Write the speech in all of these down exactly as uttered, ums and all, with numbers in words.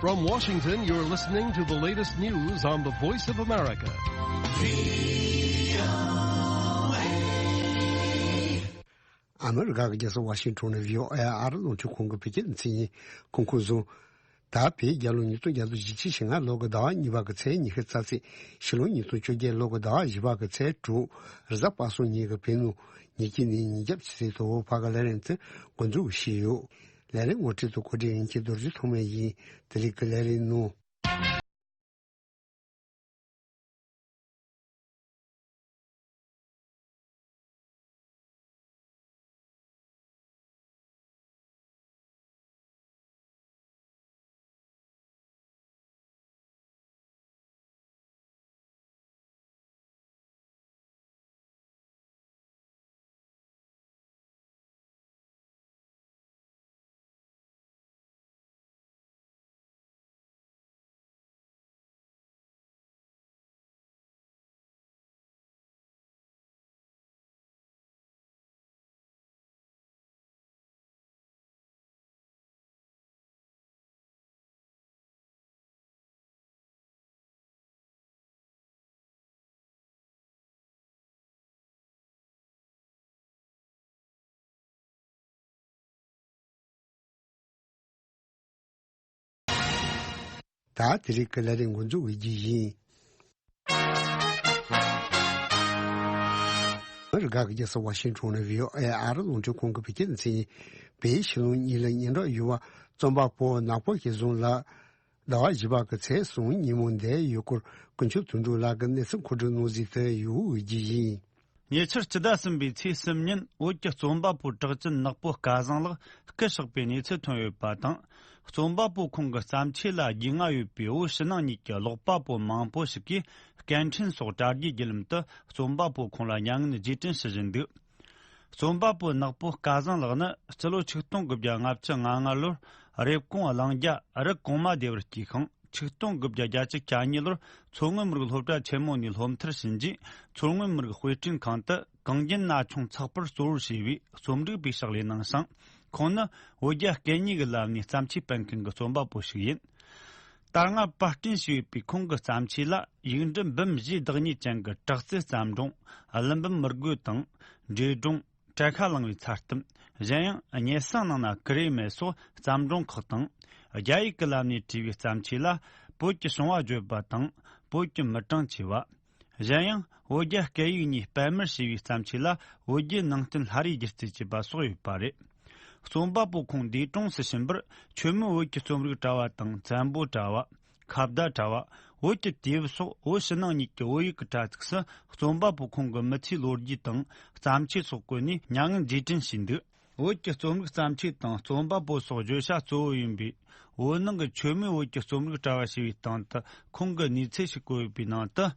From Washington, you're listening to the latest news on the Voice of America. ཨ་མི་རི་ཀ་གི་རྒྱལ་ས་ཝ་ཤིང་ཊོན་ནས་བྷི་ཨོ་ཨེ་ཨ་རི་རླུང་འཕྲིན་ཁང་གི་བོད་སྐད་སྡེ་ཚན་ཡིན། གོང་གསལ་གཟིགས་རིམ། ད་བོད་རྒྱལ་ལོ་ཉིས་སྟོང་བརྒྱ་དང་བཞི་བཅུ་ཞེ་ལྔ་ལོ་གི་ཟླ་བ་གཉིས་པ་གི་ཚེས་ཉི་ཤུ་རྩ་ཚེས། ཕྱི་ལོ་ཉིས་སྟོང་བཅོ་བརྒྱད་ལོ་གི་ཟླ་བ་བཞི་པ་གི་ཚེས་དྲུག། གཟའ་པ་སངས་ཉིན་གྱི་བོད་ནུབ་ཉིན་གཅིག་ནས་ཉིན་རྒྱབ་ཕྱི་ཚེས་དྲུག་བར་གྱི་ལས་རིམ་དེ་འགོ་འཛུགས་བྱས་ཡོད། ལས་རིམ་ངོ་སྤྲོད་དང་གོ་སྒྲིག་ཡིན་གྱི་རྡོ་རྗེ་ཐོགས་མེད་ཡིན། དེ་རིང་གི་ལས་རིམ་ནང་། ད་དེ་རིང་གི་ལས་རིམ་འགོ་འཛུགས་བྱེད་རྒྱུ་ཡིན། ཨ་མི་རི་ཀ་གི་རྒྱལ་ས་ཝ་ཤིང་ཊོན་ནས་བྷི་ཨོ་ཨེ་ཨ་རི་རླུང་འཕྲིན་ཁང་གི་བོད་སྐད་སྡེ་ཚན་ཡིན། བོད་ཕྱི་ལོ་གཉིས་ལ་སྙན་གྲགས་ཡོད་པ་རྩོམ་པ་པོ་ནག་པོ་སྐལ་བཟང་ལགས། ཟླ་བ་བཞི་པ་གི་ཚེས་གསུམ་ཉིན་མོ་འདིར་ཡུལ་སྐོར་ཀུན་མཆོག་དོན་གྲུབ་ལགས་ཀྱིས་གནས་ཚུལ་མཁོ་སྒྲུབ་གནང་གཟིགས་དུ་ཡོད་ཀྱི་ཡིན། ཉེ་ཆར་སྤྱི་ཟླ་གསུམ་པའི་ཚེས་གསུམ་ཉིན་བོད་ཀྱི་རྩོམ་པ་པོ་གྲགས་ཅན་ནག་པོ་སྐལ་བཟང་ལགས་སྐུ་གཤེགས་པའི་གནས་ཚུལ་ཐོན་ཡོད་པ་དང་། རྩོམ་པ་པོ་ཁོང་གི་བརྩམས་ཆོས་ལ་རྒྱུས་མངའ་ཡོད་པའི་བོད་ཕྱི་ནང་གཉིས་ཀྱི་ཀློག་པ་པོ་མང་པོ་ཞིག་གིས་སྐད་འཕྲིན་སོགས་དྲ་རྒྱའི་བརྒྱུད་ལམ་དུ་རྩོམ་པ་པོ་ཁོང་ལ་མྱ་ངན་རྗེས་དྲན་ཞུ་བཞིན་འདུག། རྩོམ་པ་པོ་ནག་པོ་སྐལ་བཟང་ལགས་ནི་སྤྱི་ལོ་ཆིག་སྟོང་དགུ་བརྒྱ་ལྔ་བཅུ་ང་ལྔ་ལོར་རེབ་གོང་གླང་རྒྱ་རི་གོང་མ་སྡེ་བར་སྐྱེས་ཤིང་། ཆིག་སྟོང་དགུ་བརྒྱ་བརྒྱད་ཅུ་གྱ་གཉིས་ལོར་མཚོ་སྔོན་མི་རིགས་སློབ་གྲྭ་ཆེན་མོ་ནས་སློབ་མཐར་ཕྱིན་རྗེས། མཚོ་སྔོན་མི་རིགས་དཔེ་སྐྲུན་ཁང་དུ་གངས་རྒྱན་ན་ཆུང་ཚགས་པར་གཙོ་བོར་བྱས་པའི་རྩོམ་སྒྲིག་པའི་ཕྱག་ལས་གནང་ཞིང་། ཁོང་ནི་བོད་རྒྱ་སྐད་གཉིས་ཀྱི་ལམ་ནས་བརྩམས་ཆོས་སྤེལ་མཁན་གྱི་རྩོམ་པ་པོ་ཞིག་ཡིན། ད་སྔ་པར་སྐྲུན་བྱས་ཡོད་པའི་ཁོང་གི་བརྩམས་ཆོས་ལ་ཡིག་འབྲུ་འབུམ་བཞིའི་བདག་ཉིད་ཅན་གྱི་དྲག་རྩལ་བརྩམས་སྒྲུང་། ཀླུ་འབུམ་མི་རྒོད་དང་། འདྲེ་སྒྲུང་། བྲལ་ཁ་བླངས་པའི་མཚར་གཏམ། གཞན་ཡང་། སྙེ་སེང་ནང་ན་ཀུ་རེ་མེད་སོགས་བརྩམས་སྒྲུང་ཁག་དང་། རྒྱ་ཡིག་གི་ལམ་ནས་བྲིས་པའི་བརྩམས་ཆོས་ལ་བོད་ཀྱི་བྱུང་བ་བརྗོད་པ་དང་། བོད་ཀྱི་མི་གྲངས་ཆེ་བ། གཞན་ཡང་། བོད་རྒྱ་སྐད་ཡིག་གཉིས་སྤེལ་མར་བྱས་པའི་བརྩམས་ཆོས་ལ་བོད་བརྒྱུད་ནང་བསྟན་ལྷ་རིས་སྒྱུ་རྩལ་བཅས་པ་སོགས་ཡོད་པ་རེད། རྩོམ་པ་པོ་ཁོང་འདས་གྲོངས་སུ་ཕྱིན་པར་ཆོས་མོད་བོད་ཀྱི་རྩོམ་རིག་དྲ་བ་དང་བཙན་པོ་དྲ་བ། ཁ་བརྡ་དྲ་བ། བོད་ཀྱི་དུས་བབ་སོགས་བོད་ཕྱི་ནང་གཉིས་ཀྱི་བོད་ཡིག་གི་དྲ་ཚིགས་སུ་རྩོམ་པ་པོ་ཁོང་གི་མི་ཚེའི་ལོ་རྒྱུས་དང་བརྩམས་ཆོས་སོགས་བཀོད་ནས་མྱ་ངན་རྗེས་དྲན་ཞུས་འདུག། བོད་ཀྱི་རྩོམ་རིག་བརྩམས་ཆོས་དང་རྩོམ་པ་པོ་སོགས་བརྗོད་བྱ་གཙོ་བོ་ཡིན་པའི་བོད་ནང་གི་ཆོས་མོད་བོད་ཀྱི་རྩོམ་རིག་དྲ་བ་ཞེས་པའི་སྟེང་དུ་ཁོང་གི་གནས་ཚུལ་ཞིག་བཀོད་ཡོད་པའི་ནང་དུ།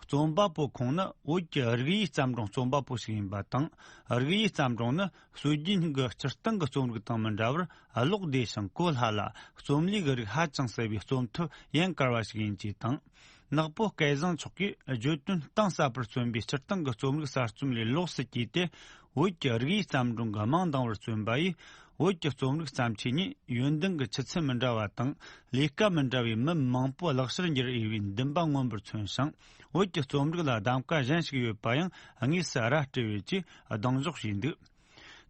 རྩོམ་པ་པོ་ཁོང་ནི་བོད་ཀྱི་རིག་གཡས་བརྩམས་སྒྲུང་རྩོམ་པ་པོ་ཞིག་ཡིན་པ་དང་། རིག་གཡས་བརྩམས་སྒྲུང་ནི་སྲོལ་རྒྱུན་སྙིང་གི་སྤྱིར་བཏང་གི་རྩོམ་རིག་དང་མི་འདྲ་བར་ཀློག་བདེ་ཞིང་གོ་སླ་ལ། རྩོམ་ལུས་ཀྱི་རིགས་ཧ་ཅང་གསལ་བའི་རྩོམ་ཐབས་ཡན་གར་བ་ཞིག་ཡིན་ཅེས་དང་། ནག་པོ་སྐལ་བཟང་མཆོག་གིས་བརྗོད་དོན་གཏིང་ཟབ་པར་མཚོན་པའི་སྤྱིར་བཏང་གི་རྩོམ་རིག་གསར་རྩོམ་ལས་ལོགས་སུ་གྱེས་ཏེ། བོད་ཀྱི་རིག་གཡས་བརྩམས་སྒྲུང་གི་རྨང་དང་བར་བརྩོན་པ་ཡིས། བོད་ཀྱི་རྩོམ་རིག་བརྩམས་ཆོས་ནི་ཡོན་ཏན་གྱི་ཆུ་ཚད་མི་འདྲ་བ་དང་། ལས་ཀ་མི་འདྲ་བའི་མི་མང་པོ་ལག་བསྟར་འགྱུར་འོས་པའི་འདུན་པ་མངོན་པར་མཚོན་ཞིང་། བོད་ཀྱི་རྩོམ་རིག་ལ་གདམ་ག་གཞན་ཞིག་ཡོད་པ་ཡང་དངོས་སུ་ར་སྤྲོད་ཡོད་ཅེས་གདེང་འཇོག་བྱས་འདུག།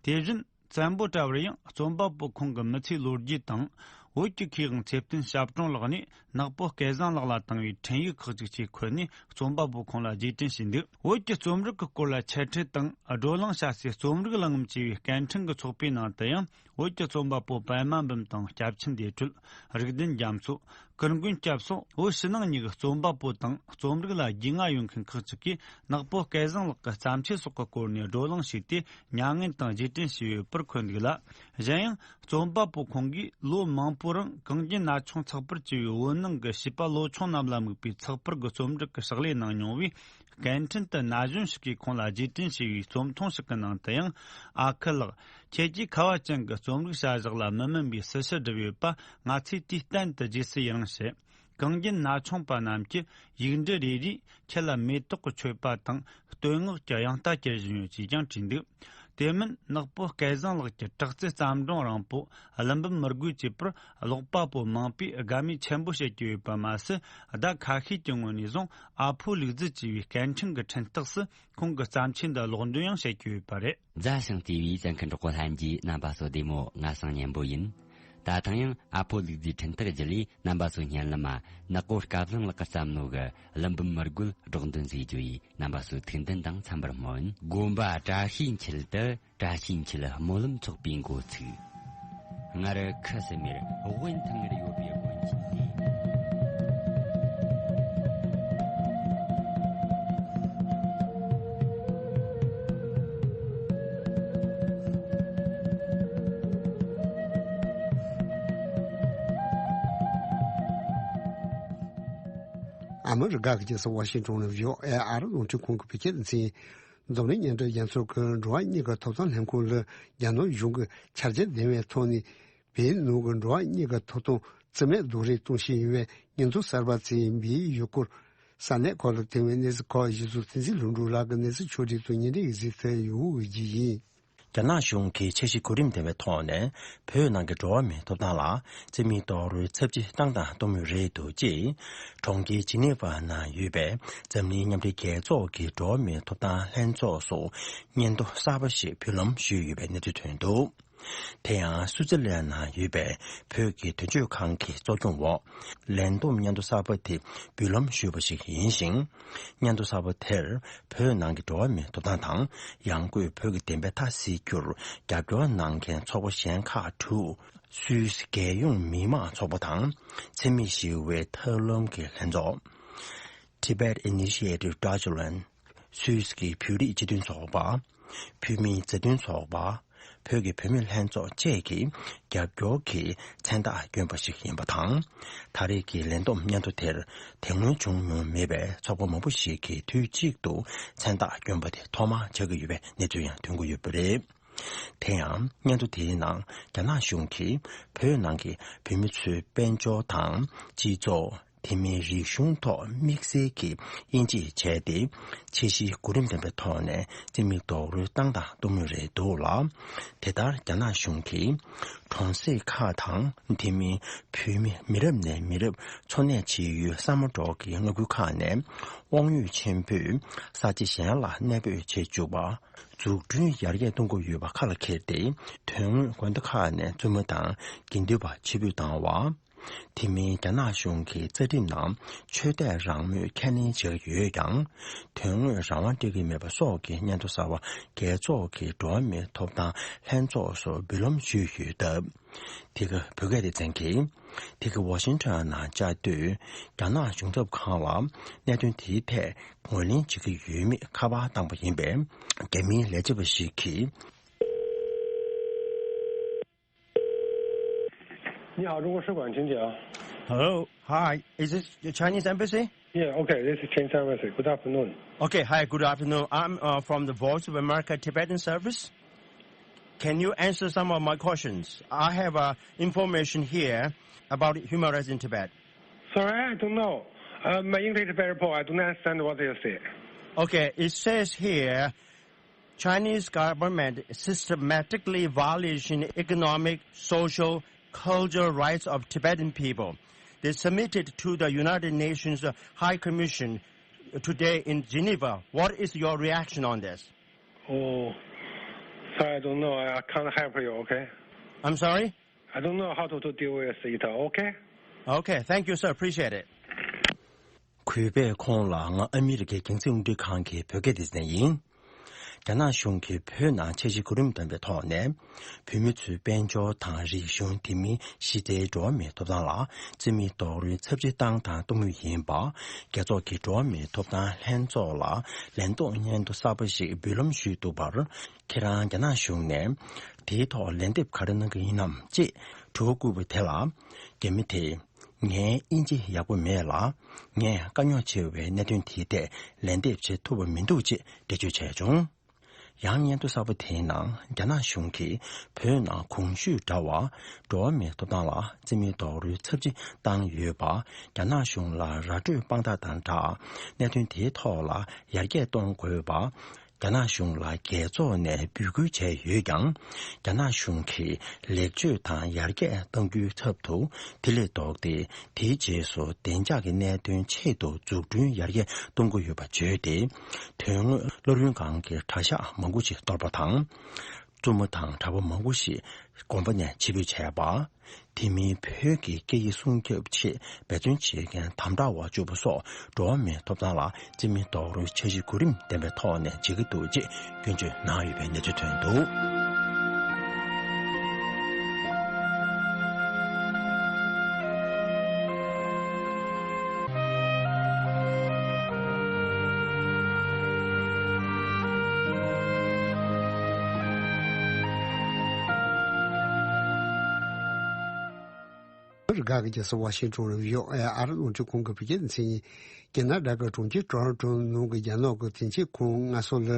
དེ་བཞིན། བཙན་པོ་དྲ་བར་ཡང་རྩོམ་པ་པོ་ཁོང་གི་མི་ཚེའི་ལོ་རྒྱུས་དང་། བོད་ཀྱི་མཁས་དབང་ཚེ་བརྟན་ཞབས་དྲུང་ལགས་ནས་ནག་པོ་སྐལ་བཟང་ལགས་ལ་བཏང་བའི་འཕྲིན་ཡིག་ཁག་ཅིག་ཆེད་འཁོད་ནས་རྩོམ་པ་པོ་ཁོང་ལ་རྗེས་དྲན་ཞུས་འདུག། བོད་ཀྱི་རྩོམ་རིག་གི་སྐོར་ལ་འཆད་ཁྲིད་དང་བགྲོ་གླེང་བྱ་སའི་རྩོམ་རིག་གླེང་མོལ་ཅེས་པའི་སྐད་འཕྲིན་གྱི་ཚོགས་པའི་ནང་དུ་ཡང་། བོད་ཀྱི་རྩོམ་པ་པོ་པད་མ་འབུམ་དང་སྐྱབས་ཆེན་བདེ་གྲོལ། རིག་ལྡན་རྒྱ་མཚོ། ཀུན་མགོན་སྐྱབས་སོགས་བོད་ཕྱི་ནང་གཉིས་ཀྱི་རྩོམ་པ་པོ་དང་རྩོམ་རིག་ལ་རྒྱུས་མངའ་ཡོད་མཁན་ཁག་ཅིག་གིས་ནག་པོ་སྐལ་བཟང་ལགས་ཀྱི་བརྩམས་ཆོས་སོགས་ཀྱི་སྐོར་ནས་བགྲོ་གླེང་བྱས་ཏེ། མྱ་ངན་དང་རྗེས་དྲན་ཞུས་ཡོད་པར་འཁོད་འདུག་ལ། གཞན་ཡང་། རྩོམ་པ་པོ་ཁོང་གིས་ལོ་མང་པོའི་རིང་གངས་རྒྱན་ན་ཆུང་ཚགས་པར་བཅས་པའི་བོད་ནང་གི་བྱིས་པ་ལོ་ཆུང་རྣམས་ལ་དམིགས་པའི་ཚགས་པར་གྱི་རྩོམ་སྒྲིག་གི་ཕྱག་ལས་གནང་མྱོང་བས། སྐད་འཕྲིན་དུ་ན་གཞོན་ཞིག་གིས་ཁོང་ལ་རྗེས་དྲན་ཞུས་པའི་རྩོམ་ཐུང་ཞིག་གི་ནང་དུ་ཡང་། ཨ་ཁུ་ལགས། ཁྱེད་ཀྱིས་ཁ་བ་ཅན་གྱི་རྩོམ་རིག་བྱ་གཞག་ལ་མི་དམན་པའི་སྲི་ཞུ་བསྒྲུབས་ཡོད་པ་ང་ཚོས་དུས་གཏན་དུ་རྗེས་སུ་ཡི་རང་བྱེད། གངས་རྒྱན་ན་ཆུང་པ་རྣམས་ཀྱི་ཡིག་འབྲུ་རེ་རེས་ཁྱེད་ལ་མེ་ཏོག་གི་མཆོད་པ་དང་བསྟོད་བསྔགས་ཀྱི་དབྱངས་རྟ་གྱེར་བཞིན་ཡོད་ཅེས་ཀྱང་བྲིས་འདུག། དེ་མིན་ནག་པོ་སྐལ་བཟང་ལགས་ཀྱི་དྲག་རྩལ་བརྩམས་སྒྲུང་རིང་པོ་ཀླུ་འབུམ་མི་རྒོད་ཅེས་པར་ཀློག་པ་པོ་མང་པོས་དགའ་མོས་ཆེན་པོ་བྱེད་ཀྱི་ཡོད་པ་མ་ཟད། ཟླ་ཁ་ཤས་ཀྱི་སྔོན་ནས་བཟུང་ཨ་ཕོ་ལུག་རྫི་ཅེས་པའི་སྐད་འཕྲིན་གྱི་འཕྲིན་སྟེགས་སུ་ཁོང་གི་བརྩམས་ཆོས་འདི་ཀློག་འདོན་ཡང་བྱེད་ཀྱི་ཡོད་པ་རེད། མཛའ་ཞིང་བརྩེ་བའི་གསན་མཁན་གྲོགས་པོ་ལྷན་རྒྱས། རྣམ་པ་ཚོ་བདེ་མོ། ང་སང་ཉན་པོ་ཡིན། ད་ཐེངས་ཡང་ཨ་ཕོ་ལུག་རྫིའི་འཕྲིན་ཐག་བརྒྱུད་ལས་རྣམ་པ་ཚོ་སྙན་ལམ་མ་ནག་པོ་སྐལ་བཟང་ལགས་ཀྱིས་བརྩམས་ནོ་གི་ཀླུ་འབུམ་མི་རྒོད་སྒྲོག་འདོན་ཟིག་བརྗོད་ཡིས་རྣམ་པ་ཚོ་ཐུགས་འདུན་དང་འཚམ་པར་སྨོན། དགོན་པ་བཀྲ་ཤིས་འཁྱིལ་དུ། བཀྲ་ཤིས་འཁྱིལ་སྨོན་ལམ་ཚོགས་པའི་འགོ་ཚུགས། སྔར་ཁུ་སིམ་མེར་དབེན་ཐང་ངེར་ཡོད་པའི་དབེན་ཆེན་དེ། ཨ་མི་རི་ཀ་གི་རྒྱལ་ས་ཝ་ཤིང་ཏོན་ནས་བྷི་ཨོ་ཨེ་ཨ་རི་རླུང་འཕྲིན་ཁང་གི་བོད་སྐད་སྡེ་ཚན། འཛམ་གླིང་མཉམ་འབྲེལ་རྒྱལ་ཚོགས་ཀྱི་འགྲོ་བ་མིའི་ཐོབ་ཐང་ལྷན་ཁང་ལ་རྒྱ་ནག་གཞུང་གིས་ཆ་རྐྱེན་ལྡན་པའི་ཐོག་ནས་བོད་ནང་གི་འགྲོ་བ་མིའི་ཐོབ་ཐང་རྩིས་མེད་རྡོག་རོལ་གཏོང་བཞིན་ཡོད་པའི་སྙན་ཐོ་གསར་པ་བཙལ་བའི་ཡུལ་སྐོར་ས་གནས་ཁག་ལ་དེ་བའི་གནས་ཚུལ་ཁག་གཞི་བཟུང་བསྟན་འཛིན་ལྷུན་གྲུབ་ལགས་ཀྱིས་གནས་ཚུལ་ཕྱོགས་སྒྲིག་དང་སྙན་སྒྲོན་ཡིག་གཟིགས་ཐུབ་ཡོད་ཀྱི་ཡིན། རྒྱ་ནག་གཞུང་གིས་འཆར་གཞི་གོ་རིམ་ལྡན་པའི་ཐོག་ནས་བོད་ནང་གི་འགྲོ་བ་མིའི་ཐོབ་ཐང་ལ་རྩིས་མེད་རྡོག་རོལ་ཚབས་ཆེ་བཏང་དང་གཏོང་མུས་རེད་འདུག་ཅེས། གྲོང་ཁྱེར་ཇི་ནི་ཝ་ནང་ཡོད་པའི་འཛམ་གླིང་མཉམ་འབྲེལ་རྒྱལ་ཚོགས་ཀྱི་འགྲོ་བ་མིའི་ཐོབ་ཐང་ལྷན་ཚོགས་སུ་སྙན་ཐོ་གསར་པ་ཞིག་འབུལ་ལམ་ཞུས་ཡོད་པའི་གནས་ཚུལ་ཐོན་འདུག་དེ་ཡང་སུའུ་ཙི་ལན་ནང་ཡོད་པའི་བོད་ཀྱི་དོན་གཅོད་ཁང་གི་གཙོ་སྐྱོང་འོག་ལན་འདེབས་སྙན་ཐོ་གསར་པ་དེ་འབུལ་ལམ་ཞུས་པ་ཞིག་ཡིན་ཞིང་། སྙན་ཐོ་གསར་པ་དེར་བོད་ནང་གི་འགྲོ་བ་མིའི་ཐོབ་ཐང་དང་ཡང་སྒོས་བོད་ཀྱི་བདེན་པའི་མཐའ་གསལ་རྒྱུར་རྒྱབ་སྐྱོར་གནང་མཁན་ཚོགས་པ་གཞན་ཁག་དྲུག་སུད་སི་རྒྱལ་ཡོངས་མི་དམངས་ཚོགས་པ་དང་། འཚེ་མེད་ཞི་བའི་ཐབས་ལམ་གྱི་ལྷན་ཚོགས། Tibet Initiative Deutschland། སུད་སི་གི་བོད་རིགས་སྤྱི་མཐུན་ཚོགས་པ། བོད་མིའི་མཛའ་མཐུན་ཚོགས་པ། བོད་ཀྱི་བུད་མེད་ལྷན་ཚོགས་བཅས་ཀྱིས་རྒྱབ་སྐྱོར་གྱི་མཚན་རྟགས་བསྐྱོན་པ་ཞིག་ཡིན་པ་དང་། ད་རེས་ཀྱི་ལན་འདེབས་སྙན་ཐོ་དེར་དེ་སྔོན་བྱུང་མྱོང་མེད་པའི་ཚོགས་པ་མང་པོ་ཞིག་གིས་དུས་གཅིག་ཏུ་མཚན་རྟགས་བསྐྱོན་པ་དེ་ཐོག་མ་ཆགས་ཀྱི་ཡོད་པའི་གནས་ཚུལ་ཡང་ཐོན་གྱི་ཡོད་པ་རེད། དེ་ཡང་སྙན་ཐོ་དེའི་ནང་རྒྱ་ནག་གཞུང་གིས་བོད་ནང་གི་བོད་མི་ཚོའི་དཔལ་འབྱོར་དང་སྤྱི་ཚོགས། དེ་མིན་རིག་གཞུང་ཐོག་དམིགས་བསལ་གྱི་དབྱེ་འབྱེད་བྱས་ཏེ། འཆར་གཞི་གོ་རིམ་ལྡན་པའི་ཐོག་ནས་རྩིས་མེད་རྡོག་རོལ་བཏང་དང་གཏོང་མུས་རེད་འདུག་ལ། དེ་ལྟར་རྒྱ་ནག་གཞུང་གིས་གྲོང་གསེབ་ཁག་དང་དེ་མིན་བོད་མི་མི་རབས་ནས་མི་རབས་འཚོ་གནས་བྱེད་ཡུལ་ས་མ་འབྲོག་གི་མངའ་ཁུལ་ཁག་ནས་དབང་ཡོད་ཆེན་པོས་ས་ཆ་གཞན་ལ་གནས་སྤོས་བྱེད་བཅུག་པ། འཛུགས་སྐྲུན་ཡར་རྒྱས་གཏོང་དགོས་ཡོད་པ་ཁ་ལ་འཁྱེར་ཏེ། དོན་དངོས་དགོན་སྡེ་ཁག་ནས་བཙུན་མ་དང་དགེ་འདུན་པ་ཕྱིར་འབུད་བཏང་བ། དེ་མིན་རྒྱ་ནག་གཞུང་གི་རྩ་ཁྲིམས་ནང་ཆོས་དད་རང་མོས་ཁས་ལེན་བྱེད་ཀྱི་ཡོད་ཀྱང་། དོན་དངོས་རང་དབང་སྤྲད་ཀྱི་མེད་པ་སོགས་ཀྱི་སྙན་ཐོ་གསར་བ་རྒྱལ་ཚོགས་ཀྱི་འགྲོ་བ་མིའི་ཐོབ་ཐང་ལྷན་ཚོགས་སུ་འབུལ་ལམ་ཞུས་ཡོད་སྟབས། དེ་ག་བོད་སྐད་སྡེ་ཚན་གྱིས། དེ་ག་ཝ་ཤིང་ཊོན་ནང་བཅའ་སྡོད་རྒྱ་ནག་གཞུང་ཚབ་ཁང་ལ་གནད་དོན་དེའི་ཐད་ངོས་ལེན་བྱེད་ཀྱི་ཡོད་མེད་ཁ་པར་བཏང་པ་ཡིན་པས། རྒྱ་མིའི་ལས་བྱེད་པ་ཞིག་གིས། 你好，中国使馆，请讲。 Hello, hi, is this the Chinese embassy? Yeah, okay, this is Chinese embassy. Good afternoon. Okay, hi, good afternoon. I'm uh, from the Voice of America Tibetan Service. Can you answer some of my questions? I have uh, information here about human rights in Tibet. Sorry, I don't know. Uh, my English is very poor. I don't understand what you say. Okay, it says here Chinese government systematically violation economic, social, cultural rights of Tibetan people. They submitted to the United Nations High Commission today in Geneva. What is your reaction on this? Oh, sorry, I don't know. I can't help you, okay? I'm sorry? I don't know how to, to deal with it, okay? Okay, thank you, sir. Appreciate it. གུས་པས་ཁོང་ལ་ང་ཨ་མི་རི་ཀའི་རྒྱང་སྲིང་རླུང་འཕྲིན་ཁང་གི་བོད་སྐད་སྡེ་ཚན་ཡིན། རྒྱ་ནག་གཞུང་གིས་བོད་ནང་འཆར་གཞི་གོ་རིམ་ལྡན་པའི་ཐོག་ནས། བོད་མི་ཚོའི་དཔལ་འབྱོར་དང་རིག་གཞུང་དེ་མིན་གཞི་རྩའི་འགྲོ་བ་མིའི་ཐོབ་ཐང་ལ་རྩིས་མེད་རྡོག་རོལ་ཚབས་ཆེ་བཏང་དང་གཏོང་མུས་ཡིན་པ། རྒྱལ་ཚོགས་ཀྱི་འགྲོ་བ་མིའི་ཐོབ་ཐང་ལྷན་ཚོགས་ལ་ལན་འདེབས་སྙན་ཐོ་གསར་པ་ཞིག་འབུལ་ལམ་ཞུས་འདུག་པར། ཁྱེད་རང་རྒྱ་ནག་གཞུང་ནས་དེའི་ཐོག་ལན་འདེབས་ག་རེ་གནང་གི་ཡིན་ནམ་ཅེས་དྲི་བ་བཀོད་པ་དེ་ལ། རྒྱ་མི་དེས། ངའི་དབྱིན་ཇི་ཡག་པོ་མེད་ལ། ངས་དཀའ་རྙོག་ཆེ་བའི་གནད་དོན་དེའི་ཐད་ལན་འདེབས་བྱེད་ཐུབ་པ་མི་འདུག་ཅེས་འགྲེལ་བརྗོད་བྱས་བྱུང་། ཡང་སྙན་ཐོ་གསར་པ་དེའི་ནང་རྒྱ་ནག་གཞུང་གིས་བོད་ནང་གོང་ཞུས་འདྲ་བར་འགྲོ་བ་མིའི་ཐོབ་ཐང་ལ་རྩིས་མེད་རྡོག་རོལ་ཚབས་ཆེ་བཏང་ཡོད་པ། རྒྱ་ནག་གཞུང་ལ་ར་སྤྲོད་དཔང་རྟགས་དང་སྦྲགས། གནད་དོན་དེའི་ཐོག་ལ་ཡར་རྒྱས་གཏོང་དགོས་པ། རྒྱ་ནག་གཞུང་ལ་རྒྱལ་ཚོགས་ནས་འབོད་སྐུལ་བྱས་ཡོད་ཀྱང་། རྒྱ་ནག་གཞུང་གིས་ལེགས་བཅོས་དང་ཡར་རྒྱས་གཏང་རྒྱུའི་ཚབ་ཏུ་དེ་ལས་ལྡོག་སྟེ། དེའི་རྗེས་སུ་བདེ་འཇགས་ཀྱི་གནད་དོན་ཆེད་དུ་འཛུགས་སྐྲུན་ཡར་རྒྱས་གཏོང་གི་ཡོད་པ་བརྗོད་དེ། དོན་དངོས་སློབ་གླིང་སྒང་གི་གྲྭ་ཤག་མང་པོ་ཞིག་གཏོར་པ་དང་། བཙུན་མོ་དང་གྲྭ་པ་མང་པོ་ཞིག་དགོན་པ་ནས་ཕྱིར་འབུད་བྱས་པ། དེ་མིན་བོད་ཀྱི་སྐད་ཡིག་སྲུང་སྐྱོབ་ཆེད་འབད་བརྩོན་བྱེད་མཁན་དམ་དྲག་པ་བཅུ་པོ་སོགས་འགྲོ་བ་མིའི་ཐོབ་ཐང་ལ་བརྩི་མེད་རྡོག་རོལ་འཆར་གཞི་གོ་རིམ་ལྡན་པའི་ཐོག་ནས་བྱེད་ཀྱི་འདུག་ཅེས་སྐྱོན་བརྗོད་གནང་ཡོད་པའི་གནས་ཚུལ་ཐོན་འདུག། རི་ག་གི་རྒྱལ་ས་ཝ་ཤིང་ཊོན་རུ་ཡོད་ཨེ་ཨར་རླུང་འཕྲིན་ཁང་གི་བོད་སྐད་མཚན་ཉིད། ཀེ་ན་ཌ་གི་གྲོང་ཁྱེར་ཊོ་རོན་ཊོ་ནང་གི་རྒྱ་ནག་གི་དོན་གཅོད་ཁང་ལྔ་སོ་ལ་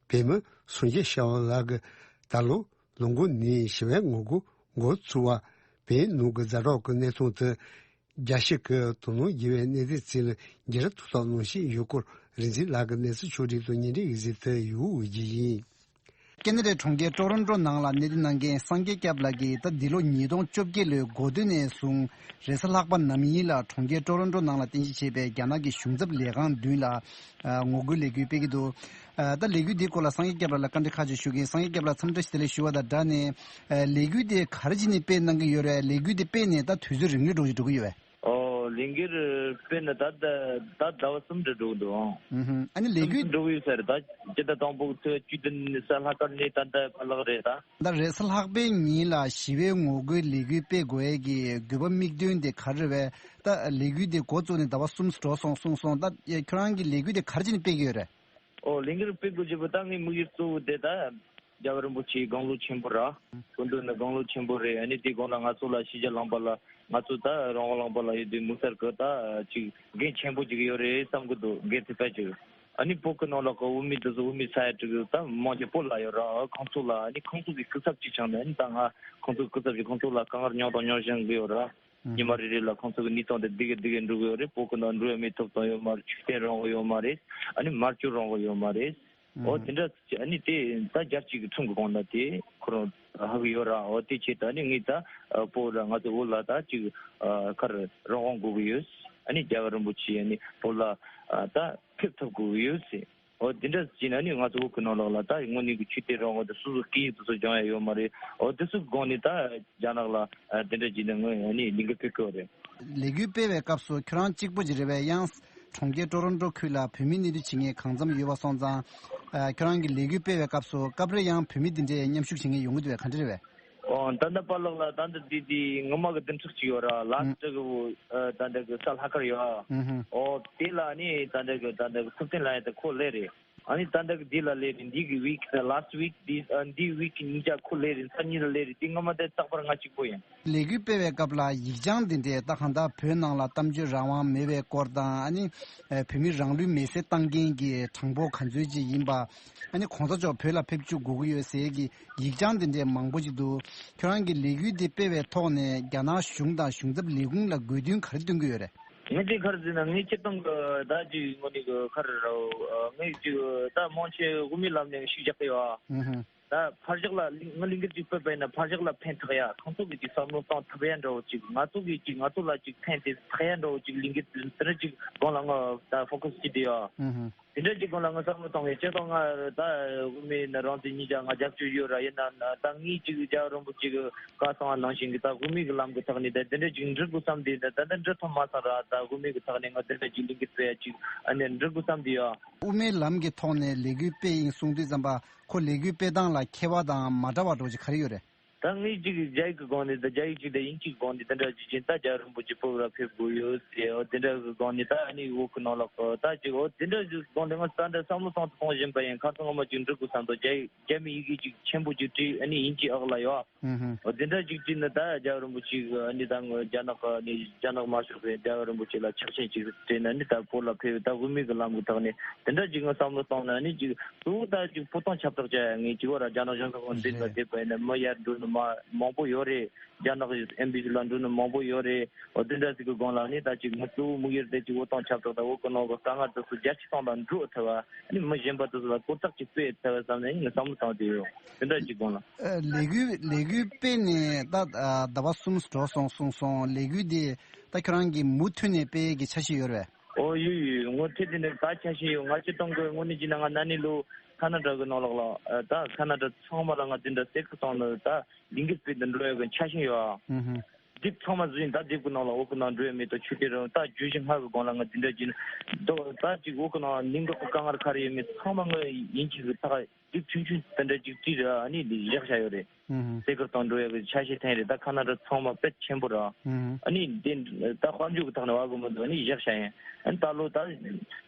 བོད་མི་སངས་རྒྱས་ཤེས་རབ་ལགས་ཀྱིས་ད་ལོ་ལོ་འགོ་ནས་ཞི་བའི་ངོ་རྒོལ་འགོ་ཚུགས་པ། བོད་ནང་གི་ཛ་དྲག་གི་གནས་སྟངས་དེ་རྒྱལ་སྤྱི་གི་དོ་སྣང་ཡོད་པའི་གནས་སྟངས་ཚད་ལ་འགྱུར་ཐུབ་ཐབས་གནང་བཞིན་ཡོད་སྐོར་རིག་འཛིན་ལགས་ཀྱིས་གནས་ཚུལ་ཕྱོགས་སྒྲིག་དང་བརྙན་འཕྲིན་ཡིག་གཟིགས་དེ་ཡོད་རྒྱུ་ཡིན། ཀེ་ན་ཌའི་གྲོང་ཁྱེར་ཊོ་རོན་ཊོ་ནང་ལ་གནས་སྡོད་གནང་མཁན་སངས་རྒྱས་སྐྱབས་ལགས་ཀྱིས་ད་འདི་ལོ་ཉིས་སྟོང་བཅོ་བརྒྱད་ལོའི་འགོ་སྟོད་ནས་བཟུང་རེས་གཟའ་ལྷག་པ་ནམ་ཡིན་ལ་གྲོང་ཁྱེར་ཊོ་རོན་ཊོ་ནང་ལ་རྟེན་གཞི་བྱས་པའི་རྒྱ་ནག་གི་གཞུང་ཚབ་ལས་ཁང་མདུན་ལ་ཨ་ངོ་རྒོལ་ལས་འགུལ་སྤེལ་གྱི་འདུག། ཨ་ད་ལས་འགུལ་འདིའི་སྐོར་ལ་སངས་རྒྱས་སྐྱབས་ལགས་ལ་བཀའ་འདྲི་ཁག་ཅིག་ཞུ་གི་ཡིན། སངས་རྒྱས་སྐྱབས་ལགས་འཚམས་འདྲི་ཞུ་བ་དང་སྦྲགས་ནས་ཨ་ལས་འགུལ་དེ་ག་རེ་བྱས་ནས་སྤེལ་གནང་གི་ཡོད་རེད། ལས་འགུལ་དེ་སྤེལ་ནས་ད་དུས་ཚོད་རིང་རིང་འགྲོ་གི་འགྲོ་གི་ཡོད་པས། ཨོ་ལས་འགུལ་སྤེལ་ནས་ད་ད་ད་ཟླ་བ་གསུམ་རེ་འགྲོ་གི་འདུག་ཨང་། ཨུ་ཧུམ། ཨ་ནི་ལས་འགུལ་འགྲོ་གི་ཡོད་ས་རེད། ད་སྤྱི་ཟླ་དང་པོ་ཚེས་བཅུ་བདུན་ནས་གཟའ་ལྷག་དཀར་ནས་ད་ལྟ་བར་ལག་རེད་ད། ད་རེས་གཟའ་ལྷག་པའི་ཉིན་ལ་ཞི་བའི་ངོ་རྒོལ་ལས་འགུལ་སྤེལ་དགོས་ཡས་ཀྱི་དགོས་པ་དམིགས་དོན་དེ་ག་རེ་རེད་པས། ད་ལས་འགུལ་དེ་འགོ་བཙུགས་ནས་ཟླ་བ་གསུམ་འགྲོ་སོང་གསུངས་སོང་། ད་ཁྱོད་རང་གིས་ལས་འགུལ་དེ་ག་རེ་བྱས་ནས་སྤེལ་གྱི་ཡོད་རེད། ཨོ་ལས་འགུལ་སྤེལ་དགོས་བྱས་པ་ད་ངའི་དམིགས་ཡུལ་གཙོ་བོ་དེ་ད་རྒྱལ་བ་རིན་པོ་ཆེའི་དགུང་ལོ་ཆེན་པོ་ར། སྐུ་མདུན་ནི་དགུང་ལོ་ཆེན་པོ་རེད། ཨ་ནི་དེའི་སྒང་ལ་ང་ཚོ་ལ་ཤེས་བྱ་བླངས་པ་ལ་ང་ཚོ་ད་རང་དབང་བླངས་པ་ལ་ཡོད་དུས་མུ་མཐུད་ཀྱི་ད་ཅིག་འགན་ཆེན་པོ་ཅིག་ཡོད་རེད་བསམ་གྱི་འདུག། འགན་ཐེབས་ཅིག། ཨ་ནི་བོད་ཀྱི་ནང་ལོགས་ཀྱི་དབུ་མའི་ལྡོག་ཕྱོགས་དབུ་མའི་ས་ཡ་དྲུག་ད་མང་ཆེ་བོད་ལ་ཡོད་ར། ཁོང་ཚོ་ལ་ཨ་ནི་ཁོང་ཚོ་གི་སྐུ་ཚབ་ཅིག་བྱུང་ནས་ཨ་ནི་ད་ང་ཁོང་ཚོའི་སྐུ་ཚབ་ཅིག་ཁོང་ཚོ་ལ་དཀའ་ངལ་མྱོང་དང་མྱོང་བཞིན་གྱི་ཡོད་ར། ཉི་མ་རེ་རེ་ལ་ཁོང་ཚོ་གི་གནས་སྟངས་དེ་འདི་གི་འདི་གི་འགྲོ་གི་ཡོད་རེད། བོད་ཀྱི་ནང་འགྲོ་ཡ་མི་ཐོབ་ཐང་ཡོད་མ་རེད། ཆོས་དད་རང་དབང་ཡོད་མ་རེད། ཨ་ནི་སྨྲ་བརྗོད་རང་དབང་ཡོད་མ་རེད། ཨོ་དེ་འདྲ་ཨ་ནི་དེ་ད་རྒྱལ་སྤྱི་གི་ཁྲིམས་ཀྱི་སྒང་ལ་དེ་ཁོ་རང་ཧ་གི་ཡོད་ར། ཨོ་དེ་ཆེད་དུ་ཨ་ནི་ངས་ད་བོད་ར་ང་ཚོ་བོད་ལ་ད་ཅིག་ཁར་རང་དབང་དགོས་གི་ཡོད། ཨ་ནི་རྒྱལ་བ་རིན་པོ་ཆེ་ཨ་ནི་བོད་ལ་ད་ཕེབས་ཐུབ་དགོས་གི་ཡོད་ཟེར། འོ་དེ་འདྲ་བྱས་ན་ནི་ང་ཚོ་བོད་ཀྱི་ནང་ལོགས་ལ་ད་དངོས་གནས་ཀྱི་ཆོས་དད་རང་དབང་དང་སོ་སོའི་སྐད་ཡིག་དེ་ཚོ་སྦྱང་ཡ་ཡོད་མ་རེད། འོ་དེ་ཚོའི་སྒང་ནས་ད་རྒྱ་ནག་ལ་དེ་འདྲ་བྱས་ནས་ངོས་ནས་ལས་འགུལ་སྤེལ་གི་ཡོད་རེད། ལས་འགུལ་སྤེལ་བའི་སྐབས་སུ་ཁྱོད་རང་གཅིག་པོ་ཅིག་རེད་པས། ཡང་གྲོང་ཁྱེར་ཀྲོ་རོན་ཀྲོ་ཁུལ་ལ་བོད་མི་གནས་སྡོད་བྱེད་མཁན་གང་འཚམ་ཡོད་པ་སོང་ཙང་། ཁྱོད་རང་གིས་ལས་འགུལ་སྤེལ་བའི་སྐབས་སུ་སྐབས་རེ་ཡང་བོད་མི་འདི་འདྲའི་མཉམ་ཞུགས་བྱེད་མཁན་ཡོང་གི་འདུག་པས། ག་འདྲ་རེད་པས། ཨོ་ད་ལྟ་པཱ་ལགས་ལ་ད་ལྟ་འདི་འདི་ངོ་མ་གི་བདུན་ཕྲག་ཅིག་ཡོད་ར། ལ་ཧུམ། སི་ཀྲི་གི་ད་ལྟ་གི་ས་ལྷག་དཀར་ཡོད་ཨ། ཧུམ་ཧུམ། ཨོ་དེ་ལ་ནི་ད་ལྟ་གི་ད་ལྟ་གི་ཐུབ་བསྟན་ལ་ཡ་ད་ཁོ་སླེབས་རེད། ཨ་ནི་ད་ལྟ་གི་འདི་ལ་སླེབས་རེད། འདི་གི་ཝིག་ད་ལ་སི་ཊི་ཝིག་འདི་ཨ་འདི་ཝིག་གི་ཉིན་ཅག་ཁོ་སླེབས་རེད། ད་ཉིན་ལ་སླེབས་རེད། དེ་ངོ་མ་ད་རྟག་པར་ང་གཅིག་པོ་ཡིན། ལས་འགུལ་སྤེལ་བའི་སྐབས་ལ་ཡིག་བྱང་འདི་འདྲས་ད་གང་ལྟར་བོད་ནང་ལ་གཏམ་བརྗོད་རང་དབང་མེད་པའི་སྐོར་དང་། ཨ་ནི་བོད་མི་རང་ལུས་མེར་སྲེག་བཏང་མཁན་གྱི་གྲངས་འབོར་ག་ཚོད་ཅིག་ཡིན་པ། ཨ་ནི་གོང་ས་མཆོག་བོད་ལ་ཕེབས་བཅུག་དགོས་ཀྱི་ཡོད་ཟེར་གྱི་ཡིག་བྱང་དེ་འདྲས་མང་པོ་ཅིག་འདུག། ཁྱོད་རང་གིས་ལས་འགུལ་འདི་སྤེལ་བའི་ཐོག་ནས་རྒྱ་ནག་གཞུང་དང་གཞུང་ཚབ་ལས་ཁུངས་ལ་དགོས་འདུན་ག་རེ་བཏོན་གྱི་ཡོད་རེད། ངས་ཅིག་ག་རེ་ཟེར་ན་ངས་སྤྱིར་བཏང་གི་ད་ཅིག་དངོས་གནས་གི་ག་རེ་རོ། ངས་ཅིག་ད་མང་ཆེ་དབུ་མའི་ལམ་ནས་ཤུགས་རྒྱག་གི་ཡོད། ཨུ་ཧུ། ད་ཕར་ཕྱོགས་ལ་ང་ལས་འགུལ་ཅིག་སྤེལ་བ་ཡིན་ན་ཕར་ཕྱོགས་ལ་ཕན་ཐོགས་ཡ། ཁོང་ཚོ་གི་ཅིག་བསམ་བློ་གཏོང་ཐུབ་ཡ་འདྲ་བོ་ཅིག། ང་ཚོ་གི་ཅིག་ང་ཚོ་ལ་ཅིག་ཕན་ཐོགས་ཡ་འདྲ་བོ་ཅིག་ལས་འགུལ་དེ་འདྲ་ཅིག་སྒང་ལ་ང་ད་ཕོ་ཁ་སི་བྱེད་དེ་ཡོད། ཨུ་ཧུ། དེ་འདྲ་ཅིག་སྒང་ལ་ང་བསམ་བློ་གཏོང་གི། སྤྱིར་བཏང་ང་ད་དབུ་མའི་ནི་རང་བཙན་གཉིས་ཀ་ང་རྒྱབ་སྐྱོར་ཡོད་ར། ཡིན་ན་ད་ངས་ཅིག་རྒྱལ་བ་རིན་པོ་ཆེ་གི་བཀའ་གསུང་བ་ནང་བཞིན་གི་ད་དབུ་མའི་གི་ལམ་གི་ཐོག་ནས་ད་དེ་འདྲ་ཅིག་འགྲིག་དགོས་བསམ་དེ་ད་ད་ད་འགྲིག་ཐུབ་མ་སོང་ར། ད་དབུ་མའི་གི་ཐོག་ནས་ང་དེ་འདྲ་ཅིག་ལས་འགུལ་སྤེལ་ཡ་ཅིག་ཨ་ནི་འགྲིག་དགོས་བསམ་དེ་ཡོད། དབུ་མའི་ལམ་གྱི་ཐོག་ནས་ལས་འགུལ་སྤེལ་ཡིན་གསུངས་དུས་ཙམ་པ་ཁོ་ལས་འགུལ་སྤེལ་སྟངས་ལ་ཁྱད་པར་དང་མ་འདྲ་བ་འདྲ་བོ་ཅིག་ག་རེ་ཡོད་རེད། ད་ངས་ཅིག་རྒྱ་ཡིག་གི་སྒང་ནས་ད་རྒྱ་ཡིག་ཅིག་དང་དབྱིན་ཇིའི་སྒང་ནས་དེ་འདྲ་ཅིག་བྱས་ད་རྒྱལ་བ་རིན་པོ་ཆེ་བོད་ལ་ཕེབས་དགོས་ཡོད་ཟེར། འོ་དེ་འདྲ་གི་སྒང་ནས་ད་ཨ་ནི་བོད་གི་ནང་ལོགས་གི་ད་ཅིག་འོ་དེ་འདྲ་གི་སྒང་ནས་ང་ད་ལྟ་བསམ་བློ་གཏོང་དང་གཏོང་བཞིན་པ་ཡིན། ཁ་སང་ངོ་མ་ཅིག་འགྲིག་དགོས་བསམ་དང་རྒྱ་ཡིག་རྒྱ་མི་ཡི་གེ་ཅིག་ཆེན་པོ་ཅིག་བྲིས་ཨ་ནི་དབྱིན་ཇིའི་འོག་ལ་ཡོད། ཨུ་ཧུ། འོ་དེ་འདྲ་ཅིག་བྲིས་ནས་ད་རྒྱལ་བ་རིན་པོ་ཆེ་གི་ཨ་ནི་ད་ངོ་རྒྱ་ནག་གི་ཨ་ནི་རྒྱ་ནག་དམར་ཤོག་གི་རྒྱལ་བ་རིན་པོ་ཆེ་ལ་ཕྱག་ཆེན་ཅིག་སྤྲད་ནས་ཨ་ནི་ད་བོད་ལ་ཕེབས། ད་དབུ་མའི་གི་ལམ་གི་ཐོག་ནས་དེ་འདྲ་ཅིག་ང་བསམ་བློ་གཏོང་ན་ཨ་ནི་ཅིག་གཙོ་བོ་ད་ཅིག་བོད་དོན་ཁྱབ་བསྒྲགས་བྱ་ཡ། ངས་ཅིག་བོད་ར་རྒྱ་ནག་གཞུང་ཚབ་ཁང་འཛིན་པ་རེད། བསྡད་པ་ཡིན་ན་མི་ཡར་འགྲོ་ནི། མ་མང་པོ་ཡོད་རེད། རྒྱ་ནག་གི་ཨེམ་བྷི་སི་ལ་འགྲོ་ནི་མང་པོ་ཡོད་རེད། འོ་དེ་འདྲ་ཟིག་གི་སྒང་ལ་ནི་ད་ཅིག་ང་གཙོ་བོ་དམིགས་ཡུལ་དེ་ཅིག་འོ་ཐང་ཆབ་སྲིད་དང་འོ་གི་ནང་གི་དཀའ་ངལ་དེ་ཚོ་རྒྱ་ཆེ་ཐང་ལ་འགྲོ་ཐུབ་པ། ཨ་ནི་མི་གཞན་པ་དེ་ཚོ་ལ་གོ་རྟོགས་ཅིག་སྤེལ་ཐུབ་པ་བསམ་ནས་ངས་བསམ་བློ་བཏང་བསྡད་ཡོད། དེ་འདྲ་ཅིག་སྒང་ལ། ཨ་ལས་འགུལ་ལས་འགུལ་སྤེལ་ནས་ད་ཨ་ཟླ་བ་གསུམ་འགྲོ་སོང་གསུངས་སོང་། ལས་འགུལ་དེ་ད་ཁྱོད་རང་གིས་མུ་མཐུད་ནས་སྤེལ་གི་འཆར་གཞི་ཡོད་རེད་པས། ཨོ་ཡོད་ཡོད། ངོ་ཐེ་དེ་ནས་ད་འཆར་གཞི་ཡོད། ང་སྤྱིར་བཏང་གི་དངོས་གནས་བྱས་ན་ང་ན་ནིང་ལོ་ཁ་ན་ཌ་གི་ནང་ལོགས་ལ་ཨ་ད་ཁ་ན་ཌ་ཚང་མ་ལ་ང་དེ་འདྲ་སེ་ཁ་བཏང་ནས་ད་ལས་འགུལ་སྤེལ་ནས་འགྲོ་ཡག་གི་འཆར་གཞི་ཡོད་ཨ། ཧུམ་ཧུམ། དེབ་ཚང་མ་བཟོས་ཡིན། ད་དེབ་ཀྱི་ནང་ལ་འོག་གི་ནང་འགྲོ་ཡ་མེད་དོ། ཆུ་དེ་རང་ད་བརྗོད་གཞི་སྔར་གི་སྒང་ལ་ང་འདི་འདྲ་ཅིག་འདུག་ད་ཅིག་འོག་གི་ནང་ནིང་གི་དཀའ་ངལ་ག་རེ་ཡོད་མེད་ཚང་མ་ངས་ཡིན་གཅིག་གི་ཐག་དེབ་ཆུང་ཆུང་དེ་འདྲ་ཅིག་བྲིས་ར་ཨ་ནི་འདི་བཞག་བཞག་ཡོད་རེད། ཧུམ་ཧུམ། སེ་ཁ་བཏང་འགྲོ་ཡ་གི་ཆ་ཤས་ཐོན་རེད། ད་ཁ་ན་ཌ་ཚང་མ་དཔེ་ཆེན་པོ་ར། ཧུམ་ཧུམ། ཨ་ནི་འདི་ད་དཔལ་འབྱོར་གི་ཐོག་ནས་བ་གི་མི་འདུག་ཨ་ནི་བཞག་བཞག་ཡིན། ཨ་ནི་ད་ལོ་ད་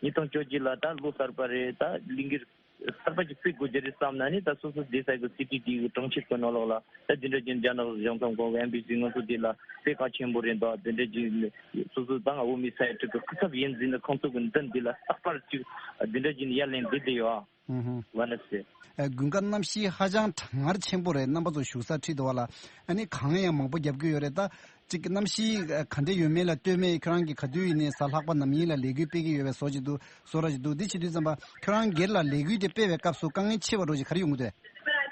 ཉིས་སྟོང་བཅོ་བརྒྱད་ལ་ད་ལོ་གསར་པ་རེད། ད་ལས་འགུལ་གསར་པ་ཅིག་སྤེལ་དགོས་རྒྱུ་རེད་བསམ་ན་ནི་ད་སོ་སོ་བསྡད་ས་གི་སི་ཊི་དེ་གི་གྲོང་ཁྱེར་གི་ནང་ལོགས་ལ་ད་འདི་འདྲ་ཅིག་རྒྱ་ནག་གཞུང་ཚབ་ཁང་གི་ཨེམ་བྷི་སི་ང་ཚོ་འདི་ལ་དཔེ་ཁག་ཆེན་པོ་རེད་འདུག་འདི་འདྲ་ཅིག་སོ་སོ་ད་ང་འོས་མི་ས་ཡ་དྲུག་གི་སྐུ་ཚབ་ཡིན་ཟེར་ནས་ཁོང་ཚོ་གི་མདུན་འདི་ལ་རྟག་པར་ཅིག་འདི་འདྲ་ཅིག་ཡར་ལེན་བསྡད་དེ་ཡོད་ཨ། ཧུམ་ཧུམ། ཝ་ན་སི། ཨ་དགུན་ཁ་གནམ་གཤིས་ཧ་ཅང་གྲང་ངར་ཆེན་པོ་རེད། རྣམ་པ་ཚོ་བཞུགས་སར་ཁྲིད་འདུག་བ་ལ། ཨ་ནི་གངས་ཡང་མང་པོ་རྒྱབ་ཀྱི་ཡོད་རེད་ད། ཅིག་གནམ་གཤིས་ག་འདྲ་ཡོད་མེད་ལ་ལྟོས་མེད་ཁྱོད་རང་གིས་ག་དུས་ཡིན་ནའི་གཟའ་ལྷག་པ་ནམ་ཡིན་ལ་ལས་འགུལ་སྤེལ་གྱི་ཡོད་པའི་བཟོ་ཅིག་འདུག་བཟོ་འདྲ་ཅིག་འདུག་འདི་བྱེད་དུས་ཙམ་པ་ཁྱོད་རང་སྒེར་ལ་ལས་འགུལ་དེ་སྤེལ་བའི་སྐབས་སུ་དཀའ་ངལ་ཆེ་བ་འདྲ་ཅིག་ག་རེ་ཡོང་གི་འདུག་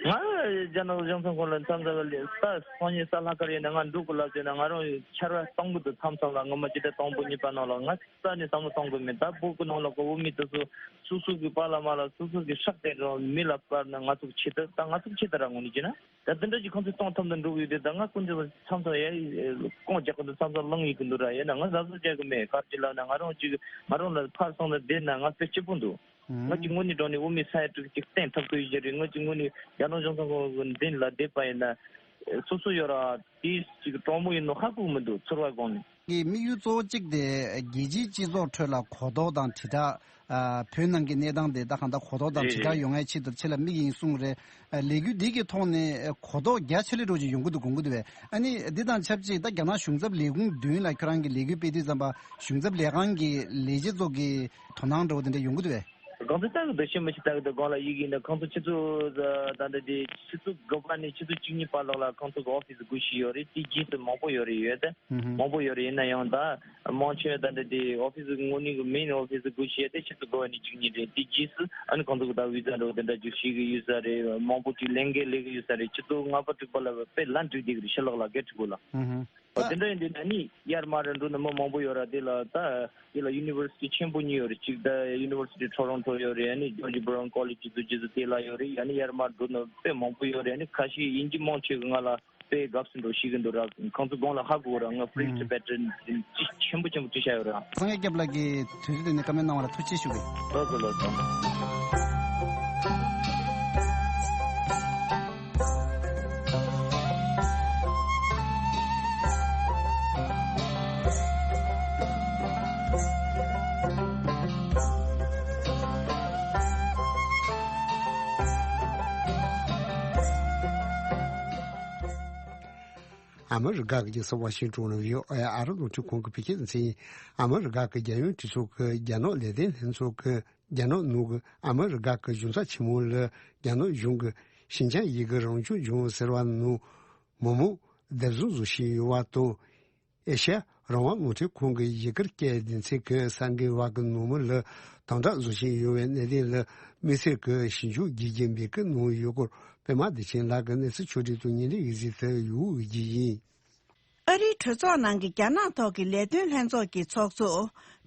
ང་རྒྱ་ནག་གཞུང་ཚབ་ཁང་ལ་མཚམས་མཚམས་ལ་ས་སང་ཉིན་གཟའ་ལྷག་དཀར་ཡིན་ན་ང་འགྲོ་དགོས་ལབ་བྱས་ན་ང་རང་ཆར་པ་གཏོང་གི་འདུག་མཚམས་མཚམས་ལ་སྔོན་མ་སྤྱི་ཟླ་དང་པོ་གཉིས་པ་ནང་ལ་ང་ས་ནས་བསམ་བློ་གཏོང་དགོས་མེད། ད་བོད་ཀྱི་ནང་ལ་གོ་བོད་མི་དེ་ཚོ་སོ་སོ་གི་པཱ་ལགས་མ་ལགས་སོ་སོ་གི་སྲོག་དེ་རང་མི་ལ་སྤར་ན་ང་ཚོ་ཆེད་དུ་ད་ང་ཚོ་ཆེད་དུ་ར་ངོ་ནས་བྱས་ན། ད་དེ་འདྲ་ཅིག་ཁོང་ཚོས་གཏོང་ཐུབ་ན་འགྲོ་གི་ཡོད་དེ། ད་ང་ཀུན་ཚོ་མཚམས་མཚམས་ཡ་ཡི་རྐང་རྒྱག་གི་འདུག་མཚམས་མཚམས་ལངས་ཡི་གི་འདུག་ར། ཡིན་ན་ང་གཟབ་གཟབ་བྱེད་གི་མེད། ག་རེ་ལབ་ན་ང་རང་ཅིག་ང་རང་ལ་ཕར་སོང་ན་བསྡད་ན་ང་དཔེ་སྐྱིད་པོ་འདུག་ང་ཅིག་དངོས་གནས་དྲང་གནས་འོས་མི་ས་ཡ་དྲུག་ཅིག་བསྟན་ཐུབ་ཀྱི་ཡོད་ཀྱི་རེད། ང་ཅིག་དངོས་གནས་རྒྱ་ནག་གཞུང་ཚབ་ཁང་གི་མདུན་ལ་བསྡད་པ་ཡིན་ན་སོ་སོ་ཡོད་ར་དེ་ཅིག་གྲོགས་མོ་ཡིན་ནོ་ཧ་གོ་གི་མི་འདུག་ཚོར་བ་སྒང་ནས། གི་དམིགས་ཡུལ་གཙོ་བོ་གཅིག་དེ་རྒྱལ་སྤྱིའི་སྤྱི་ཚོགས་ཁྲོད་ལ་གོ་རྟོགས་དང་དྲིལ་བསྒྲགས། ཨ་བོད་ནང་གི་གནས་སྟངས་དེ་ད་གང་ལྟར་གོ་རྟོགས་དང་རེད་དྲིལ་བསྒྲགས་རེད། ཡོང་ཡས་ཆེད་དུ་ཆེད་ལ་དམིགས་ཡིན་གསུངས་རེད། ཨ་ལས་འགུལ་འདི་གི་ཐོག་ནས་ཨ་གོ་རྟོགས་རྒྱ་ཆེ་ལེ་འགྲོ་ཅིག་ཡོང་གི་འདུག་དགོངས་ཀྱི་འདུག་བས། ཨ་ནི་འདི་དང་ཆབས་ཅིག་ད་རྒྱ་ནག་གཞུང་ཚབ་ལས་ཁུངས་མདུན་ལ་ཁྱོད་རང་གི་ལས་འགུལ་སྤེལ་དུས་ཙམ་པ་གཞུང་ཚབ་ལས་ཁང་གི་ལས་བྱེད་ཚོ་གི་དོ་སྣང་འདྲ་བོ་དེ་འདྲ་ཡོང་གི་འདུག་བས། གང་ཚོད་ལྟ་གི་འདུག་ཤེས་མི་ཤེས་ལྟ་གི་འདུག་སྒང་ལ་ཡི་གེ་ཡིན་ན་ཁོང་ཚོ་ཆུ་ཚོད་ད་ལྟ་དེ་ཆུ་ཚོད་དགུ་པ་ནས་ཆུ་ཚོད་བཅུ་གཉིས་བར་ལོགས་ལ་ཁོང་ཚོ་གི་ཨོ་ཕི་སི་སྒོ་ཕྱེ་ཡོད་རེད། དེ་རྗེས་སུ་མང་པོ་ཡོད་རེད་ཡོད་དེ། ཧུམ་ཧུམ། མང་པོ་ཡོད་རེད། ཡིན་ན་ཡང་ད་མང་ཆེ་ད་ལྟ་དེ་ཨོ་ཕི་སི་དངོས་གནས་ཀྱི་མེན་ཨོ་ཕི་སི་སྒོ་ཕྱེ་དེ་ཆུ་ཚོད་དགུ་པ་ནས་བཅུ་གཉིས་རེད། དེ་རྗེས་སུ་ཨ་ནི་ཁོང་ཚོ་གི་ད་བི་ཛ་འདྲ་བོ་དེ་འདྲ་ཅིག་ཞིག་གི་ཡོད་ས་རེད། མང་པོ་ཅིག་ལས་འགན་ལས་གི་ཡོད་ས་རེད། ཆུ་ཚོད་ལྔ་པ་དྲུག་པ་ལ་དཔེ་ལན་འགྲིག་བསྡད་གི་རེད། ཕྱི་ལོགས་ལ་སྒེར་ཕྲུ་གུ་ལ། ཧུམ་ཧུམ། ཨོ་དེ་འདྲ་ཡིན་དུས་ན་ནི་ཡར་མར་འགྲོ་ནི་མི་མང་པོ་ཡོད་ར། དེ་ལ་ད་དེ་ལ་ཡུ་ནི་ཝར་སི་ཊི་ཆེན་པོ་གཉིས་ཡོད་རེད། གཅིག་ད་ཡུ་ནི་ཝར་སི་ཊི་ཊོ་རོན་ཊོ་ཡོད་རེད། ཨ་ནི་ཇོར་ཇི་བྷ་རའུན་ཀོ་ལེཇ་དེ་ཚོ་རྗེས་སུ་དེ་ལ་ཡོད་རེད། ཨ་ནི་ཡར་མར་འགྲོ་ནི་དཔེ་མང་པོ་ཡོད་རེད། ཨ་ནི་ཁ་ཤས་ཡིན་གཅིག་མིན་གཅིག་ང་ལ་དཔེ་དགའ་བསུ་འདྲ་ཤེས་ཀྱི་འདུག་ར། ཁོང་ཚོ་དགོངས་ལ་ཧ་གོ་ར། ང་ཧྥི་རི་ཊི་བེ་ཊར་ཆེན་པོ་ཆེན་པོ་བྲིས་བཞག་ཡོད་ར། སངས་རྒྱས་སྐྱབས་ལགས་ཀྱིས་དུས་ཚོད་དེ་ནས་བཀའ་མོལ་གནང་བ་ལ་ཐུགས་རྗེ་ཞུ་གི། ལགས་སོ་ལགས་སོ། ཨ་མི་རི་ཀ་གི་རྒྱལ་ས་ཝ་ཤིང་ཊོན་ནང་ཡོད་ཨ་ཨ་རི་རླུང་འཕྲིན་ཁང་གི་བོད་སྐད་སྡེ་ཚན། ཨ་མི་རི་ཀ་གི་རྒྱལ་ཡོངས་གྲོས་ཚོགས་ཀྱི་རྒྱ་ནག་ལས་དོན་ལྷན་ཚོགས་ཀྱི་རྒྱ་ནག་ནང་གི་ཨ་མི་རི་ཀ་གི་གཞུང་ཚབ་ཆེན་མོ་ལ་རྒྱ་ནག་གཞུང་གིས་ཞིན་ཅང་ཡུ་གུར་རང་སྐྱོང་ལྗོངས་ཟེར་བ་ནང་མི་མང་སྡེབ་བཟུང་བཟོ་བཞིན་ཡོད་པ་དང་། ཨེ་ཤ་ཡ་རང་དབང་རླུང་འཕྲིན་ཁང་གི་ཡུ་གུར་སྐད་སྡེ་ཚན་གྱི་གསར་འགོད་པ་གི་ནང་མི་ལ་དམ་དྲག་བཟོ་བཞིན་ཡོད་པའི་གནད་དོན་ལ་དམིགས་བསལ་གྱི་ཞིབ་འཇུག་རྒྱུ་རྐྱེན་འབོད་སྐུལ་གནང་ཡོད་སྐོར་པད་མ་བདེ་ཆེན་ལགས་ཀྱིས་གནས་ཚུལ་ཕྱོགས་སྒྲིག་དང་ཉན་འདྲི་ཡི་གཟིགས་ཚུལ་ཡོད་ཀྱི་ཡིན། ཨ་རིའི་གྲོས་ཚོགས་ནང་གི་རྒྱ་ནག་ཐོག་གི་ལས་དོན་ལྷན་ཚོགས་ཀྱི་ཚོགས་གཙོ་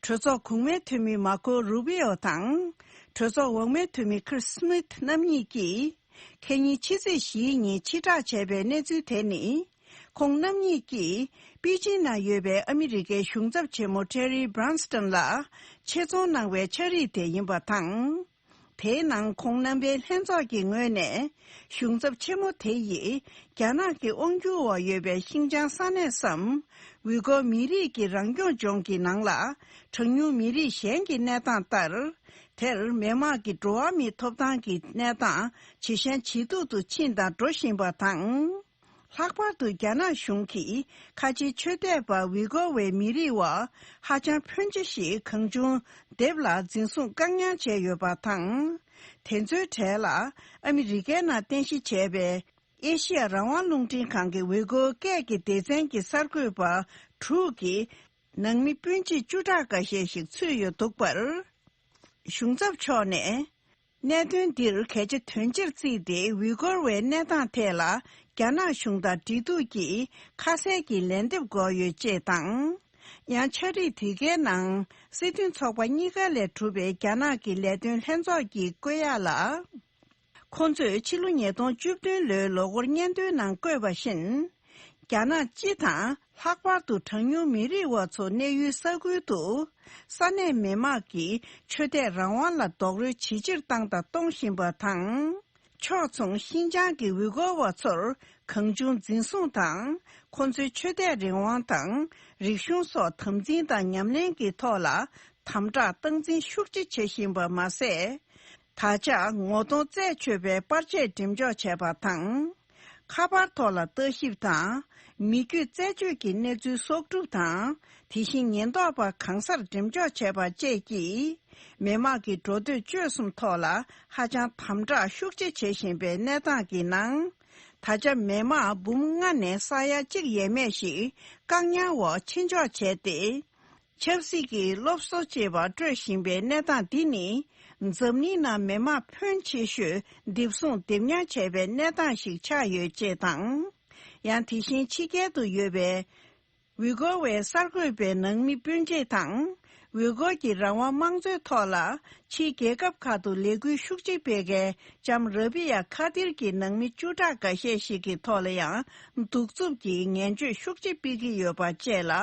གྲོས་ཚོགས་གོང་མའི་འཐུས་མི་མར་ཁོ་རུ་བི་ཨོ་དང་། གྲོས་ཚོགས་འོག་མའི་འཐུས་མི་ཁིར་སི་མིད་རྣམ་གཉིས་ཀྱིས། ཁེ་ཉིན་ཕྱི་ཚེས་བཞིའི་ཉིན་ཕྱིར་བསྒྲགས་བྱས་པའི་གནས་ཚུལ་དེ་ནི། ཁོང་རྣམ་གཉིས་ཀྱིས་པེ་ཅིན་ན་ཡོད་པའི་ཨ་མི་རི་ཀའི་གཞུང་ཚབ་ཆེན་མོ་ཊེ་རི་བྷ་རན་སི་ཊོན་ལ་ཆེད་རྫོང་གནང་བའི་ཕྱག་བྲིས་དེ་ཡིན་པ་དང་། དེའི་ནང་ཁོང་རྣམ་པའི་ལྷན་ཚོགས་ཀྱི་ངོས་ནས་གཞུང་ཚབ་ཆེན་མོ་དེ་ཡིས་རྒྱ་ནག་གི་དབང་སྒྱུར་འོག་ཡོད་པའི་ཤིན་ཅང་ས་གནས་སམ། ཝི་གོ་མི་རིགས་ཀྱི་རང་སྐྱོང་ལྗོངས་ཀྱི་ནང་ལ་གྲངས་ཉུང་མི་རིགས་གཞན་གྱི་གནས་སྟངས་ལྟར། དེར་མི་དམངས་ཀྱི་འགྲོ་བ་མིའི་ཐོབ་ཐང་གི་གནས་སྟངས་ཇེ་ཞན་ཇེ་སྡུག་ཏུ་ཕྱིན་དང་འགྲོ་བཞིན་པ་དང་། ལྷག་པར་དུ་རྒྱ་ནག་གཞུང་གིས་ཁ་ཆེའི་ཆོས་དད་པ་ཝི་གོ་བའི་མི་རིགས་བ་ཧ་ཅང་ཕོན་ཆེ་ཞིག་གང་བྱུང་སྡེབ་ལ་འཛིན་བཟུང་བཀག་ཉར་བྱས་ཡོད་པ་དང་། དེ་ཚོའི་གྲས་ལ་ཨ་མི་རི་ཀའི་ནང་རྟེན་གཞི་བྱས་པའི་ ཨེ་ཤི་ཡ་རང་དབང་རླུང་འཕྲིན་ཁང་གི་ཝི་གོ་སྐད་ཀྱི་སྡེ་ཚན་གྱི་གསར་འགོད་པ་དྲུག་གིས་ནང་མི་སྤུན་མཆེད་བཅུ་ཕྲག་འགའ་ཤས་ཤིག་ཚུད་ཡོད་འདུག་པར། གཞུང་ཚབ་མཆོག་ནས། གནད་དོན་འདིར་གལ་ཆེ་དོན་ཆེར་བརྩིས་ཏེ་ཝི་གོར་བའི་གནས་སྟངས་ཐད་ལ་རྒྱ་ནག་གཞུང་དང་འབྲེལ་གཏུག་གིས་ཁ་གསལ་གྱི་ལན་འདེབས་དགོས་ཡོད་ཅེས་དང་། ཡང་ཕྱག་བྲིས་དེ་གའི་ནང་སྲིད་དོན་ཚོགས་པ་གཉིས་ཀ་ལས་གྲུབ་པའི་རྒྱ་ནག་གི་ལས་དོན་ལྷན་ཚོགས་ཀྱིས་བཀོད་ཡག་ལ། ཁོང་ཚོས་ཕྱི་ལོ་ཉིས་སྟོང་བཅུ་བདུན་ལོའི་ལོ་འཁོར་སྙན་ཐོའི་ནང་བཀོད་པ་བཞིན། རྒྱ་ནག་སྤྱི་དང་ལྷག་པར་དུ་གྲངས་ཉུང་མི་རིགས་འོག་ཚོ་གནས་ཡུལ་ས་ཁུལ་དུ་ས་གནས་མི་དམངས་ཀྱི་ཆོས་དད་རང་དབང་ལ་རྡོག་རོལ་ཇི་ཆེར་བཏང་དང་གཏོང་བཞིན་པ་དང་། ཕྱོགས་མཚུངས་ཤིན་ཅང་གི་ཝི་གོ་བ་ཚོར་གང་བྱུང་འཛིན་བཟུང་དང་ཁོང་ཚོའི་ཆོས་དད་རང་དབང་དང་རིག་གཞུང་སོགས་དམ་འཛིན་དང་ཉམས་ལེན་གྱི་ཐོག་ལ་དམ་དྲག་སྟངས་འཛིན་ཤུགས་ཆེ་བྱེད་བཞིན་པ་མ་ཟད། ད་ཆ་ངོ་གདོང་རྩད་ཆོད་པའི་པར་ཆས་འགྲེམས་འཇོག་བྱས་པ་དང་། ཁ་པར་ཐོག་ལ་ལྟ་ཞིབ་དང་། མི་རྒྱུད་རྩད་གཅོད་ཀྱི་གནས་ཚུལ་གསོག་སྒྲུབ་དང་། དེ་བཞིན་ཉེན་རྟོག་པ་གང་སར་འགྲེམས་འཇོག་བྱས་པ་བཅས་ཀྱིས། མི་དམངས་ཀྱི་འགྲོ་སྡོད་སྤྱོད་གསུམ་ཐོག་ལ་ཧ་ཅང་དམ་དྲག་ཤུགས་ཆེ་བྱེད་བཞིན་པའི་གནས་སྟངས་ཀྱི་ནང་། ད་ཆ་མི་དམངས་འབུམ་ལྔ་ནས་ས་ཡ་གཅིག་ཡས་མས་ཤིག་བཀག་ཉར་འོག་ཕྱིར་འཇོག་བྱས་ཏེ། ཆབ་སྲིད་ཀྱི་སློབ་གསོ་བཅས་པ་སྤྲོད་བཞིན་པའི་གནས་སྟངས་འདི་ནི། འཛམ་གླིང་ནང་མི་དམངས་ཕོན་ཆེ་ཤོས་རྡིབ་བཟུང་རྡིབ་ཉར་བྱས་པའི་གནས་སྟངས་ཤིག་ཆགས་ཡོད་ཅེས་དང་། ཡང་དེ་བཞིན་ཕྱི་རྒྱལ་དུ་ཡོད་པའི་ཝི་གོ་བའི་གསར་འགོད་པའི་ནང་མི་སྤུན་མཆེད་དང་། ཝི་གོ་གི་རང་དབང་དམངས་གཙོའི་ཐོག་ལ་ཕྱིའི་རྒྱལ་ཁབ་ཁག་ཏུ་ལས་འགུལ་ཤུགས་ཆེ་སྤེལ་མཁན་ལྕམ་ར་བི་ཡ་ཁ་ཏིར་གྱི་ནང་མི་བཅུ་ཕྲག་འགའ་ཤས་ཤིག་གི་ཐོག་ལ་ཡང་གདུག་རྩུབ་ཀྱི་ངན་བྱུས་ཤུགས་ཆེ་སྤེལ་གྱི་ཡོད་པ་བཅས་ལ།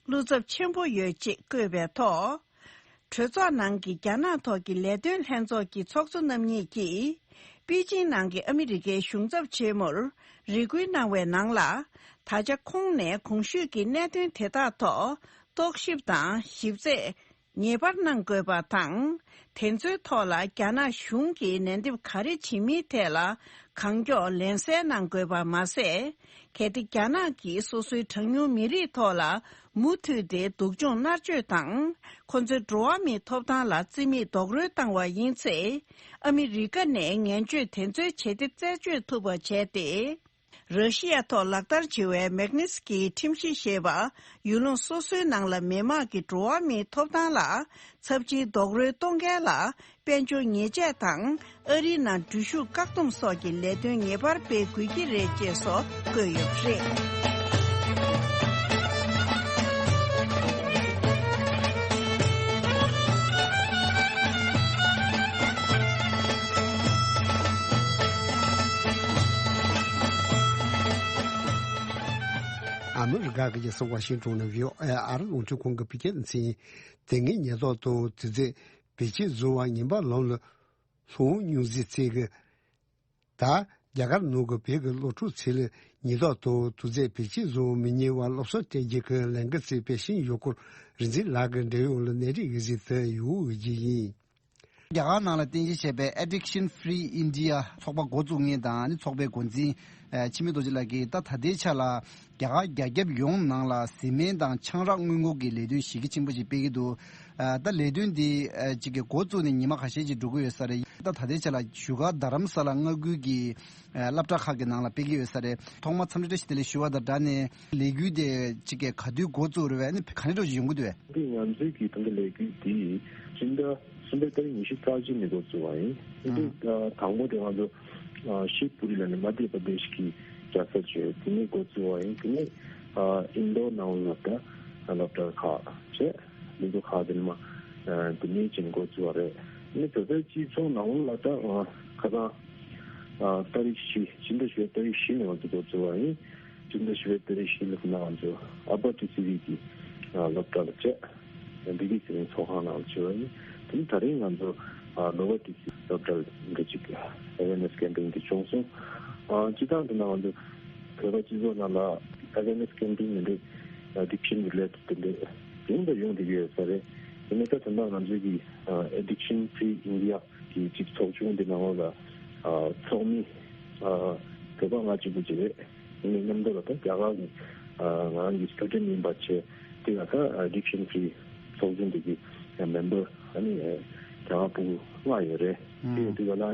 བློ་འཚབ་ཆེན་པོ་ཡོད་ཅེས་བཀོད་པའི་ཐོག་གྲོས་ཚོགས་ནང་གི་རྒྱ་ནག་ཐོག་གི་ལས་དོན་ལྷན་ཚོགས་ཀྱི་ཚོགས་གཙོ་རྣམ་གཉིས་ཀྱིས། པེ་ཅིང་ནང་གི་ཨ་མི་རི་ཀའི་གཞུང་ཚབ་ཆེན་མོར་རེ་སྐུལ་གནང་བའི་ནང་ལ། ད་ཆ་ཁོང་ནས་གོང་ཞུས་ཀྱི་གནད་དོན་དེ་དག་ཐོག་རྟོག་ཞིབ་དང་ཞིབ་རྩད་ངེས་པར་གནང་དགོས་པ་དང་། དེ་ཚོའི་ཐོག་ལ་རྒྱ་ནག་གཞུང་གིས་ལན་འདེབས་ག་རེ་བྱེད་མིན་ཐད་ལ་གང་མགྱོགས་ལན་གསལ་གནང་དགོས་པ་མ་ཟད། གལ་ཏེ་རྒྱ་ནག་གིས་སོ་སོའི་གྲངས་ཉུང་མི་རིགས་ཐོག་ལ་མུ་མཐུད་དེ་སྡུག་སྦྱོང་མནར་གཅོད་དང་། ཁོ་ཚོའི་འགྲོ་བ་མིའི་ཐོབ་ཐང་ལ་རྩིས་མེད་རྡོག་རོལ་བཏང་བ་ཡིན་ཚེ། ཨ་མི་རི་ཀ་ནས་ངན་བྱུས་དེ་ཚོའི་ཇེ་བདེ་རྩད་གཅོད་ཐུབ་པ་བྱས་ཏེ། ར་ཤི་ཡ་ཐོག་ལག་བསྟར་བྱེད་པའི་མེག་ནི་སི་ཀི་ཁྲིམས་གཞི་ཞེས་པ། ཡུལ་ལུང་སོ་སོའི་ནང་ལ་མི་དམངས་ཀྱི་འགྲོ་བ་མིའི་ཐོབ་ཐང་ལ་ཚབས་ཆེའི་རྡོག་རོལ་གཏོང་མཁན་ལ་དཔལ་འབྱོར་ཉེས་ཆད་དང་། ཨ་རིའི་ནང་འགྲུལ་བཞུད་བཀག་སྡོམ་སོགས་ཀྱི་ལས་དོན་ངེས་པར་སྤེལ་དགོས་ཀྱི་རེད་ཅེས་སོགས་བཀོད་ཡོད་པ་རེད། ཨ་མི་རི་ཀ་གི་རྒྱལ་ས་ཝ་ཤིང་ཏོན་ནས་བྷི་ཨོ་ཨེ་ཨ་རི་རླུང་འཕྲིན་ཁང་གི་བོད་སྐད་སྡེ་ཚན། དེ་སྔའི་ཉེན་རྟོག་དང་དུས་ཚོད་བེད་སྤྱོད་བཟོ་བ་ཉེན་པ་ལམ་ལ་ལྷོང་སྨྱོ་རྫས་བཙལ་གི། ད་རྒྱ་གར་ནང་གི་བོད་ཀྱི་སློབ་ཕྲུག་ཚོ་ལ་ཉེན་རྟོག་དང་དུས་ཚོད་བེད་སྤྱོད་བཟོ་མི་ཉན་པར་སློབ་གསོ་སྤྲད་རྒྱུ་གི་ལས་འགུལ་ཚོ་སྤེལ་བཞིན་ཡོད་སྐོར་རིག་འཛིན་ལགས་ཀྱི་འབྲེལ་ཡོད་ལ་གནས་རིགས་ཡོད་ཟིན་དུ་ཡོད་རྒྱུ་ཡིན། རྒྱ་གར་ནང་ལ་རྟེན་གཞི་བྱས་པའི་Addiction Free India ཚོགས་པ་འགོ་བཙུགས་མཁན་དང་ནི་ཚོགས་པའི་འགོ་འཛིན་འཆི་མེད་རྡོ་རྗེ་ལགས་ཀྱིས་ད་ད་ལྟའི་ཆ་ལ་རྒྱ་གར་རྒྱ་ཁྱབ་ཡོངས་ནང་ལ་བཟི་སྨན་དང་ཆང་རག་སྔོན་འགོག་གི་ལས་དོན་གཞི་རྒྱ་ཆེན་པོ་ཞིག་སྤེལ་གྱི་འདུག་ཨ། ད་ལས་དོན་འདི་ཨ་གཅིག་གི་འགོ་བཙུགས་ནས་ཉི་མ་ཁ་ཤས་ཅིག་འགྲོ་གི་ཡོད་ས་རེད། ད་ད་ལྟའི་ཆ་ལ་བཞུགས་སྒར་རྡ་རམ་ས་ལ་མངའ་ཁུལ་གྱི་ཨ་སློབ་གྲྭ་ཁག་གི་ནང་ལ་སྤེལ་གྱི་ཡོད་ས་རེད། ཐོག་མར་འཚམས་འདྲི་བཀྲ་ཤིས་བདེ་ལེགས་ཞུ་བ་དང་སྦྲགས་ནས་ལས་འགུལ་དེ་གཅིག་གི་ག་དུས་འགོ་བཙུགས་རེད་པས། ཨ་ནི་ག་ནས་འགྲོ་ཅིག་ཡོང་གི་འདུག་པས། འདི་ང་ཚོའི་གི་ད་ལྟ་ལས་འགུལ་འདི་སྤྱི་ཟླ་གསུམ་པའི་ཏ་རིག་ཉི་ཤུ་རྩ་གཅིག་ནས་འགོ་བཙུགས་པ་ཡིན། ཨ་འདི་ཨ་དང་པོ་དེ་ང་ཚོ་ཨ་ཤིབ་པུ་རི་ལ་ནི་མ་དྷྱ་པར་དེཤ་གི་རྒྱལ་ས་བྱས། དེ་ནས་འགོ་བཙུགས་པ་ཡིན། དེ་ནས་ཨ་ཨིན་རྡོར་ནང་ལ་ད་སློབ་གྲྭ་ཁག་བྱས། ལས་འགུལ་ཁག་དེ་ནས་མ་ཨ་དེ་ནས་ཅིག་འགོ་བཙུགས་པ་རེད། ཨ་ནི་བོད་པའི་སྤྱི་ཚོགས་ནང་ལ་ད་ཨ་ཁ་སང་ཨ་ཏ་རིག་བཞི་སྤྱི་ཟླ་བཞི་པའི་ཏ་རིག་བཞི་ནས་ང་ཚོ་འགོ་བཙུགས་པ་ཡིན། སྤྱི་ཟླ་བཞི་པའི་ཏ་རིག་བཞི་ལ་ཁོ་ན་ང་ཚོ་ཨ་པར་ཊི་སི་ཝི་གི་ཨ་སློབ་གྲྭ་ལ་བྱས། བདེ་སྐྱིད་ཚེ་རིང་ཚོགས་ཁང་ནང་ལ་བྱས་པ་ཡིན། དེ་ནི་ད་རིང་ང་ཚོ་ཨ་ལོ་ཝར་ཊི་སི་སློབ་གྲྭ་ལ་འགའ་ཅིག་ཨ་ཝེར་ནེ་སི་ཀེམ་པེན་དེ་བྱུང་སོང་། ཨ་སྤྱི་བཏང་དེ་ན་ང་ཚོ་བོད་པ་སྤྱི་ཚོགས་ནང་ལ་ཨ་ཝེར་ནེ་སི་ཀེམ་པེན་འདི་འདྲའི་ཨ་ཌིག་ཤན་རི་ལེ་ཊེཌ་དེ་འདྲའི་ཡོང་དང་ཡོང་བསྡད་ཀྱི་ཡོད་ས་རེད། དེ་ནས་ད་ད་ལྟ་ང་ཚོའི་གི་ཨ་Addiction Free India གི་ཅིག་ཚོགས་ཆུང་དེ་ནང་ལ་ཨ་ཚོགས་མི་ཨ་བོད་པ་ང་གཅིག་པུ་ཅིག་རེད། ཡིན་ནའི་མཉམ་དུ་ལ་ད་རྒྱ་གར་གྱི་ཨ་ང་རང་གི་སི་ཊུ་ཌེན་ཊི་ཡིན་པ་བྱས། དེ་ཡང་ད་Addiction Free ཚོགས་ཆུང་དེ་གི་མེམ་བར་ཨ་ནི་རྒྱ་གར་ཕྲུ་གུ་ལྔ་ཡོད་རེད། དེ་ཡོད་དུས་ག་ལ་ཨ་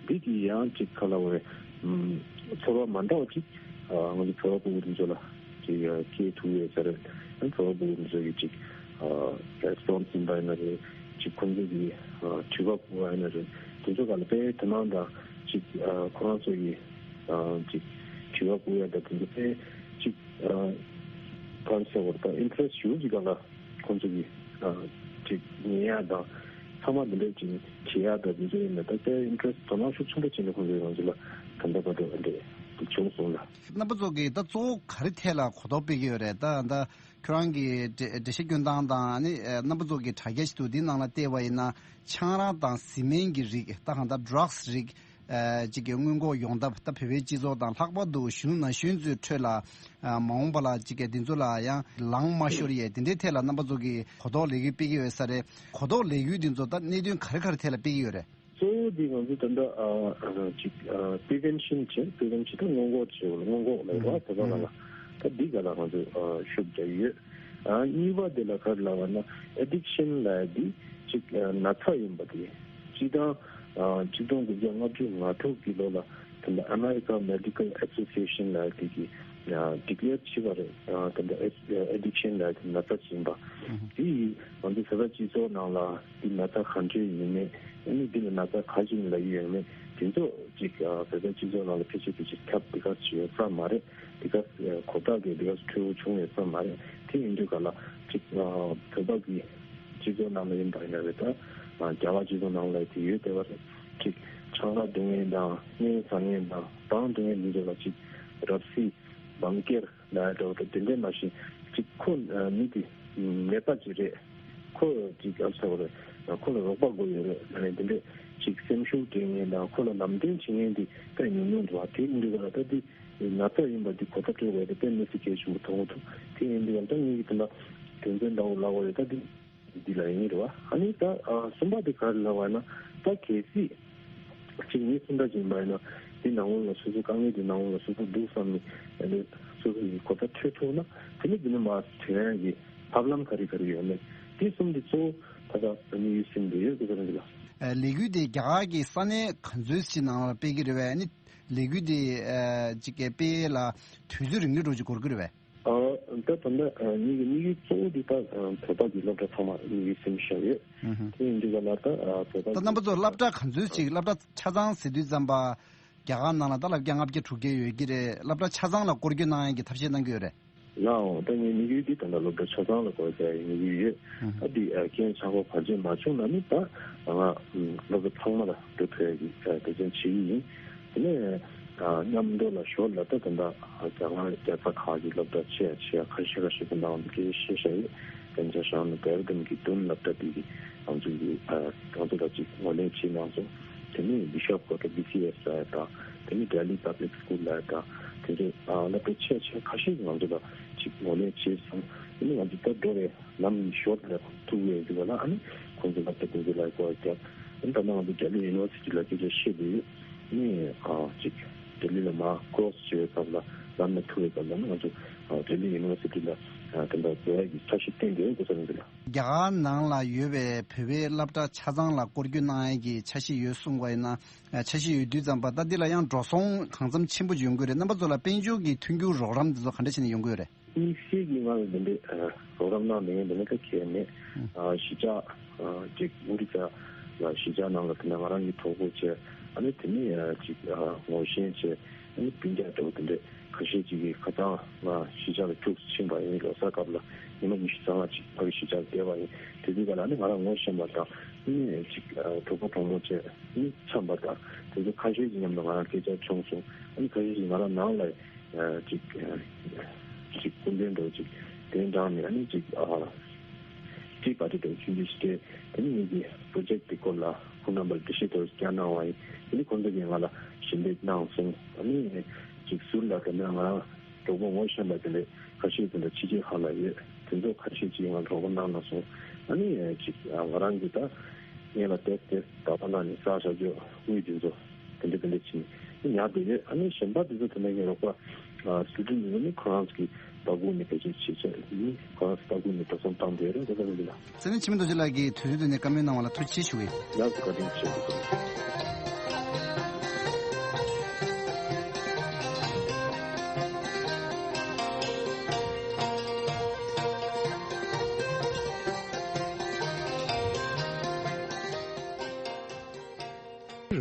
འདི་གི་ཡང་ཅིག་ག་ལ་བ་རེད། ཨམ་ ཚོར་བ་མ་འདྲ་བ་ཅིག་ང་ཚོ་ཚོར་བ་ཕྲུ་གུ་དེ་ཚོ་ལ་ཅིག་སྐྱེས་ཐུབ་ཡོད་ས་རེད། ཚོར་བ་ཕྲུ་གུ་དེ་ཚོ་གི་ཅིག་རེ་སི་པོན་སི་ཡིན་པ་ཡིན་ན་རེད། ཅིག་ཁོང་ཚོ་གི་དྲི་བ་ཕུལ་བ་ཡིན་ན་རེད། དེ་ཚོ་ག་ལ་དཔེ་དོ་སྣང་དང་ཅིག་ཁོ་རང་ཚོ་གི་ཅིག་དྲི་བ་ཕུལ་ཡ་དང་དེ་ཚོ་དཔེ་ཅིག་ག་རེ་ཟེར་བ་རེད། ད་ཨིན་ཊི་རེ་སི་ཊི་ཞེ་པོ་ཅིག་ག་ལ་ཁོང་ཚོ་གི་ཅིག་ཉན་ཡ་དང་ཚང་མ་འདི་འདྲས་ཅིག་བྱེད་ཡ་དང་དེ་ཚོ་ཡིན་ན་ད་དཔེ་ཨིན་ཊི་རེ་སི་ཊི་དོ་སྣང་ཤུགས་ཆེན་པོ་བྱས་ནས་ཁོང་ཚོ་ཡི་རང་ཚོ་ལ་ད་ལྟ་བར་དུ་འདི་འདྲས་བྱུང་སོང་ལ། རྣམ་པ་ཚོ་གིས་ད་གཙོ་བོ་ག་རེ་ཐད་ལ་གོ་རྟོགས་སྤེལ་གྱི་ཡོད་རེད། ད་ད་ཁྱོད་རང་གི་འགྲེལ་འགྲེལ་བཤད་སྐྱོན་སྟངས་དང་ནི་རྣམ་པ་ཚོ་གི་དྲ་རྒྱ་ཞིག་ཏུ་འདི་ནང་ལ་བལྟས་པ་ཡིན་ན་ཆང་རག་དང་བཟི་སྨན་གྱི་རིགས། ད་གང་ལྟར་ཌྲག་སི་རིགས་ཅིག་གི་སྔོན་འགོག་ཡོང་ཐབས། ད་བོད་པའི་སྤྱི་ཚོགས་དང་ལྷག་པར་དུ་གཞོན་ནུ་ན་གཞོན་ཚོའི་ཁྲོད་ལ་མ་འོངས་པ་ལ་ཅིག་གི་འདི་ཚོ་ལ་ཡང་ལངས་མ་ཤོར་ཡས་དེ་འདྲའི་ཐད་ལ་རྣམ་པ་ཚོ་གིས་གོ་རྟོགས་ལས་འགུལ་སྤེལ་གྱི་ཡོད་ས་རེད། གོ་རྟོགས་ལས་འགུལ་འདི་ཚོ་ད་གནད་དོན་ག་རེ་ག་རེ་ཐད་ལ་སྤེལ་གྱི་ཡོད་རེད། གཙོ་བོ་དེ་ང་ཚོ་ད་ལྟ་ཨ་ཅིག་པི་ཝེན་ཤིན་བྱས། པི་ཝེན་ཤིན་ད་སྔོན་འགོག་བྱེད་དགོས་སྔོན་འགོག་ལ་རེད་བ། དེ་ཚོ་ལ་ད་འདི་ག་ལ་ང་ཚོ་ཤུགས་རྒྱག་ཡོད། ཨ་གཉིས་པ་དེ་ལ་ག་རེ་ལབ་པ་ན་ཨེ་ཌིག་ཤིན་ལབ་ཡ་དེ་ཅིག་ན་ཚ་ཡིན་པ་དེ་སྤྱི་བཏང་ཆིག་སྟོང་དགུ་བརྒྱ་ལྔ་བཅུ་ང་དྲུག་གི་ལོ་ལ་ད་ལྟ་ཨ་མེ་རི་ཀ་མེ་ཌི་ཀལ་ཨེ་སོ་སི་ཨེ་ཤིན་ལབ་ཡ་དེ་གིས་ཌི་ཀི་ལེར་བྱས་པ་རེད། ད་ལྟ་ཨེ་ཌིག་ཤིན་ལབ་ཡ་དེ་ན་ཚ་ཡིན་པ་དེ་ཡིས་ང་ཚོ་བོད་པ་སྤྱི་ཚོགས་ནང་ལ་འདི་ན་ཚ་ག་འདྲས་ཡིན་མིན། ཨ་ནི་འདི་ལ་ན་ཚ་ག་ཅིག་ལབ་ཀྱི་ཡོད་མེད་དེ་ཚོ་ཅིག་བོད་པའི་སྤྱི་ཚོགས་ནང་ལ་ཕལ་ཆེར་དེ་ཅིག་ཁྱབ་དེ་ག་ཅིག་ཡོད་ས་མ་རེད། དེ་ག་གོ་རྟོགས་དེ་དེ་ག་ཚོད་བྱུང་ཡོད་ས་མ་རེད། དེ་ཡིན་དུས་ག་ལ་ཅིག་བོད་པ་གི་སྤྱི་ཚོགས་ནང་ལ་ཡིན་པ་ཡིན་ན་རེད། ད་རྒྱ་གར་སྤྱི་ཚོགས་ནང་ལ་དེ་ཡོད་བསྡད་པ་རེད། ཅིག་ཆང་རག་འཐུང་མཁན་དང་སྨན་ཟ་མཁན་དང་བང་འཐུང་མཁན་འདི་ཚོ་ལ་ཅིག་རབ་སྲིད་བང་སྐྱེར་ལ་འགྲོ་བ་དེ་འདྲ་མ་ཤེས་ཅིག་ཁོ་མི་དེ་ནད་པ་ཅིག་རེད། ཁོ་ཅིག་ཨབ་ས་བ་རེད། ཁོ་ལ་རོགས་པ་དགོས་ཡོད་རེད། ཨ་ནི་དེ་འདྲས་ཅིག་སེམས་ཤུགས་སྤྲད་མཁན་དང་ཁོ་ལ་ལམ་སྟོན་བྱེད་མཁན་དེ་དཔེ་ཉུང་ཉུང་འདུག་བ། དེ་ཡིན་དུས་ལ་ད་དེ་ན་ཚ་ཡིན་པ་དེ་གོ་བརྡ་སྤྲོད་དགོས་དེ་དཔེ་གནས་ཚུལ་གལ་ཆེན་པོ་མཐོང་གི་འདུག་དེ་ཡིན་དུས་ལ་ད་ངེད་ཀྱི་དེ་ལ་དོན་ཚན་འདྲ་བོ་ལབ་དགོས་རེད། ད་དེ་འདི་ལ་ཡིན་རེད་བ། ཨ་ནི་ད་གསུམ་པ་དེ་ག་རེ་ལབ་པ་ཡིན་ན་ད་གལ་སྲིད། གཅིག་ནི་སུ་འདྲ་ཅིག་ཡིན་པ་ཡིན་ན་དེ་ནང་ལོགས་ལ་སོ་སོ་དཀའ་ངལ་དེ་ནང་ལོགས་ལ་སོ་སོ་འདུག་བསམ་ནས་ཨ་ནི་སོ་སོ་ཡི་གོ་བརྡ་འཕྲོད་ཐུབ་ན་དེ་ནི་དེ་ནི་མ་དྲན་ཡ་གི་ཐབས་ལམ་ག་རེ་ག་རེ་ཡོད་མེད་དེ་གསུམ་དེ་གཙོ་བོ་ད་ལྟ་ཨ་ནི་ཡིད་སེམས་དེ་ཡོད་དགོས་ས་རེད་ལ། ལས་འགུལ་དེ་རྒྱ་གར་གྱི་ས་གནས་ག་ཚོད་ཅིག་ནང་ལ་སྤེལ་གྱི་རེད་བས། ཨ་ནི་ལས་འགུལ་དེ་ཅིག་གི་སྤེལ་ལ་དུས་ཚོད་རིང་ལོས་འགྲོ་ཅིག་འགོར་གྱི་རེད་བས། ཨ་ད་ད་ལྟ་ངེད་ཀྱི་དམིགས་ཡུལ་གཙོ་བོ་དེ་ད་བོད་པ་གི་སློབ་གྲྭ་ཚང་མ་ངེད་ཀྱི་སེམས་ཤར་ཡོད། དེ་ཡིན་དུས་ག་ལ་ད་བོད་པ་ད་རྣམ་པ་ཚོ་སློབ་གྲྭ་ག་ཚོད་ཅིག་སློབ་གྲྭ་ཆ་ཚང་ཟེར་དུས་ཙམ་པ་རྒྱ་གར་ནང་ལ་ད་སློབ་གྲྭ་ལྔ་བརྒྱ་དྲུག་བརྒྱ་ཡོད་ཀྱི་རེད། སློབ་གྲྭ་ཆ་ཚང་ལ་སྐོར་སྐྱོད་གནང་ཡས་ཀྱི་ཐབས་ཤེས་གནང་གི་ཡོད་རེད། ལའོ་ད་ངའི་དམིགས་ཡུལ་འདི་ད་ལྟ་སློབ་གྲྭ་ཆ་ཚང་ལ་སྐོར་ཡས་དམིགས་ཡུལ་ཡོད། ད་འདི་རྐྱེན་ཆག་སྒོ་ག་ཚོད་མ་བྱུང་ན་ནི་ད་ང་སློབ་གྲྭ་ཚང་མ་ལ་འགྲོ་ཐུབ་ཡས་ཀྱི་འབད་བརྩོན་བྱེད་ཀྱི་ཡིན། དེ་ནས་མཉམ་དུ་ལ་ཞོར་ལ་ད་ད་ལྟ་རྒྱ་གར་རྒྱལ་ས་ཁག་གི་སློབ་གྲྭ་ཆེ་ཡ་ཆེ་ཡ་ཁ་ཤས་ཁ་ཤས་ཀྱི་ནང་དུ་སྐད་ཆ་བཤད་བཞག་ཡོད། དེང་ཆ་བཞག་ན་སྦེལ་ཇམ་གྱི་དུན་སློབ་གྲྭ་དེ་གི་ང་ཚོ་གི་ང་ཚོ་ལ་ཅིག་ངོས་ལེན་བྱས་གནང་སོང་། དེ་ནས་བི་ཤོབ་ཀོ་ཊར་བི་སི་ཨེས་ལབ་ཡ་དང་དེ་ནས་ལྡི་ལི་པབ་ལིག་སི་ཀུལ་ལབ་ཡ་དང་དེ་ཚོ་སློབ་གྲྭ་ཆེ་ཆེ་ཁ་ཤས་ཀྱིས་ང་ཚོ་ལ་ཅིག་ངོས་ལེན་བྱས་སོང་། དེ་ནས་ང་ཚོ་ད་འགྲོ་བའི་ལམ་ཞོར་ལ་ཐུག་ཡོད་འདུག་ལ། ཨ་ནི་ཁོང་ཚོ་ལ་ད་ཁོང་ཚོ་ལ་སྐོར་རྒྱབ། ཨ་ནི་ད་ནང་དུ་ལྡི་ལི་ཡུ་ནི་ཝར་སི་ཊི་ལ་སྐད་ཆ་བཤད་དུས་ཨ་ནི་ཨ་ཅིག་ལྡི་ལི་ལ་མར་ཀོ་རོ་སི་བྱེད་པའི་སྐབས་ལ་ལམ་ནས་ཐུག་པའི་སྐབས་ལ་ནི་ང་ཚོ་ཨ་ལྡི་ལི་ཡུ་ནི་ཝར་སི་ཊི་ལ་ཨ་དེ་འདྲ་འགྲོ་ཡ་གི་འཆར་གཞི་བཏིང་དགོས་འདུག་ཟེར་འདུག་ལ། རྒྱ་གར་ནང་ལ་ཡོད་པའི་བོད་པའི་སློབ་གྲྭ་ཆ་ཚང་ལ་སྐོར་སྐྱོད་གནང་ཡ་གི་འཆར་གཞི་ཡོད་གསུང་བ་ཡིན་ན་འཆར་གཞི་ཡོད་དུས་ཙམ་པ་ད་འདི་ལ་ཡང་འགྲོ་སོང་གང་འཚམ་ཆེན་པོ་ཡོང་གི་རེད། རྣམ་པ་ཚོ་ལ་དཔལ་འབྱོར་གྱི་མཐུན་འགྱུར་རོགས་རམ་འདི་ཚོ་ག་འདྲ་བྱས་ནས་ཡོང་གི་ཡོད་རེད། དམིགས་བསལ་གྱི་ང་ལ་འདི་འདྲའི་རོགས་རམ་གནང་མཁན་འདི་འདྲ་གང་ཡང་མེད། གཞིས་ཆགས་ཅིག་ཨོ་རི་ས་ལ་གཞིས་ཆགས་ནང་ལ་དེ་ནས་ང་རང་གི་གྲོགས་པོ་བྱས། ཨ་ནི་དེ་ནས་ཅིག་ངོ་ཤེས་བྱས། ཨ་ནི་སྤུན་ཀྱག་འདྲ་བོ་དེ་འདྲས་ཁ་ཤས་ཅིག་གིས་ཁ་སང་ང་གཞིས་ཆགས་ལ་ཁྱུག་ཙམ་ཕྱིན་པ་ཡིན། ལོ་གསར་སྐབས་ལ་ཉི་མ་ཉི་ཤུ་རྩ་ལྔ་ཅིག་ཕ་གི་གཞིས་ཆགས་ལ་བསྡད་པ་ཡིན། དེ་དུས་ག་ལ་ཨ་ནི་ང་རང་ངོ་ཤེས་པ་དང་ཨ་ནི་ཅིག་གྲོགས་པོ་གྲོགས་མོ་བྱས་ཨ་ནི་འཆམ་པ་དང་དེ་ཚོ་ཁ་ཤས་ཅིག་མཉམ་དུ་ང་རང་སྐད་ཆ་བྱུང་སོང་། ཨ་ནི་ཁ་ཤས་ཅིག་ང་རང་ནང་ལ་ཅིག་ཅིག་སྐུ་མདུན་འདྲ་བོ་ཅིག་གདན་དྲངས་ནས་ཨ་ནི་ཅིག་ཨ་ཏི་པར་ཊི་འདྲ་བོ་ཆུང་ཆུང་ཞིག་སྤྲད། དེ་ནི་ངེད་ཀྱི་པྲོ་ཇེཀ་དེ་སྐོར་ལ་ཁོང་རྣམ་པར་འགྲེལ་བཤད་འདྲ་བོ་ཅིག་བསྐྱར་གནང་བ་ཡིན། དེ་ནི་ཁོང་ཚོ་གིས་ང་ལ་ཞལ་འདེབས་གནང་སོང་། ཨ་ནི་ཅིག་ཟུར་ལ་དེ་ནས་ང་རང་གྲོགས་པོ་ངོ་ཤེས་པ་དེ་འདྲ་ཁ་ཤས་དེ་འདྲ་ཕྱི་རྒྱལ་ཁག་ལ་ཡོད། དེ་ཚོ་ཁ་ཤས་ཅིག་ང་གྲོགས་པོ་གནང་གནང་སོང་། ཨ་ནི་ཅིག་ང་རང་གིས་ད་སྔོན་ལ་ཏོག་ཙམ་བརྡ་པ་གནང་ནས་བསགས་བཞག་རྒྱུ་དངུལ་དེ་ཚོ་དེ་འདྲ་དེ་འདྲ་བྱས་ནས་ཉར་བསྡད་ཡོད། ཨ་ནི་གཞན་པ་དེ་ཚོ་དེ་འདྲ་ངའི་རོགས་པ་སི་ཊུ་ཌེན་ཊི་དེ་ཚོ་ནི་ཁོ་རང་ཚོ་གི་ལྟ་སྐོར་ནས་བེད་སྤྱོད་བྱེད་ཆོག་ཡིན། ཁོ་རང་ཚོ་ལྟ་སྐོར་ནས་འགྲོ་སོང་བཏང་བསྡད་ཡོད་རེད། འདི་ལྟ་བུ་འདི་ལ། སེ་ར་བྱེས་མི་རྡོ་རྗེ་ལགས་ཀྱིས་དུས་ཚོད་དེ་ནས་བཀའ་མོལ་གནང་བ་ལ་ཐུགས་རྗེ་ཆེ་ཞུ་གི་ཡིན། ཡག་པོ་བཀའ་དྲིན་ཆེ་ཞུ་གི་ཡིན།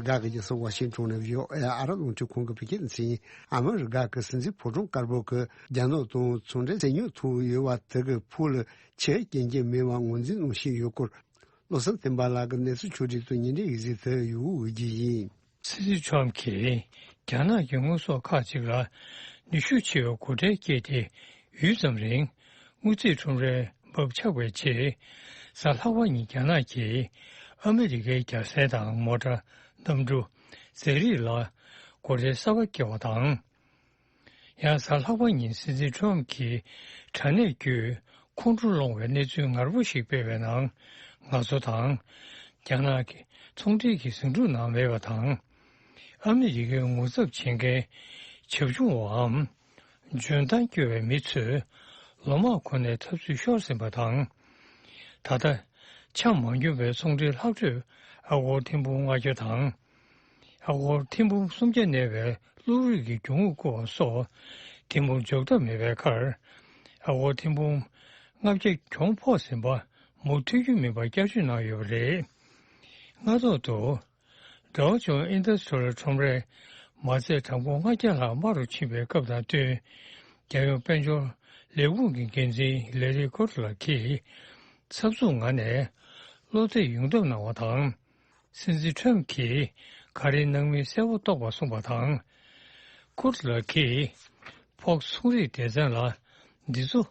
ག་གི་རྒྱལ་ས་ཝ་ཤིང་ཊོན་ནས་ཡོད་ཨ་རབ་རླུང་འཕྲིན་ཁང་གི་བོད་སྐད་སྡེ་ཚན་ཨ་མི་རི་ཀ་གི་སྲིད་འཛིན་ཕོ་བྲང་དཀར་པོ་གི་རྒྱ་ནག་དང་ཚོང་འབྲེལ་རྩིས་ཉོ་ཐུབ་ཡོད་པ་དེ་གི་ཕུགས་ལ་ཆེས་རྐྱེན་གྱིས་མེད་པ་ངོས་འཛིན་གནང་བཞིན་ཡོད་སྐོར། བློ་བཟང་བསྟན་པ་ལགས་ཀྱིས་གནས་ཚུལ་ཕྱོགས་སྒྲིག་ཏུ་ཉིན་རེའི་གཟིགས་ཚུལ་ཡོད་འོས་ཀྱི་ཡིན། སྲིད་འཛིན་ཁྲོམ་གྱིས་རྒྱ་ནག་གི་དངོས་ཟོག་ཁག་ཅིག་ལ་ནུས་ཤུགས་ཆེ་བའི་སྒོ་ཁྲལ་བཀལ་ཏེ་ཡུད་ཙམ་རིང་དངུལ་རྩིས་ཁྲོམ་རའི་འབབ་ཆག་པའི་རྗེས། གཟའ་ལྷག་པ་ཉིན་རྒྱ་ནག་གིས་ཨ་མི་རི་ཀའི་རྒྱལ་སའི་དང་མོ་ཊ། གནམ་གྲུ། ཟས་རིགས་ལ་སྒོ་ཁྲལ་གསར་པ་བཀལ་བ་དང་། ཡང་གཟའ་ལྷག་པ་ཉིན་སྲིད་འཛིན་ཁྲོམ་གྱི་དྲ་གནས་བརྒྱུད་ཁོང་ཁྲོ་སློང་བའི་གནས་ཚུལ་ངར་པོ་ཞིག་སྤེལ་བའི་ནང་། ང་ཚོ་དང་རྒྱ་ནག་གི་ཚོང་འབྲེལ་གྱི་ཟིང་འཁྲུག་ནང་མེད་པ་དང་། ཨ་མི་རི་ཀའི་ངོ་ཚབ་བྱེད་མཁན་བྱབ་ཆུང་བའམ་འཇོན་ཐང་སྐྱོ་བའི་མི་ཚོས་ལོ་མང་གོང་ནས་འཐབ་རྩོད་ཤོར་ཟིན་པ་དང་། ད་ལྟ་ཆ་མ་སྙོམས་པའི་ཚོང་འབྲེལ་ལྷག་འཕྲོས་ཨ་སྒོར་ཐེར་འབུམ་ལྔ་བརྒྱ་དང་། ཨ་སྒོར་ཐེར་འབུམ་སུམ་བརྒྱ་གནས་པའི་བློ་རིག་གི་རྒྱུ་དངོས་བསྐུར་བ་སོགས་ཐེར་འབུམ་འཇོག་ཐབས་མེད་པའི་ཁར། ཨ་སྒོར་ཐེར་འབུམ་ལྔ་བརྒྱ་གྱོང་ཕོག་ཟིན་པ་མུ་མཐུད་རྒྱུ་མིན་པར་བསྐྱར་བཅོས་གནང་ཡོད་པ་རེད། སྔ་ཐོག་ཏུ། Dow Jones Industrial ཁྲོམ་རས་མ་རྩ་གྲངས་འབོར་ལྔ་བརྒྱ་ལྷག་དམའ་རུ་ཕྱིན་པའི་སྐབས་དང་བསྟུན། རྒྱལ་ཡོངས་དཔལ་འབྱོར་ལས་ཁུངས་ཀྱི་འགན་འཛིན་ལེ་རི་ཀོ་ཊི་ལགས་ཀྱིས་འཚབ་འཚུབ་ངང་ནས་བློ་གཏད་ཡོང་ཐབས་གནང་བ་དང་། སྲིད་འཛིན་ཁྲོམ་གྱིས་ག་རེ་གནང་མིན་གསལ་པོ་རྟོགས་པ་གསུངས་པ་དང་། ཀུར་ལགས་ཀྱིས་ཕོག་སི་ཚོང་རིག་སྡེ་ཚན་ལ་འདི་ཚོ་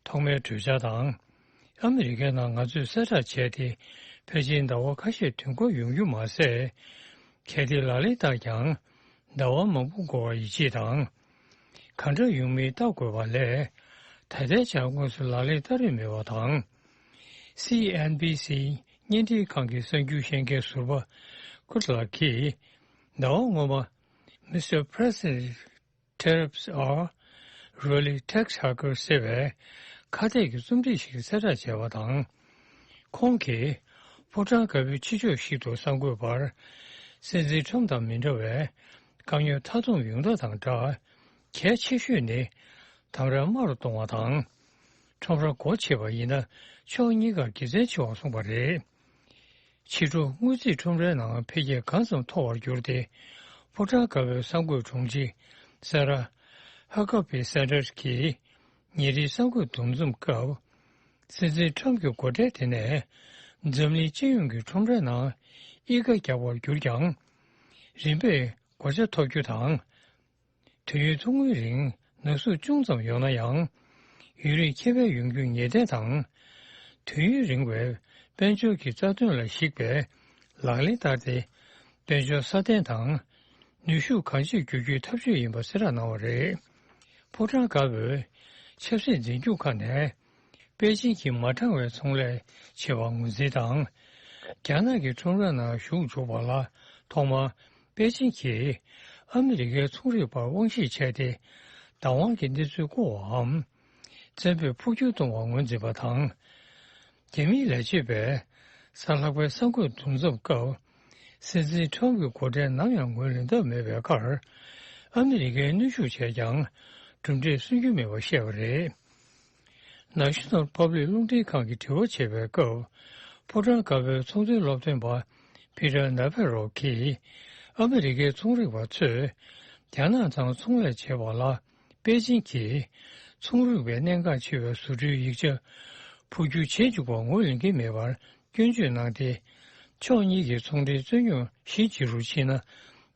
ཐོག་མའི་གྲོས་འཆར་དང་། ཨ་མི་རི་ཀའི་ནང་ང་ཚོས་གསལ་བསྒྲགས་བྱས་ཏེ་ཕལ་ཆེར་ཟླ་བ་ཁ་ཤས་དུས་འགོར་ཡོང་རྒྱུ་མ་ཟད། གལ་ཏེ་ལག་ལེན་བསྟར་ཀྱང་ཟླ་བ་མང་པོ་འགོར་བར་ཡིད་ཆེས་དང་། གང་འདྲ་ཡོང་མིན་བལྟ་དགོས་པ་ལས། ད་ལྟའི་ཆར་དངོས་སུ་ལག་ལེན་བསྟར་རིན་མེད་པ་དང་། སི་ཨེན་བྷི་སི་བརྙན་འཕྲིན་ཁང་གི་གསར་འགྱུར་བཤད་མཁན་ཟུར་པ་ཀུར་ལགས་ཀྱིས་ཟླ་བ་སྔོན་མ། Mister President, tariffs are really tax hackers ཟེར་བའི་ཁ་གཏད་ཀྱི་རྩོམ་སྒྲིག་ཞིག་གསལ་བསྒྲགས་བྱས་པ་དང་། ཁོང་གིས་ཕོ་བྲང་དཀར་པོའི་ཕྱི་ཕྱོགས་ཤིག་ཏུ་གསར་འགོད་པར། སྲིད་འཛིན་ཁྲོམ་དང་མི་འདྲ་བའི་དཀའ་རྙོག་མཐའ་སྡོམ་ཡོང་ཐབས་དང་སྦྲགས། གལ་ཆེ་ཤོས་ནི་དམ་དྲག་དམའ་རུ་གཏོང་བ་དང་། ཁྲོམ་ར་སྒོ་ཕྱེ་བ་ཡིན་ན་ཕྱོགས་གཉིས་ཀར་དགེ་མཚན་ཆེ་བ་གསུངས་པ་རེད། ཕྱི་དྲོ་དངུལ་རྩིས་ཁྲོམ་རའི་ནང་འཕེལ་རྒྱས་གང་ཙམ་མཐོ་བར་གྱུར་ཏེ། ཕོ་བྲང་དཀར་པོའི་གསར་འགོད་དྲུང་ཆེ་སེ་ར་ཧ་ཀ་པི་སན་ཏར་གྱིས་ཉིན་རེའི་གསར་འགོད་འདུ་འཛོམས་སྐབས། སྲིད་འཛིན་ཁྲོམ་གྱི་སྒོ་ཁྲལ་དེ་ནས་འཛམ་གླིང་སྤྱི་ཡོངས་ཀྱི་ཁྲོམ་རའི་ནང་དབྱིབས་ཀ་རྒྱག་པར་གྱུར་ཀྱང་། རིམ་པས་གོད་ཆག་ཐོབ་རྒྱུ་དང་། དུས་ཡུན་ཐུང་ངུའི་རིང་ན་ཟུག་ཅུང་ཙམ་ཡོང་ན་ཡང་། ཡུན་རིང་ཁེ་ཕན་ཡོང་རྒྱུ་ངེས་གཏན་དང་། དུས་ཡུན་རིང་བའི་དཔལ་འབྱོར་གྱི་རྩ་དོན་ལ་གཞིགས་པའི་ལག་ལེན་བསྟར་ཏེ། དཔལ་འབྱོར་སྲ་བརྟན་དང་། ནུས་ཤུགས་གང་ཆེ་བསྒྱུར་རྒྱུའི་ཐབས་ཇུས་ཡིན་པ་གསལ་བསྒྲགས་གནང་བ་རེད། ཕོ་བྲང་དཀར་པོའི་ཆབ་སྲིད་འཛིན་སྐྱོང་ཁང་ནས། པེ་ཅིང་གིས་མ་དྲང་བའི་ཚོང་ལས་བྱེད་པར་ངོས་འཛིན་དང་། རྒྱ་ནག་གི་ཁྲོམ་ར་ནང་ཞུགས་འཇུག་པ་ལ་ཐོག་མར་པེ་ཅིང་གིས་ཨ་མི་རི་ཀའི་ཚོང་རིག་པར་དབང་ཤེད་བྱས་ཏེ། བདག་དབང་གི་གནས་ཚུལ་བཀོད་པའམ། བཙན་པོས་འཕོ་འགྱུར་གཏོང་བར་ངོས་འཛིན་པ་དང་། རྒྱ་མིའི་ལས་བྱེད་པས་གཟའ་ལྷག་པའི་གསར་འགོད་འདུ་འཛོམས་སྐབས། སྲིད་འཛིན་ཁྲོམ་གྱི་སྒོ་ཁྲལ་ནམ་ཡང་ངོས་ལེན་ཐབས་མེད་པའི་ཁར། ཨ་མི་རི་ཀས་གནོན་ཤུགས་བྱས་ཀྱང་གྲུབ་འབྲས་སོན་རྒྱུ་མེད་པ་བཤད་པ་རེད། National Public རླུང་འཕྲིན་ཁང་གིས་དྲི་བ་བྱས་པའི་སྐབས། ཕོ་བྲང་དཀར་པོའི་ཚོང་དོན་སློབ་སྟོན་པ་Peter Navarro གིས། ཨ་མི་རི་ཀའི་ཚོང་རིག་པ་ཚོས་རྒྱ་ནག་དང་ཚོང་ལས་བྱེད་པ་ལ་པེ་ཅིང་གིས་ཚོང་རིག་པའི་གནད་འགག་ཆེ་བའི་བཟོ་སྐྲུན་ཡིག་ཆ་འཕོ་འགྱུར་བྱེད་འཇུག་པ་ངོས་ལེན་གྱི་མེད་པར་སྐྱོན་བརྗོད་གནང་སྟེ། ཕྱོགས་གཉིས་ཀྱི་ཚོང་འབྲེལ་རྩོད་རྙོག་གཞི་ཇི་རུ་ཕྱིན་ན།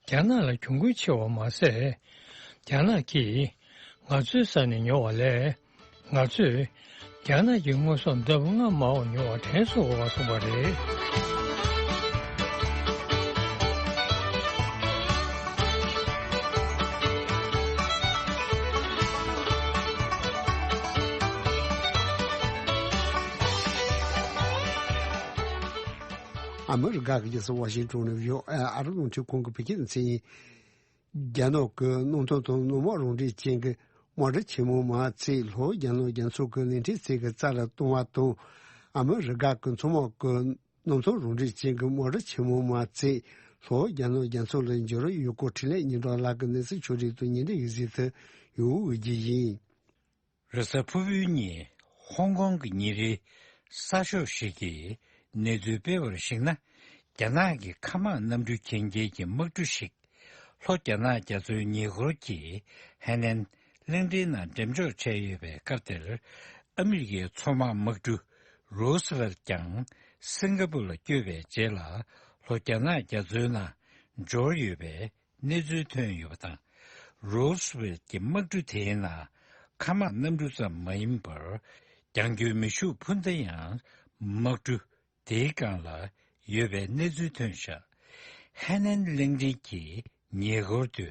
རྒྱ་ནག་ལ་གྱོང་གུན་ཆེ་བ་མ་ཟད། རྒྱ་ནག་གིས་ང་ཚོའི་ས་ནས་ཉོ་བ་ལས། ང་ཚོས་རྒྱ་ནག་གི་དངོས་ཟོག་ལྡབ་ལྔ་མང་བ་ཉོ་བར་དྲན་གསོ་དགོས་པ་གསུངས་པ་རེད། ཨ་མི་རི་ཀ་གི་རྒྱལ་ས་ཝ་ཤིང་ཊོན་ནས་ཡོད་ཨ་རི་རླུང་འཕྲིན་ཁང་གི་བོད་སྐད་སྡེ་ཚན་ཡིན། རྒྱ་ནག་གི་གནམ་ཐང་དང་གནམ་འོག་རང་འགྲེལ་ཅན་གྱི་མོ་ཊ་ཆེན་མོ་མ་ཚད་ལྷོ་རྒྱ་ནག་རྒྱ་མཚོ་གི་ནས་འཕྲིན་ཚད་ཀྱི་རྩ་ལ་གཏོང་བ་དང་། ཨ་མི་རི་ཀ་གི་མཚོ་དམག་གི་གནམ་ཐང་རང་འགྲེལ་ཅན་གྱི་མོ་ཊ་ཆེན་མོ་མ་ཚད་ལྷོ་རྒྱ་ནག་རྒྱ་མཚོ་ལ་འབྱོར་ཡོད་སྐོར་འཕྲིན་ལས་ཉིན་གྲངས་ལགས་ཀྱི་གནས་ཚུལ་ཕྱོགས་སྒྲིག་ཏུ་ཉིན་རེའི་གཟིགས་ཚུལ་ཡོད་འོས་ཀྱི་ཡིན། རེས་གཟའ་ཕུར་བུའི་ཉིན་ཧོང་ཀོང་གི་ཉིན་རེའི་གསར་ཤོག་ཞིག་གིས་གནས་ཚུལ་སྤེལ་བར་གཞིགས་ན། རྒྱ་ནག་གི་མཁའ་དམག་གནམ་གྲུ་འགེངས་སྐྱེལ་གྱི་དམག་གྲུ་ཞིག་ལྷོ་རྒྱ་ནག་རྒྱ་མཚོའི་ཉེ་འཁོར་གྱི་ཧེ་ནན་གླིང་ཕྲན་ནང་འགྲེམས་འཇོག་བྱས་ཡོད་པའི་སྐབས་དེར། ཨ་མི་རི་ཀའི་མཚོ་དམག་དམག་གྲུ་རོ་སི་ཝེལ་ཀྱང་སིང་ག་པུར་ལ་བསྐྱོད་པའི་རྗེས་ལ། ལྷོ་རྒྱ་ནག་རྒྱ་མཚོའི་ནང་འབྱོར་ཡོད་པའི་གནས་ཚུལ་ཐོན་ཡོད་པ་དང་། རོ་སི་ཝེལ་གྱི་དམག་གྲུ་དེའི་ནང་མཁའ་དམག་གནམ་གྲུ་ཙམ་མ་ཡིན་པར། རྒྱང་སྐྱོད་མེ་ཤུགས་འཕུར་མདའ་ཡང་དམག་གྲུ་དེའི་སྒང་ལ་ཡོད་པའི་གནས་ཚུལ་ཐོན་བཞག་ཧེ་ནན་གླིང་ཕྲན་གྱི་ཉེ་འཁོར་དུ་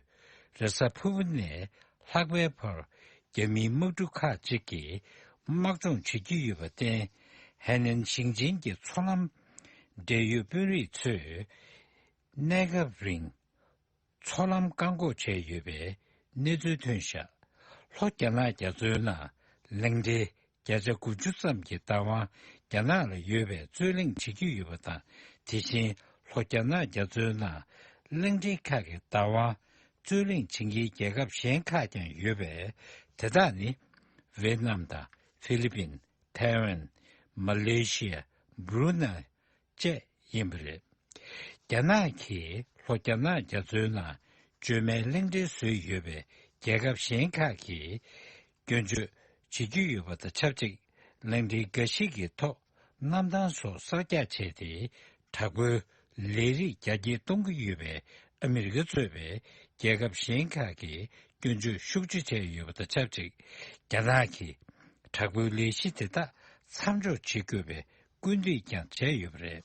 རེས་གཟའ་ཕུར་བུ་ནས་ལྷག་པའི་བར་རྒྱ་མིའི་དམག་གྲུ་ཁག་ཅིག་གིས་དམག་སྦྱོང་བྱེད་ཀྱི་ཡོད་པར་བརྟེན། ཧེ་ནན་ཞིང་ཆེན་གྱི་མཚོ་ལམ་འབྲེལ་ཡོད་དཔོན་རིགས་ཚོས་གནས་སྐབས་རིང་མཚོ་ལམ་བཀག་འགོག་བྱས་ཡོད་པའི་གནས་ཚུལ་ཐོན་བཞག་ལྷོ་རྒྱ་ནག་རྒྱ་མཚོའི་ནང་གླིང་ཕྲན་བརྒྱ་ཆ་དགུ་བཅུ་ཙམ་གྱི་བདག་དབང་རྒྱ་ནག་ལ་ཡོད་པའི་རྩོད་གླེང་བྱེད་ཀྱི་ཡོད་པ་དང་། དེ་བཞིན་ལྷོ་རྒྱ་ནག་རྒྱ་མཚོའི་ནང་གླིང་ཕྲན་ཁག་གི་བདག་དབང་རྩོད་གླེང་བྱེད་མཁན་རྒྱལ་ཁབ་གཞན་ཁག་ཀྱང་ཡོད་པས། དེ་དག་ནི་ཝེ་ཏི་ནམ་དང་ཧྥི་ལི་པིན། ཐའེ་ཝན། མ་ལེ་ཤི་ཡ། སྦྲུ་ནེ། བཅས་ཡིན་པ་རེད། རྒྱ་ནག་གིས་ལྷོ་རྒྱ་ནག་རྒྱ་མཚོའི་ནང་བཅོས་མའི་གླིང་ཕྲན་བཟོས་ཡོད་པའི་རྒྱལ་ཁབ་གཞན་ཁག་གིས་སྐྱོན་བརྗོད་བྱེད་ཀྱི་ཡོད་པ་དང་ཆབས་ཅིག་གླིང་ཕྲན་འགའ་ཞིག་གི་ཐོག་གནམ་ཐང་སོགས་གསར་རྒྱག་བྱས་ཏེ། དྲག་པོའི་ལས་རིགས་རྒྱ་སྐྱེད་གཏོང་གི་ཡོད་པའི་ཨ་མི་རི་ཀ་གཙོས་པའི་རྒྱལ་ཁབ་གཞན་ཁག་གིས་སྐྱོན་བརྗོད་ཤུགས་ཆེ་བྱས་ཡོད་པ་དང་ཆབས་ཅིག་རྒྱ་ནག་གིས་དྲག་པོའི་ལས་གཞི་དེ་དག་མཚམས་འཇོག་བྱེད་དགོས་པའི་སྐུལ་འདེད་ཀྱང་བྱས་ཡོད་པ་རེད།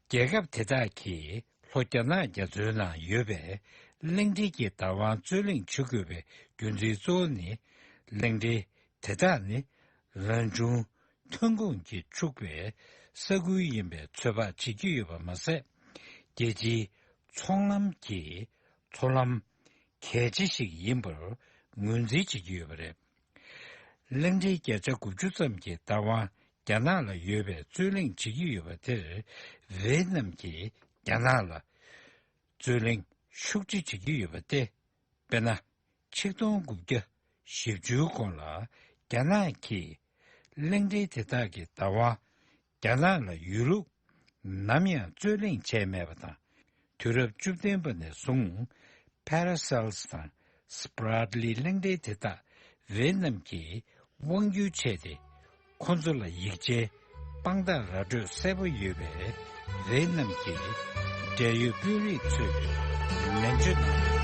རྒྱལ་ཁབ་དེ་དག་གིས་ལྷོ་རྒྱ་ནག་རྒྱ་མཚོའི་ནང་ཡོད་པའི་གླིང་ཕྲན་གྱི་བདག་དབང་རྩོད་གླེང་བྱེད་དགོས་པའི་རྒྱུ་མཚན་གཙོ་བོ་ནི། གླིང་ཕྲན་དེ་དག་ནི་རང་བྱུང་ཐོན་ཁུངས་ཀྱིས་ཕྱུག་པའི་ས་ཁུལ་ཡིན་པའི་ཚོད་དཔག་བྱེད་ཀྱི་ཡོད་པ་མ་ཟད། རྒྱལ་སྤྱིའི་ཚོང་ལམ་གྱི་མཚོ་ལམ་གལ་ཆེ་ཞིག་ཡིན་པར་ངོས་འཛིན་བྱེད་ཀྱི་ཡོད་པ་རེད། གླིང་ཕྲན་བརྒྱ་ཆ་དགུ་བཅུ་ཙམ་གྱི་བདག་དབང་རྒྱ་ནག་ལ་ཡོད་པའི་རྩོད་གླེང་བྱེད་ཀྱི་ཡོད་པ་དེར། ཝེ་ཏི་ནམ་གྱིས་རྒྱ་ནག་ལ་རྩོད་གླེང་ཤུགས་ཆེ་བྱེད་ཀྱི་ཡོད་པ་སྟེ། དཔེར་ན། ཆིག་སྟོང་དགུ་བརྒྱ་བཞི་བཅུའི་གོང་ལ་རྒྱ་ནག་གིས་གླིང་ཕྲན་དེ་དག་གི་བདག་དབང་རྒྱ་ནག་ལ་ཡོད་ལུགས་ནམ་ཡང་རྩོད་གླེང་བྱས་མེད་པ་དང་། དུས་རབས་བཅུ་བདུན་པ་ནས་བཟུང་། ཕ་ར་སེལ་སི་དང་སི་པ་ར་ཏི་ལི་གླིང་ཕྲན་དེ་དག་ཝེ་ཏི་ནམ་གྱིས་དབང་སྒྱུར་བྱས་ཏེ། ཁོ་ཚོ་ལ་ཡིག་ཆའི་དཔང་རྟགས་ར་སྤྲོད་གསལ་པོ་ཡོད་པས། ཝེ་ཏི་ནམ་གྱི་འབྲེལ་ཡོད་དཔོན་རིགས་ཚོས་ནན་བརྗོད་གནང་ཡོད།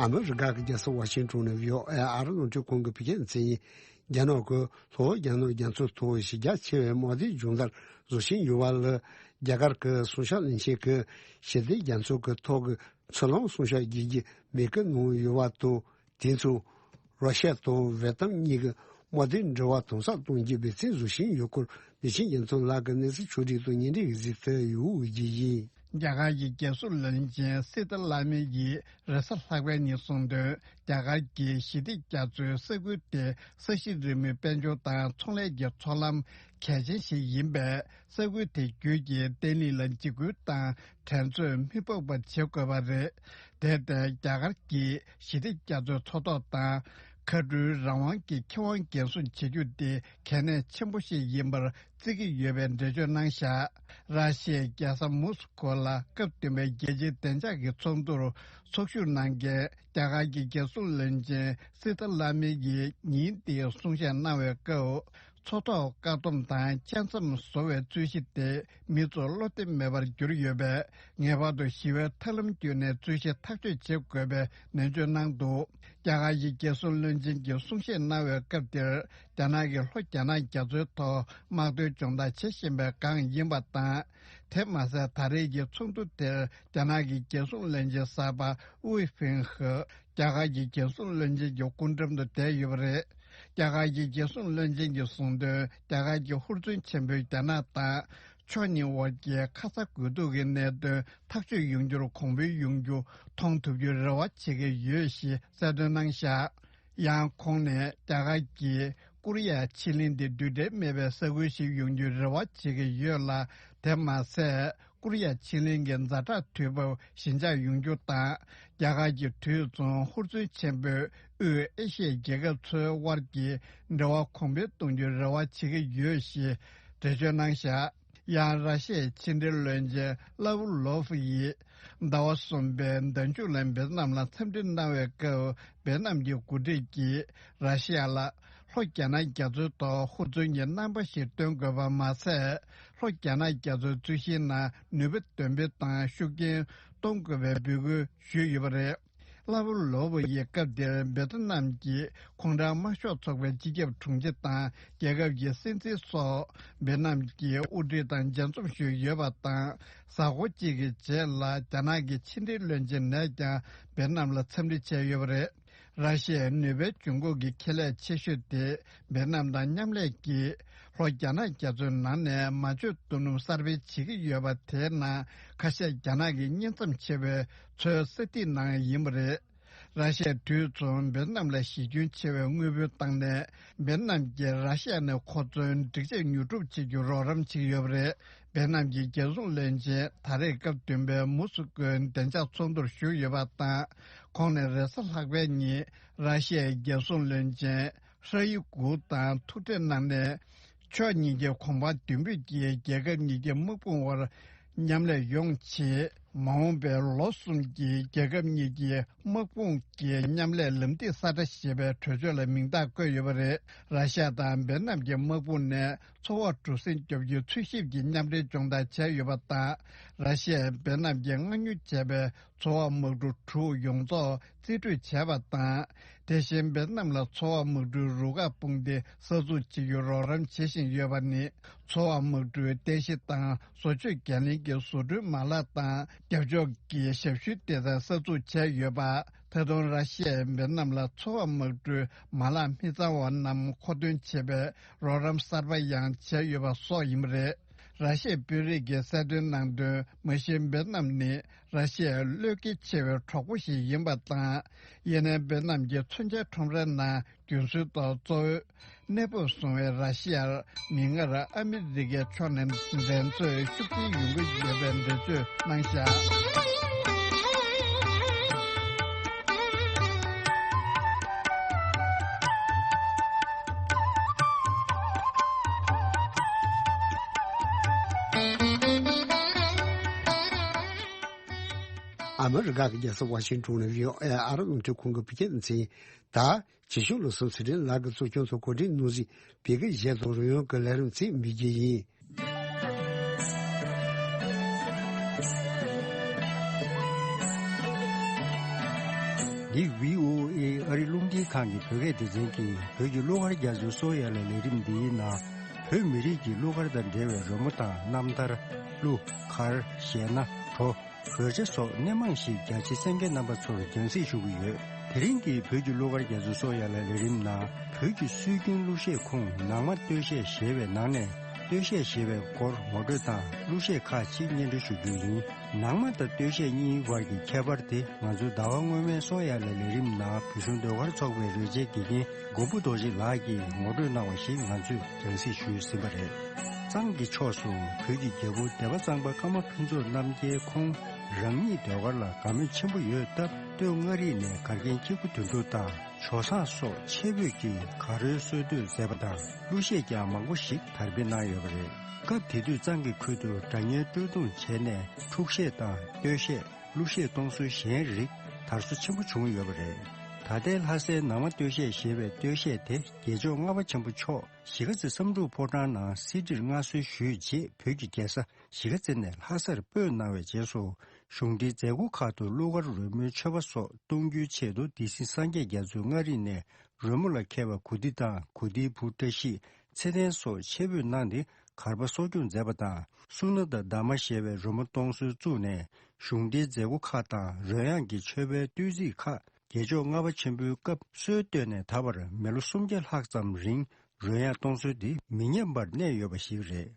ཨ་མི་རི་ཀ་གི་རྒྱལ་ས་ཝ་ཤིང་ཏོན་ནས་བྷི་ཨོ་ཨེ་ཨ་རི་རླུང་འཕྲིན་ཁང་གི་བོད་སྐད་སྡེ་ཚན་ཡིན། རྒྱ་ནག་གི་ལྷོ་རྒྱ་ནག་རྒྱ་མཚོའི་ཐོག་གཞི་རྒྱ་ཆེ་བའི་དམག་སྡེའི་སྦྱོང་བརྡར་བཟོ་བཞིན་ཡོད་པ་ལ། རྒྱ་གར་གྱི་སྲུང་སྐྱོབ་བློན་ཆེན་གྱིས་ཞི་བདེ་རྒྱ་མཚོ་གི་ཐོག་གི་མཚོ་ལམ་སྲུང་སྐྱོབ་བྱེད་རྒྱུའི་འབོད་སྐུལ་གནང་ཡོད་པ་དང་། དེ་མཚུངས་རོ་ཤ་དང་ཝེ་ཏམ་གཉིས་ཀྱི་དམག་སྡེའི་འབྲེལ་བ་དམ་ཟབ་གཏོང་རྒྱུའི་འབད་བརྩོན་བཟོ་བཞིན་ཡོད་སྐོར་ལི་ཆིང་རྒྱལ་མཚན་ལགས་ཀྱིས་གནས་ཚུལ་ཕྱོགས་སྒྲིག་དང་སྙན་སྒྲོན་གྱིས་གཟིགས་ཏེ་ཡོད་ཀྱི་ཡིན། རྒྱ་གར་གྱི་རྒྱལ་སྲུང་བློན་ཆེན་སི་ཏཱ་ལ་མི་ཡིས་རེས་གཟའ་ལྷག་པའི་ཉིན་གསུངས་དོན། རྒྱ་གར་གྱི་ཞི་བདེ་རྒྱ་མཚོའི་ས་ཁུལ་དེ་ས་གཞི་རི་མོའི་དཔལ་འབྱོར་དང་ཚོང་ལས་ཀྱི་མཚོ་ལམ་གལ་ཆེན་ཞིག་ཡིན་པས། ས་ཁུལ་དེ་བརྒྱུད་ཀྱི་བརྟན་ལྷིང་ལ་འཇིགས་སྐུལ་དང་འགྲན་རྩོད་མི་ཕོག་པ་བྱེད་དགོས་པ་རེད། དེར་བརྟེན། རྒྱ་གར་གྱིས་ཞི་བདེ་རྒྱ་མཚོའི་མཚོ་ཐོག་དང་། མཁའ་འགྲུལ་རང་དབང་གི་ཁེ་དབང་འགན་སྲུང་བྱེད་རྒྱུ་དེ་གལ་གནད་ཆེན་པོ་ཞིག་ཡིན་པར་བརྩི་གི་ཡོད་པའི་འགྲེལ་བརྗོད་གནང་བཞག་ར་ཤི་ཡའི་རྒྱལ་ས་མོ་སི་ཀོ་ལ་སྐབས་བདུན་པའི་རྒྱལ་སྤྱིའི་བདེ་འཇགས་ཀྱི་ཚོགས་འདུར་ཚོགས་ཞུགས་གནང་མཁན་རྒྱ་གར་གྱི་རྒྱལ་སྲུང་བློན་ཆེན་སི་ཐ་ལ་མི་ཡིས་ཉིན་འདིའི་གསུང་བཤད་གནང་བའི་སྐབས། མཚོ་ཐོག་བཀག་སྡོམ་དང་འཁྱག་མཚམས་བཟོ་བའི་རྩོད་གཞི་དེ་མི་ཚོར་བློ་བདེ་མེད་པར་གྱུར་ཡོད་པས། ངེས་པར་དུ་ཞི་བའི་ཐབས་ལམ་བརྒྱུད་ནས་རྩོད་གཞི་ཐག་གཅོད་བྱེད་དགོས་པའི་ནན་བརྗོད་གནང་འདུག་རྒྱ་གར་གྱི་རྒྱལ་སྲུང་བློན་ཆེན་གྱིས་གསུང་བཤད་གནང་བའི་སྐབས་དེར། རྒྱ་ནག་གིས་ལྷོ་རྒྱ་ནག་རྒྱ་མཚོའི་ཐོག་དམག་དོན་སྦྱོང་བརྡར་བྱེད་བཞིན་པའི་སྒང་ཡིན་པ་དང་། དེ་མ་ཟད། ད་རེས་ཀྱི་ཚོགས་འདུ་དེར་རྒྱ་ནག་གི་རྒྱལ་སྲུང་བློན་ཆེན་གསར་པ་ཝུའེ་ཧྥེང་ཧེ་རྒྱ་གར་གྱི་རྒྱལ་སྲུང་བློན་ཆེན་གྱི་སྐུ་མགྲོན་དུ་བསྡད་ཡོད་པ་རེད། རྒྱ་གར་གྱི་རྒྱལ་སྲུང་བློན་ཆེན་གྱིས་གསུངས་དོན། རྒྱ་གར་གྱི་ཧུར་བརྩོན་ཆེན་པོས་རྒྱ་ནག་དང་ཕྱོགས་གཉིས་དབར་གྱི་ཁ་ཚ་དགོས་གཏུག་གི་གནད་དོན་ཐག་གཅོད་ཡོང་རྒྱུར་གོང་འཕེལ་ཡོང་རྒྱུ་མཐོང་ཐུབ་རྒྱུའི་རེ་བ་བྱེད་ཀྱི་ཡོད་ཞེས་གསལ་སྟོན་གནང་བཞག་ཡང་ཁོང་ནས་རྒྱ་གར་གྱིས་ཀོ་རི་ཡ་ཕྱེད་གླིང་དེ་རྡུལ་ཕྲན་མེད་པའི་ས་ཁུལ་ཞིག་ཡོང་རྒྱུའི་རེ་བ་བྱེད་ཀྱི་ཡོད་ལ། དེ་མ་ཟད། ཀོ་རི་ཡ་ཆིངས་ལེན་གྱི་ཛ་དྲག་དུས་བབ་ཞི་འཇགས་ཡོང་རྒྱུ་དང་། རྒྱ་གར་གྱི་དུས་མཚུངས་ཧུར་བརྩོན་ཆེན་པོས་དབུས་ཨེ་ཤི་ཡའི་རྒྱལ་ཁབ་ཚོའི་དབར་གྱི་འབྲེལ་བ་གོང་འཕེལ་གཏོང་རྒྱུའི་རེ་བ་བྱེད་ཀྱི་ཡོད་ཞེས་འགྲེལ་བརྗོད་གནང་བཞག་ཡང་ར་ཤི་ཡའི་ཕྱི་འབྲེལ་བློན་ཆེན་ལ་ཝུ་ལོ་ཕ་ཡིས་ཟླ་བ་གསུམ་པའི་ཟླ་མཇུག་ལ་འབེ་ཏི་ནམ་ལ་འཚམས་འདྲི་གནང་བའི་སྐབས། འབེ་ཏི་ནམ་གྱི་འགོ་ཁྲིད་ཀྱིས་ར་ཤི་ཡ་ལ་ལྷོ་རྒྱ་ནག་རྒྱ་མཚོའི་ཐོག་ཧུར་བརྩོན་གྱི་རྣམ་པ་ཞིག་སྟོན་དགོས་པ་མ་ཟད། ལྷོ་རྒྱ་ནག་རྒྱ་མཚོའི་རྩི་ཤིང་ནང་ནུས་པ་འདོན་སྤེལ་དང་ཤུགས་རྐྱེན་གཏོང་དགོས་པའི་འབོད་སྐུལ་ཞུས་ཡོད་པ་རེད། ལ་ཝུ་ལོ་ཝུ་ཡིས་སྐབས་དེར་འབེ་ཏི་ནམ་གྱི་ཁོང་རང་དམར་ཤོག་ཚོགས་པའི་སྤྱི་ཁྱབ་དྲུང་ཆེ་དང་རྒྱལ་ཁབ་ཀྱི་སྲིད་འཛིན་སོགས་འབེ་ཏི་ནམ་གྱི་དབུ་ཁྲིད་དང་མཇལ་འཛོམས་ཞུས་ཡོད་པ་དང་། གཟའ་འཁོར་གཅིག་གི་རྗེས་ལ་རྒྱ་ནག་གི་ཕྱི་འབྲེལ་བློན་ཆེན་ནས་ཀྱང་འབེ་ཏི་ནམ་ལ་འཚམས་འདྲི་བྱས་ཡོད་པ་རེད། ར་ཤི་ཡའི་ནུས་པའི་འབྱུང་ཁུངས་ཀྱི་ཁེ་ལས་ཆེ་ཤོས་དེ་འབེ་ཏི་ནམ་དང་མཉམ་ལས་ཀྱིས་ལྷོ་རྒྱ་ནག་རྒྱ་མཚོའི་ནང་ནས་མ་བཅོས་རྡོ་སྣུམ་གསར་སྤེལ་བྱེད་ཀྱི་ཡོད་པ་དེའི་ནང་ཁ་ཤས་རྒྱ་ནག་གི་གཉེན་མཚམས་ཆེ་བའི་མཚོའི་ས་ཐིག་ནང་ཡིན་པ་རེད། ར་ཤི་ཡས་དུས་མཚུངས་འབེ་ཏི་ནམ་ལ་གཞི་ཁྱོན་ཆེ་བའི་དངུལ་བུན་བཏང་ནས། འབེ་ཏི་ནམ་གྱིས་ར་ཤི་ཡ་ནས་ཁོ་ཚོའི་སྒྲིག་ཆས་ཉོ་སྒྲུབ་བྱེད་རྒྱུར་རོགས་རམ་བྱེད་ཀྱི་ཡོད་པ་རེད། འབེ་ཏི་ནམ་གྱི་རྒྱལ་སྲུང་བློན་ཆེན་ད་རེས་སྐབས་བདུན་པའི་མུ་སུ་ཀུའི་བདེ་འཇགས་ཚོགས་འདུར་ཞུགས་ཡོད་པ་དང་། ཁོང་ནས་རེས་གཟའ་ལྷག་པའི་ཉིན་ར་ཤི་ཡའི་རྒྱལ་སྲུང་བློན་ཆེན་ཧྲ་ཡི་གུ་དང་ཐུག་འཕྲད་གནང་ནས། ཕྱོགས་གཉིས་ཀྱི་གོ་འཕང་མདུན་སྤོས་ཀྱིས་རྒྱལ་ཁབ་གཉིས་ཀྱི་དམག་དཔུང་དབར་མཉམ་ལས་ཡོང་ཆེད། མ་འོངས་པའི་ལོ་གསུམ་གྱི་རྒྱལ་ཁབ་གཉིས་ཀྱི་དམག་དཔུང་གི་མཉམ་ལས་ལམ་ཐིག་གསར་བསྒྲགས་ཞེས་པའི་གྲོས་ཆོད་ལ་མིང་རྟགས་བཀོད་ཡོད་པ་རེད། ར་ཤ་ཡ་དང་འབེལ་ནམ་གྱི་དམག་དཔུང་ནས་མཚོ་འོག་གྲུ་གཟིངས་རྒྱོབ་རྒྱུའི་འཚོལ་ཞིབ་ཀྱི་མཉམ་འབྲེལ་སྦྱོང་བརྡར་བྱས་ཡོད་པ་དང་། ར་ཤ་ཡས་འབེལ་ནམ་གྱི་མངགས་ཉོ་བྱས་པའི་མཚོ་འོག་དམག་གྲུ་དྲུག་ཡོངས་རྫོགས་རྩིས་སྤྲོད་བྱས་པ་དང་། དེ་བཞིན་འབེལ་ནམ་ལ་མཚོ་འོག་དམག་གྲུའི་རུ་ཁག་དཔུང་སྡེ་གསར་འཛུགས་བྱེད་རྒྱུར་རོགས་རམ་བྱེད་བཞིན་ཡོད་པ་ནི། མཚོ་འོག་དམག་གྲུའི་རྟེན་གཞི་དང་བཟོ་བཅོས་འགན་ལེན་གྱི་བཟོ་སྐྲུན་མ་ལག་དང་རྒྱབ་ཕྱོགས་ཀྱི་ཞབས་ཞུའི་སྡེ་ཚན་གསར་འཛུགས་བྱས་ཡོད་པ། ད་དུང་ར་ཤི་ཡས་འབེལ་ནམ་ལ་མཚོ་འོག་དམག་གྲུའི་མ་ལག་མི་གཙང་བ་རྣམས་མཁོ་འདོན་བྱེད་པའི་རོགས་རམ་གསར་པ་ཡང་བྱས་ཡོད་པ་སོགས་ཡིན་པ་རེད། ར་ཤ་ཡའི་དཔོན་རིགས་ཀྱིས་གསལ་སྟོན་གནང་དོན། མ་གཞི་འབེལ་ནམ་ནི་ར་ཤ་ཡའི་བློས་འགེལ་ཆེ་བའི་གྲོགས་པོ་ཞིག་ཡིན་པ་དང་། ཡིན་ནའི་འབེལ་ནམ་གྱི་མཚོན་ཆའི་ཁྲོམ་རའི་ནང་རྒྱུན་སྲོལ་ལྟར་གཙོ་བོའི་གནས་བབ་བཟུང་བའི་ར་ཤ་ཡར་མིག་སྔར་ཨ་མི་རི་ཀའི་ཕྱོགས་ནས་འགྲན་རྩོད་ཤུགས་ཆེན་ཡོང་གི་ཡོད་པའི་འགྲེལ་བརྗོད་གནང་བཞག་ཨ་མི་རི་ཀ་གི་རྒྱལ་ས་ཝ་ཤིང་ཊོན་ནས་བྷི་ཨོ་ཨེ་ཨ་རབ་རླུང་འཕྲིན་ཁང་གི་བོད་སྐད་སྡེ་ཚན། ད་རྗེ་ཤུལ་ལོ་གསུམ་ཚེ་རིང་ལགས་ཀྱིས་གཙོ་སྐྱོང་དུ་གོ་སྒྲིག་གནང་གཟིགས་བོད་སྐད་གཞས་དང་རོལ་དབྱངས་ཀྱི་ལས་རིམ་ཚིག་མི་རྒྱལ་ཡིན། འདི་བྷི་ཨོ་ཨེ་ཨ་རི་རླུང་འཕྲིན་ཁང་གི་བོད་སྐད་སྡེ་ཚན་གྱི་བོད་ཀྱི་གླུ་གར་རྒྱ་མཚོའི་སོ་ཡ་ལ་ལས་རིམ་འདིའི་ནང་བོད་མི་རིགས་ཀྱི་གླུ་གར་དང་འབྲེལ་བའི་རོལ་མོ་དང་རྣམ་ཐར། གླུ་གར་གཞས་སྣ། བྲོ། རོལ་ཆ་སོགས་སྣེ་མང་ཞིག་རྒྱ་ཆེ་གསན་མཁན་རྣམ་པ་ཚོར་སྦྱང་གསེས་ཞུ་གི་ཡོད། དེ་རིང་གི་བོད་ཀྱི་གླུ་གར་རྒྱ་མཚོའི་སོ་ཡ་ལ་ལས་རིམ་ནང་བོད་ཀྱི་སྲོལ་རྒྱུན་གླུ་གཞས་ཁོངས་ནང་མ་སྟོད་གཞས་ཞེས་པའི་ནང་ནས་སྟོད་གཞས་ཞེས་པའི་སྐོར་ངོ་སྤྲོད་དང་གླུ་གཞས་ཁག་ཅིག་སྙན་སྒྲོན་ཞུ་རྒྱུ་ཡིན། ནང་མ་དང་སྟོད་གཞས་གཉིས་བར་གྱི་ཁྱད་པར་དེ་ང་ཚོའི་ཟླ་བ་སྔོན་མའི་སོ་ཡ་ལ་ལས་རིམ་ནང་བོད་གཞུང་ཟློས་གར་ཚོགས་པའི་རོལ་ཆའི་དགེ་རྒན་མགོན་པོ་རྡོ་རྗེ་ལགས་ཀྱིས་ངོ་སྤྲོད་གནང་བ་ཞིག་ང་ཚོས་སྦྱང་གསེས་ཞུས་ཟིན་པ་རེད། གཙང་གི་ཕྱོགས་སུ་བོད་ཀྱི་རྒྱལ་པོ་སྡེ་པ་གཙང་པ་ཀརྨ་ཕུན་ཚོགས་རྣམ་རྒྱལ་ཁོང་རང་ཉིད་ཟློས་གར་ལ་དགའ་མོས་ཆེན་པོ་ཡོད་སྟབས། སྟོད་མངའ་རིས་ནས་གར་མཁན་སྐྱེ་རྒུ་དོན་གྲུབ་དང་ཇོ་བཟང་སོགས་ཆེ་བོད་ཀྱི་གར་རོལ་སྲོལ་གཏོད་མཛད་པ་དང་། གླུ་གཞས་ཀྱང་མང་པོ་ཞིག་དར་སྤེལ་གནང་ཡོད་པ་རེད། སྐབས་དེ་དུས་གཙང་གི་ཁུལ་དུ་སྒྲ་སྙན་དཀྲོལ་རྡུང་བྱས་ནས་འཁྲུག་གཞས་དང་སྟོད་གཞས། གླུ་གཞས་གཏོང་སྲོལ་གཞན་རིགས་དར་སོ་ཆེན་པོ་བྱུང་ཡོད་པ་རེད། ད་ལྟའི་ལྷ་སའི་ནང་མ་སྟོད་གཞས་ཞེས་པའི་སྟོད་གཞས་དེ་རྒྱལ་མཆོག་ལྔ་པ་ཆེན་པོ་མཆོག་གཞིས་ཀ་རྩེ་བསམ་གྲུབ་ཕོ་བྲང་ནང་གསེར་ཁྲིར་མངའ་གསོལ་ཞུས་རྗེས་བོད་ཀྱི་རྒྱལ་ས་གཞིས་ཀ་རྩེ་ནས་ལྷ་སར་སྤོས་གནང་བའི་རྗེས་སུ། གཞུང་འབྲེལ་མཛད་སྒོ་ཁག་ཏུ་གླུ་གར་རོལ་མོའི་མཆོད་པ་སོགས་གཏོང་རྒྱུའི་ཆེད་དུ་སྡེ་སྲིད་སངས་རྒྱས་རྒྱ་མཚོས་མངའ་རིས་ནས་རོལ་མོ་ལ་མཁས་པ་གུ་ཏི་དང་གུ་ཏིའི་བུ་བཀྲ་ཤིས། ཚེ་བརྟན་སོགས་ཆེད་འབོད་གནང་སྟེ་གར་པ་གསོ་སྐྱོང་མཛད་པ་དང་། སུ་ན་དང་ཟླ་མ་ཞེས་པའི་རོལ་མོ་གཏོང་སྲོལ་བཙུགས་ནས། གཞུང་འབྲེལ་མཛད་སྒོ་ཁག་དང་རོལ་དབྱངས་ཀྱི་མཆོད་པའི་བསྟོད་ཚིག་ཁག་རྒྱལ་མཆོག་ལྔ་པ་ཆེན་པོའི་སྐབས་སྲོལ་བཏོད་ནས་ད་བར་མི་ལོ་སུམ་བརྒྱ་ལྷག་ཙམ་རིང་རོལ་དབྱངས་གཏོང་སྲོལ་འདི་མི་ཉམས་པར་གནས་ཡོད་པ་ཞིག་རེད།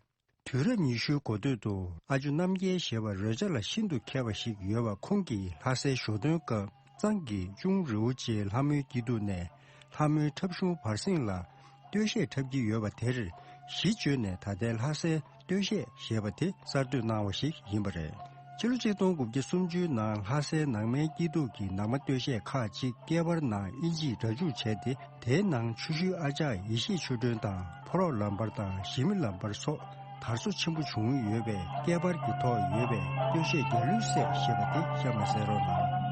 དུས་རབས་ཉི་ཤུའི་འགོ་སྟོད་དུ་ཨ་ཇོ་རྣམ་རྒྱལ་ཞེས་པ་རོལ་ཆ་ལ་ཤིན་ཏུ་མཁས་པ་ཞིག་ཡོད་པ། ཁོང་གིས་ལྷ་སའི་ཞོ་སྟོན་སྐབས་གཙང་གི་གཅུང་རི་བོ་ཆེའི་ལྷ་མོའི་སྐྱིད་སྡུག་ནས་ལྷ་མོའི་འཁྲབ་གཞུང་བར་གསེང་ལ་སྟོད་གཞས་འཁྲབ་ཀྱི་ཡོད་པ་དེར། གཞི་བཅོལ་ནས་ད་ལྟའི་ལྷ་སའི་སྟོད་གཞས་ཞེས་པ་དེ་གསར་གཏོད་གནང་བ་ཞིག་ཡིན་པ་རེད། ཕྱི་ལོ་ཆིག་སྟོང་དགུ་བརྒྱ་སུམ་ཅུའི་ནང་ལྷ་སའི་ནང་མའི་སྐྱིད་སྡུག་གི་ནང་མ་སྟོད་གཞས་ཁག་ཅིག་སྐྱེས་པར་ནང་དབྱིན་ཇིས་སྒྲ་འཇུག་བྱས་ཏེ། དེའི་ནང་ཆུ་ཤུལ་ཨ་ཅག་ཡེ་ཤེས་ཆོས་སྒྲོན་དང་ཕོ་རོག་ལམ་བར་དང་ཞི་མི་ལམ་བར་སོགས་དར་སོ་ཆེན་པོ་བྱུང་ཡོད་པས། སྐྱེས་པར་གྱི་ཐོག་ཡོད་པའི་སྟོད་གཞས་རྒྱལ་གླུའི་སྲས་ཞེས་པ་དེ་གཤམ་ལ་གསན་རོགས་གནང་།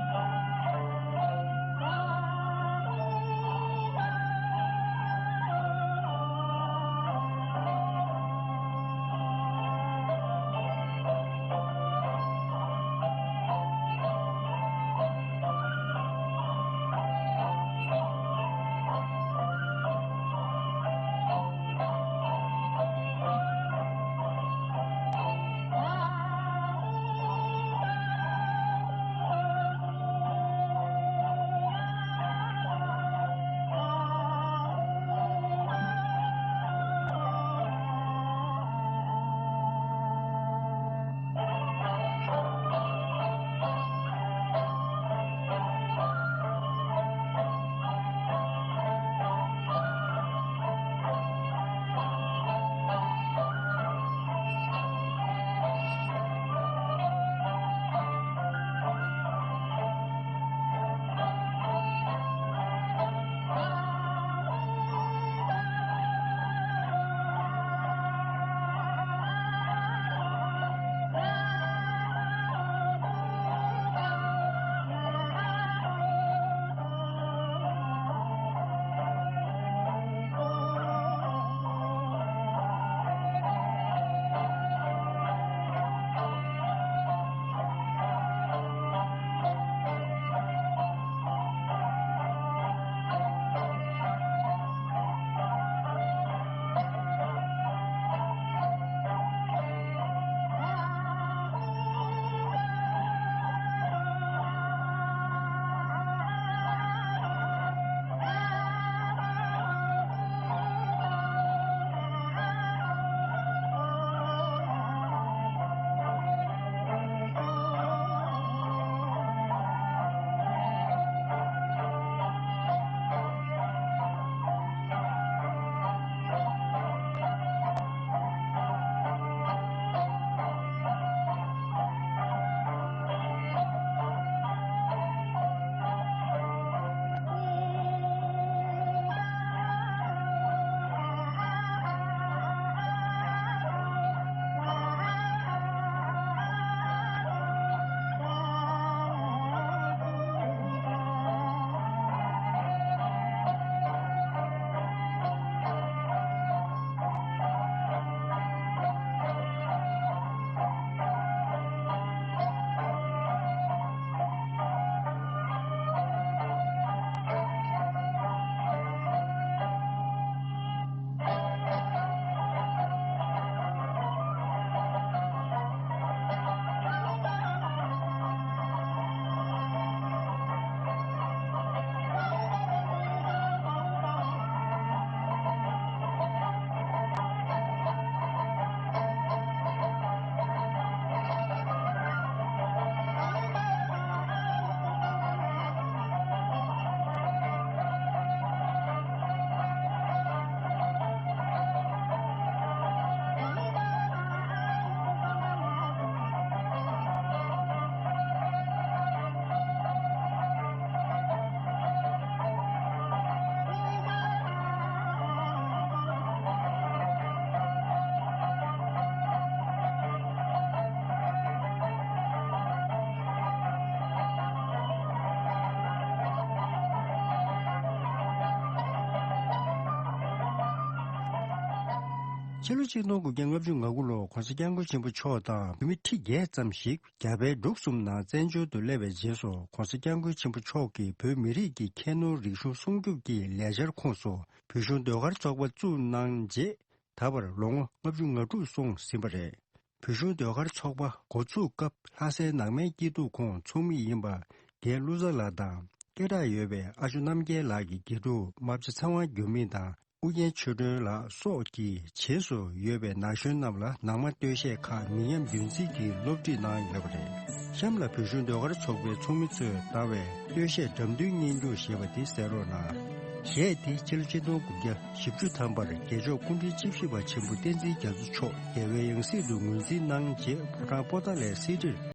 ཕྱི་ལོ་ཆིག་སྟོང་དགུ་བརྒྱ་ལྔ་བཅུ་ང་དགུ་ལོར་༸གོང་ས་༸སྐྱབས་མགོན་ཆེན་པོ་མཆོག་དང་བོད་མི་ཁྲི་བརྒྱད་ཙམ་ཞིག་རྒྱ་བལ་འབྲུག་གསུམ་ནང་བཙན་བྱོལ་དུ་སླེབས་པའི་རྗེས་སུ། ༸གོང་ས་༸སྐྱབས་མགོན་ཆེན་པོ་མཆོག་གིས་བོད་མི་རིགས་ཀྱི་ཁྱད་ནོར་རིག་གཞུང་སྲུང་སྐྱོབ་ཀྱི་ལས་འཆར་ཁོངས་སུ་བོད་གཞུང་ཟློས་གར་ཚོགས་པ་བཙུགས་གནང་རྗེས། ད་བར་ལོ་ངོ་ལྔ་བཅུ་ང་དྲུག་སོང་ཟིན་པ་རེད། བོད་གཞུང་ཟློས་གར་ཚོགས་པ་འགོ་ཚུགས་སྐབས་ལྷ་སའི་ནང་མའི་སྐྱིད་སྡུག་ཁོངས་ཚོགས་མི་ཡིན་པ་རྒན་ཀླུ་བཟང་ལགས་དང་སྐད་གྲགས་ཡོད་པའི་ཨ་ཇོ་རྣམ་རྒྱལ་ལགས་ཀྱི་དགེ་ཕྲུག་རྨ་བྱ་ཚེ་དབང་འགྱུར་མེད་དང་ཨུ་རྒྱན་ཆོས་སྒྲོན་ལགས་སོགས་ཀྱི་རྗེས་སུ་ཡོད་པའི་ན་གཞོན་རྣམས་ལ་ནང་མ་སྟོད་གཞས་ཁག་མི་ཉམས་རྒྱུན་འཛིན་གྱིས་སློབ་ཁྲིད་གནང་ཡོད་པ་རེད། གཤམ་ལ་བོད་གཞུང་ཟློས་གར་ཚོགས་པའི་ཚོགས་མི་ཚོས་བཏང་བའི་སྟོད་གཞས་འགྲམ་མཐུད་སྙན་སྒྱུར་ཞེས་པ་དེ་གསན་རོགས་གནང་། གཞས་དེ་ཕྱི་ལོ་ཆིག་སྟོང་དགུ་བརྒྱ་བཞི་བཅུ་ཐམ་པར་རྒྱལ་མཆོག་སྐུ་ཕྲེང་བཅུ་བཞི་པ་ཆེན་པོ་བསྟན་འཛིན་རྒྱ་མཚོ་མཆོག་རྒྱལ་བའི་ཡང་སྲིད་དུ་ངོས་འཛིན་གནང་རྗེས་ཕོ་བྲང་པོ་ཏཱ་ལའི་གསེར་ཁྲིར།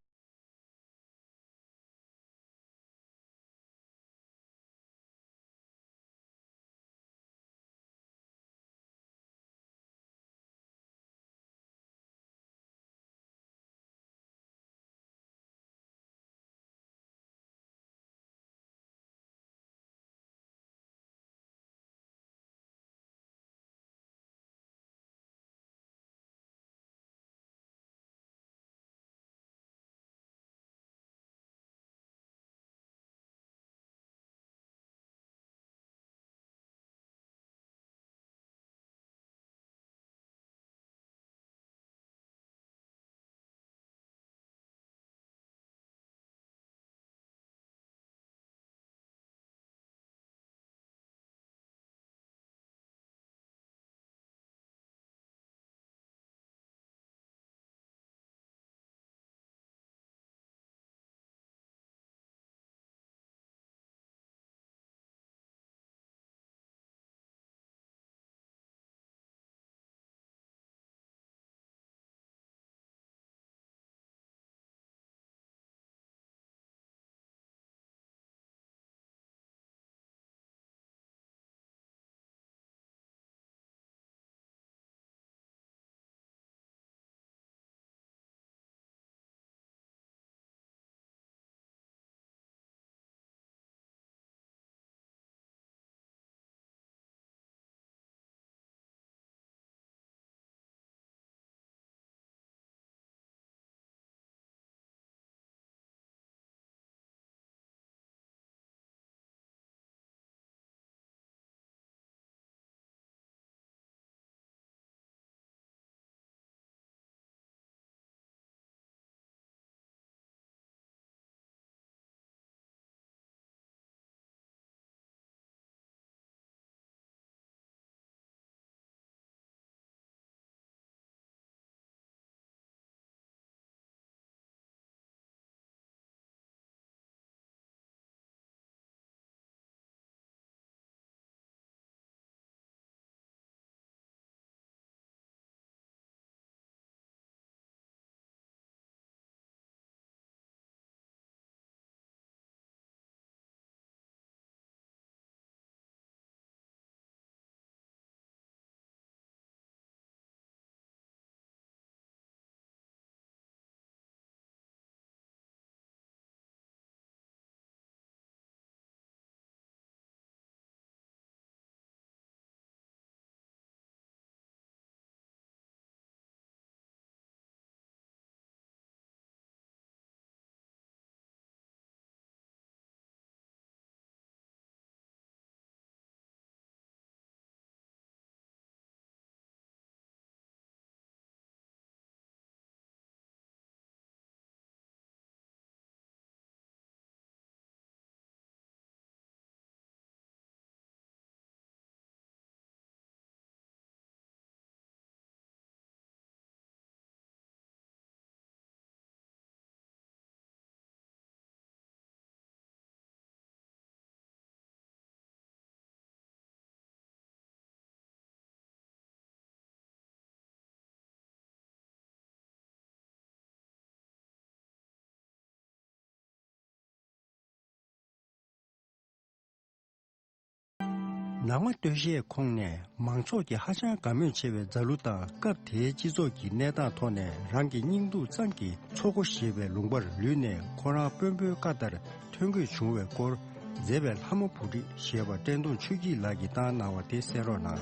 ནང་མ་སྟོད་གཞས་ཁོངས་ནས་མང་ཚོགས་ཀྱི་ཧ་ཅང་དགའ་མོས་ཆེ་བའི་མཛའ་གླུ་དང་སྐབས་དེའི་སྤྱི་ཚོགས་ཀྱི་གནས་སྟངས་ཐོག་ནས་རང་གི་སྙིང་སྡུག་ཙམ་གྱི་མཚོ་སྒོ་ཞེས་པའི་ལུང་པར་ལུས་ནས་ཁོ་རང་དཔོན་པོའི་བཀའ་ལྟར་ཐོན་དགོས་བྱུང་བའི་སྐོར། མཛེས་པའི་ལྷ་མོ་བུ་ཁྲིད་ཞེས་པ་བཀྲས་མཐོང་ཆོས་སྐྱིད་ལགས་ཀྱིས་བཏང་གནང་བ་དེ་གསན་རོགས་གནང་།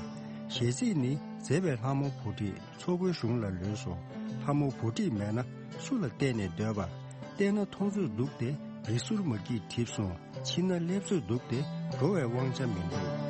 གཞས་ཚིག་ནི། མཛེས་པའི་ལྷ་མོ་བུ་ཁྲིད་མཚོ་སྒོའི་གཞུང་ལ་ལུས་སོ། ལྷ་མོ་བུ་ཁྲིད་མེད་ན་སུ་ལ་བལྟས་ནས་སྡོད་པ། བལྟས་ན་མཐོང་ཚོད་འདུག་སྟེ་རི་སུལ་མ་སྐྱིད་གྲིབ་སོང་། ཕྱིན་ན་སླེབས་ཚོད་འདུག་སྟེ་འགྲོ་བའི་དབང་ཆ་མི་འདུག།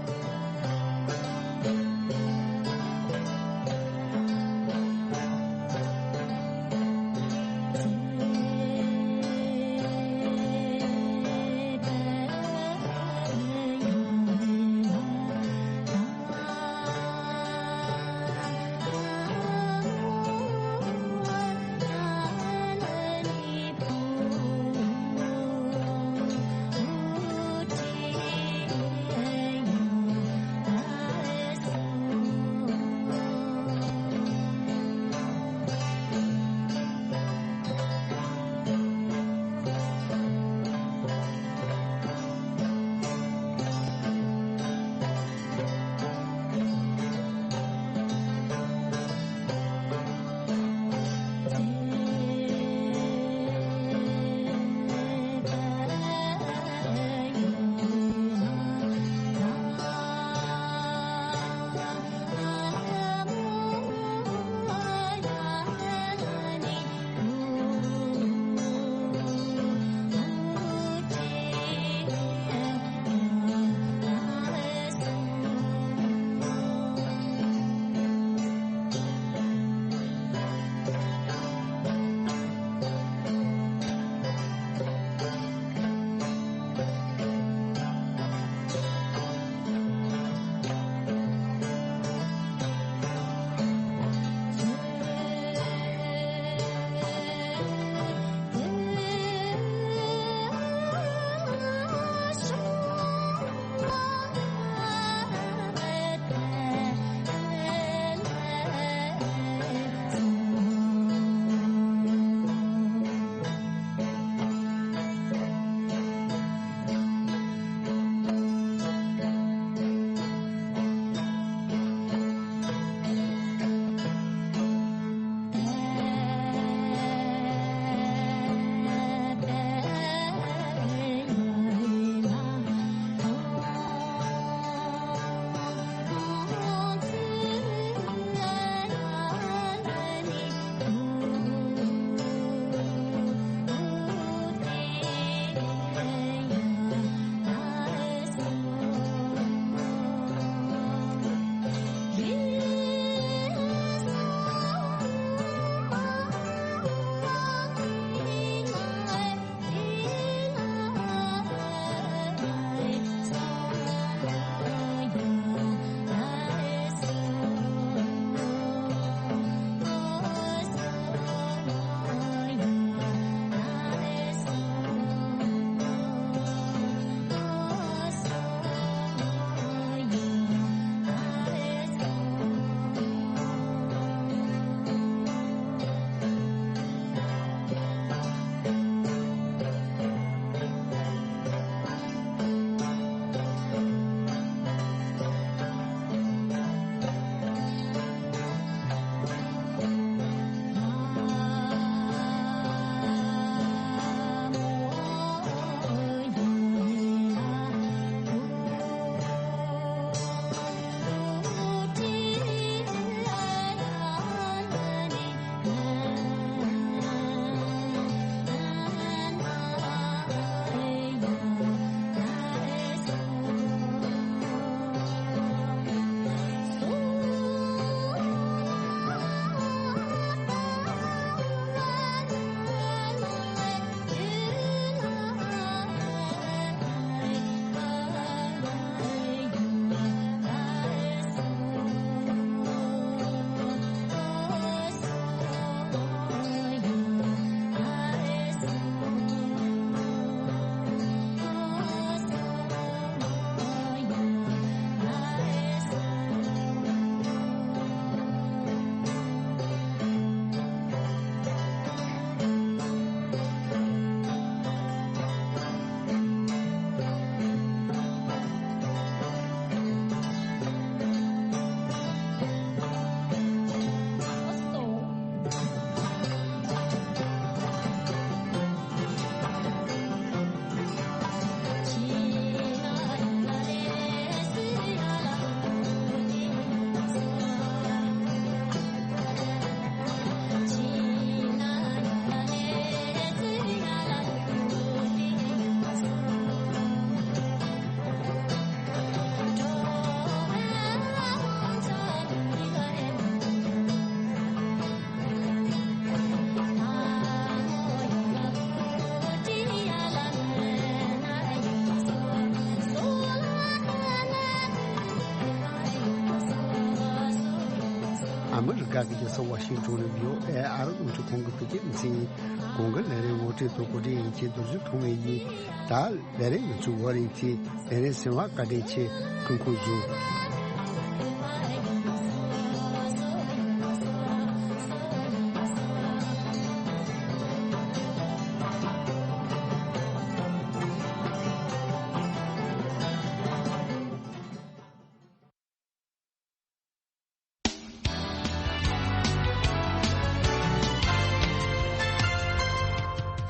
ཨ་མི་རི་ཀ་གི་རྒྱལ་ས་ཝ་ཤིང་ཏོན་ནས་བྷི་ཨོ་ཨེ་ཨ་རི་རླུང་འཕྲིན་ཁང་གི་བོད་སྐད་སྡེ་ཚན་ཡིན། གོང་གི་ལས་རིམ་ངོ་སྤྲོད་དང་གོ་སྒྲིག་ཡིན་གྱི་རྡོ་རྗེ་ཐོགས་མེད་ཡིན། ད་ལས་རིམ་ཡོངས་ཚུལ་ཝ་རིན་ཚེ་ལས་རིམ་ཟིན་བ་བཀའ་དྲིན་ཆེ། ཁོང་ཁོང་བཟུང་།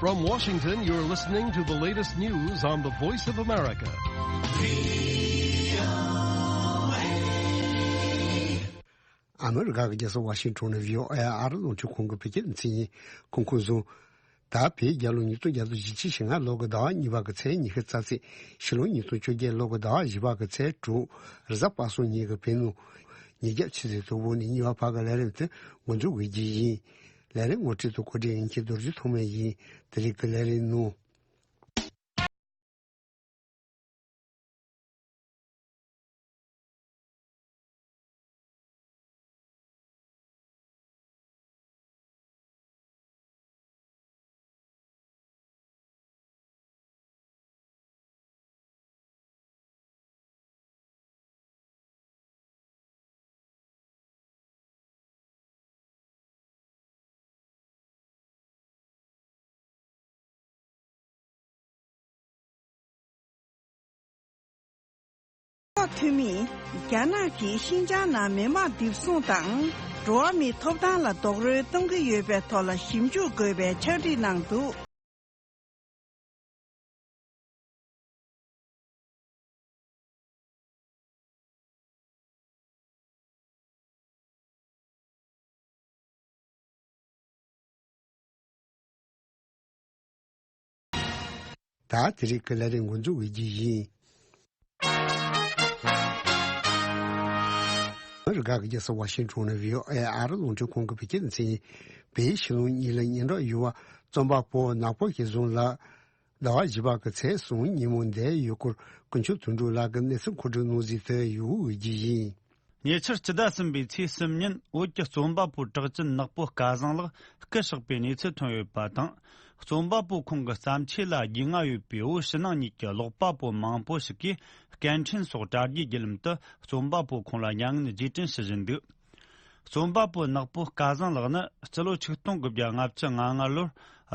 From Washington, you're listening to the latest news on the Voice of America. ཨ་མི་རི་ཀ་གི་རྒྱལ་ས་ཝ་ཤིང་ཏོན་ནས་བྷི་ཨོ་ཨེ་ཨ་རི་རླུང་འཕྲིན་ཁང་གི་བོད་སྐད་སྡེ་ཚན་ཡིན། ཁོང་ཁོང་བཟུང་། ད་བོད་རྒྱལ་ལོ་ཉིས་སྟོང་བརྒྱ་དང་བཞི་བཅུ་ཞེ་ལྔ་ལོ་གི་ཟླ་བ་གཉིས་པ་གི་ཚེས་ཉི་ཤུ་རྩ་ཚེས། ཕྱི་ལོ་ཉིས་སྟོང་བཅོ་བརྒྱད་ལོ་གི་ཟླ་བ་བཞི་པ་གི་ཚེས་དྲུག་རེས་གཟའ་པ་སངས་ཉིན་གྱི་བོད་ནང་ཉིས་བརྒྱ་ཆུ་ཚོད་དང་པོ་ནས་གཉིས་པ་བར་གྱི་ལས་རིམ་དེ་འགོ་འཛུགས་འོས་རྒྱུ་ཡིན། ལས་རིམ་ངོ་སྤྲོད་དང་གོ་སྒྲིག་ཡིན་གྱི་རྡོ་རྗེ་ཐོགས་མེད་ཡིན། དེ་རིང་གི་ལས་རིམ་ནང་། འཐུས་མིས་རྒྱ་ནག་གིས་ཤིན་ཅང་ནང་མི་མང་འདེབས་བཟུང་དང་འགྲོ་བ་མིའི་ཐོབ་ཐང་ལ་རྡོག་རོལ་གཏོང་གི་ཡོད་པའི་ཐོག་ལ་ཞིབ་འཇུག་དགོས་པའི་ཕྱག་བྲིས་གནང་འདུག། ད་དེ་རིང་གི་ལས་རིམ་འགོ་འཛུགས་འོས་རྒྱུ་ཡིན། ཨ་མི་རི་ཀ་གི་རྒྱལ་ས་ཝ་ཤིང་ཏོན་ནས་བྷི་ཨོ་ཨེ་ཨ་རི་རླུང་འཕྲིན་ཁང་གི་བོད་སྐད་སྡེ་ཚན་ཡིན། བོད་ཕྱི་ལོགས་གཉིས་ལ་སྙན་གྲགས་ཡོད་པ་རྩོམ་པ་པོ་ནག་པོ་སྐལ་བཟང་ལགས། ཟླ་བ་བཞི་པ་གི་ཚེས་གསུམ་ཉིན་མོ་འདིར་ཡུལ་སྐོར་དཀོན་མཆོག་དོན་གྲུབ་ལགས་ཀྱིས་གནས་ཚུལ་མཁོ་སྒྲུབ་གནང་གཟིགས་དུ་ཡོང་འོས་རྒྱུ་ཡིན། ཉེ་ཆར་སྤྱི་ཟླ་གསུམ་པའི་ཚེས་གསུམ་ཉིན་བོད་ཀྱི་རྩོམ་པ་པོ་གྲགས་ཅན་ནག་པོ་སྐལ་བཟང་ལགས་སྐུ་གཤེགས་པའི་གནས་ཚུལ་ཐོན་ཡོད་པ་དང་། རྩོམ་པ་པོ་ཁོང་གི་བརྩམས་ཆོས་ལ་རྒྱུས་མངའ་ཡོད་པའི་བོད་ཕྱི་ནང་གཉིས་ཀྱི་ཀློག་པ་པོ་མང་པོ་ཞིག་གིས་སྐད་འཕྲིན་སོགས་དྲ་རྒྱའི་བརྒྱུད་ལམ་དུ་རྩོམ་པ་པོ་ཁོང་ལ་མྱ་ངན་རྗེས་དྲན་ཞུ་བཞིན་འདུག། རྩོམ་པ་པོ་ནག་པོ་སྐལ་བཟང་ལགས་ནི་སྤྱི་ལོ་ཆིག་སྟོང་དགུ་བརྒྱ་ལྔ་བཅུ་ང་ལྔ་ལོར་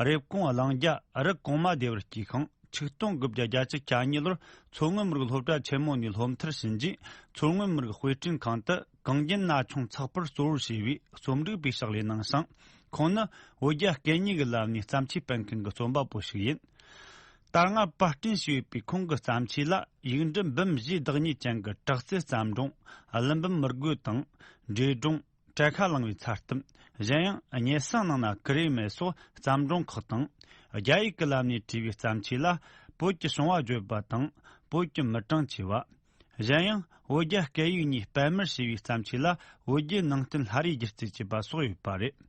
རེབ་གོང་གླང་རྒྱ་རི་གོང་མ་སྡེ་བར་སྐྱེས་ཤིང་། ཆིག་སྟོང་དགུ་བརྒྱ་བརྒྱད་ཅུ་གྱ་གཉིས་ལོར་མཚོ་སྔོན་མི་རིགས་སློབ་གྲྭ་ཆེན་མོ་ནས་སློབ་མཐར་ཕྱིན་རྗེས། མཚོ་སྔོན་མི་རིགས་དཔེ་སྐྲུན་ཁང་དུ་གངས་རྒྱན་ན་ཆུང་ཚགས་པར་གཙོ་བོར་བྱས་པའི་རྩོམ་རིག་པའི་ཕྱག་ལས་གནང་ཞིང་། ཁོང་ནི་བོད་རྒྱ་སྐད་གཉིས་ཀྱི་ལམ་ནས་བརྩམས་ཆོས་སྤེལ་མཁན་གྱི་རྩོམ་པ་པོ་ཞིག་ཡིན། ད་སྔ་པར་སྐྲུན་བྱས་ཡོད་པའི་ཁོང་གི་བརྩམས་ཆོས་ལ་ཡིག་འབྲུ་འབུམ་བཞིའི་བདག་ཉིད་ཅན་གྱི་དྲག་རྩལ་བརྩམས་སྒྲུང་། ཀླུ་འབུམ་མི་རྒོད་དང་། འདྲེ་སྒྲུང་། གྲལ་ཁ་ལངས་པའི་མཚར་གཏམ། གཞན་ཡང་། སྙེ་སྲང་ནང་ན་ཀུ་རེ་མེད་སོགས་བརྩམས་སྒྲུང་ཁག་དང་། རྒྱ་ཡིག་གི་ལམ་ནས་བྲིས་པའི་བརྩམས་ཆོས་ལ། བོད་ཀྱི་བྱུང་བ་བརྗོད་པ་དང་། བོད་ཀྱི་མི་གྲངས་ཆེ་བ། གཞན་ཡང་། བོད་རྒྱ་སྐད་ཡིག་གཉིས་སྤེལ་མར་བྱས་པའི་བརྩམས་ཆོས་ལ། བོད་རྒྱའི་ནང་བསྟན་ལྷ་རིས་སྒྱུ་རྩལ་བཅས་པ་སོགས་ཡོད་པ་རེད།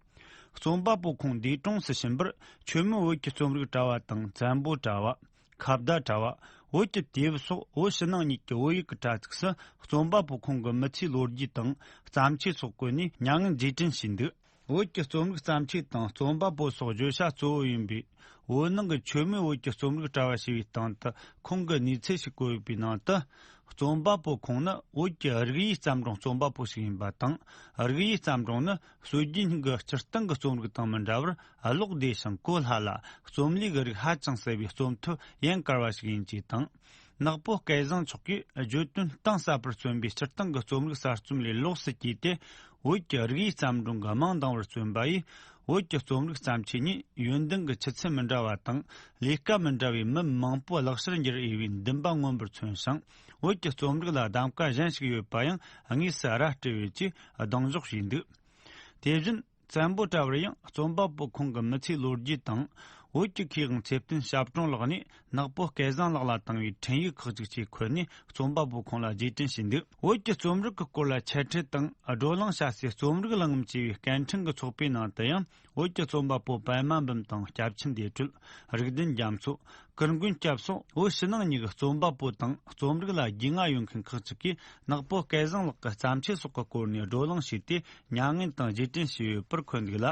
རྩོམ་པ་པོ་ཁོང་འདས་གྲོངས་སུ་ཕྱིན་པར། ཆོས་མོད་བོད་ཀྱི་རྩོམ་རིག་དྲ་བ་དང་། བཙན་པོ་དྲ་བ། ཁ་བརྡ་དྲ་བ། བོད་ཀྱི་དུས་བབ་སོགས་བོད་ཕྱི་ནང་གཉིས་ཀྱི་བོད་ཡིག་གི་དྲ་ཚིགས་སུ། རྩོམ་པ་པོ་ཁོང་གི་མི་ཚེའི་ལོ་རྒྱུས་དང་། བརྩམས་ཆོས་སོགས་བཀོད་ནས་མྱ་ངན་རྗེས་དྲན་ཞུས་འདུག། བོད་ཀྱི་རྩོམ་རིག་བརྩམས་ཆོས་དང་། རྩོམ་པ་པོ་སོགས་བརྗོད་བྱ་གཙོ་བོ་ཡིན་པའི་བོད་ནང་གི་ཆོས་མོད་བོད་ཀྱི་རྩོམ་རིག་དྲ་བ་ཞེས་པའི་སྟེང་དུ། ཁོང་གི་གནས་ཚུལ་ཞིག་བཀོད་ཡོད་པའི་ནང་དུ། རྩོམ་པ་པོ་ཁོང་ནི་བོད་ཀྱི་རིག་གཡས་བརྩམས་སྒྲུང་རྩོམ་པ་པོ་ཞིག་ཡིན་པ་དང་། རིག་གཡས་བརྩམས་སྒྲུང་ནི་སྲོལ་རྒྱུན་སྙིང་གི་སྤྱིར་བཏང་གི་རྩོམ་རིག་དང་མི་འདྲ་བར། ཀློག་བདེ་ཞིང་གོ་སླ་ལ། རྩོམ་ལུས་ཀྱི་རིགས་ཧ་ཅང་གསལ་བའི་རྩོམ་ཐབས་ཡན་གར་བ་ཞིག་ཡིན་ཅེས་དང་། ནག་པོ་སྐལ་བཟང་མཆོག་གིས་བརྗོད་དོན་གཏིང་ཟབ་པར་མཚོན་པའི་སྤྱིར་བཏང་གི་རྩོམ་རིག་གསར་རྩོམ་ལས་ལོགས་སུ་གྱེས་ཏེ། བོད་ཀྱི་རིག་གཡས་བརྩམས་སྒྲུང་གི་མིང་དང་བར་བརྩོན་པ་ཡིས། བོད་ཀྱི་རྩོམ་རིག་བརྩམས་ཆོས་གཉིས་ཡོན་ཏན་གྱི་ཆུ་ཚད་མི་འདྲ་བ་དང་། ལས་ཀ་མི་འདྲ་བའི་མི་མང་པོ་ལག་བསྟར་འགྱུར་འོས་པའི་འདུན་པ་མངོན་པར་མཚོན་ཞིང་། བོད་ཀྱི་རྩོམ་རིག་ལ་གདམ་ག་གཞན་ཞིག་ཡོད་པ་ཡང་དངོས་སུ་ར་སྤྲོད་ཡོད་ཅེས་གདེང་འཇོག་བྱས་འདུག། དེ་བཞིན། བཙན་པོ་དྲ་བར་ཡང་རྩོམ་པ་པོ་ཁོང་གི་མི་ཚེའི་ལོ་རྒྱུས་དང་། བོད་ཀྱི་མཁས་དབང་ཚེ་བརྟན་ཞབས་དྲུང་ལགས་ནས་ནག་པོ་སྐལ་བཟང་ལགས་ལ་བཏང་བའི་འཕྲིན་ཡིག་ཁག་ཅིག་བཅས་ཁོ་ནས་རྩོམ་པ་པོ་ཁོང་ལ་རྗེས་དྲན་ཞུས་འདུག། བོད་ཀྱི་རྩོམ་རིག་གི་སྐོར་ལ་འཆད་ཁྲིད་དང་བགྲོ་གླེང་བྱ་སའི་རྩོམ་རིག་གླེང་མོལ་ཅེས་པའི་སྐད་འཕྲིན་གྱི་ཚོགས་པའི་ནང་དུ་ཡང་། བོད་ཀྱི་རྩོམ་པ་པོ་པད་མ་འབུམ་དང་སྐྱབས་ཆེན་བདེ་གྲོལ། རིག་ལྡན་རྒྱ་མཚོ། སྐུ་མགྲོན་བསྐྱབས་སོང་། བོད་ཕྱི་ནང་གཉིས་ཀྱི་རྩོམ་པ་པོ་དང་རྩོམ་རིག་ལ་རྒྱུས་མངའ་ཡོད་མཁན་ཁག་ཅིག་གིས་ནག་པོ་སྐལ་བཟང་ལགས་ཀྱི་བརྩམས་ཆོས་སོགས་ཀྱི་སྐོར་ནས་བགྲོ་གླེང་བྱས་ཏེ། མྱ་ངན་དང་རྗེས་དྲན་ཞུས་ཡོད་པར་འཁོད་འདུག་ལ།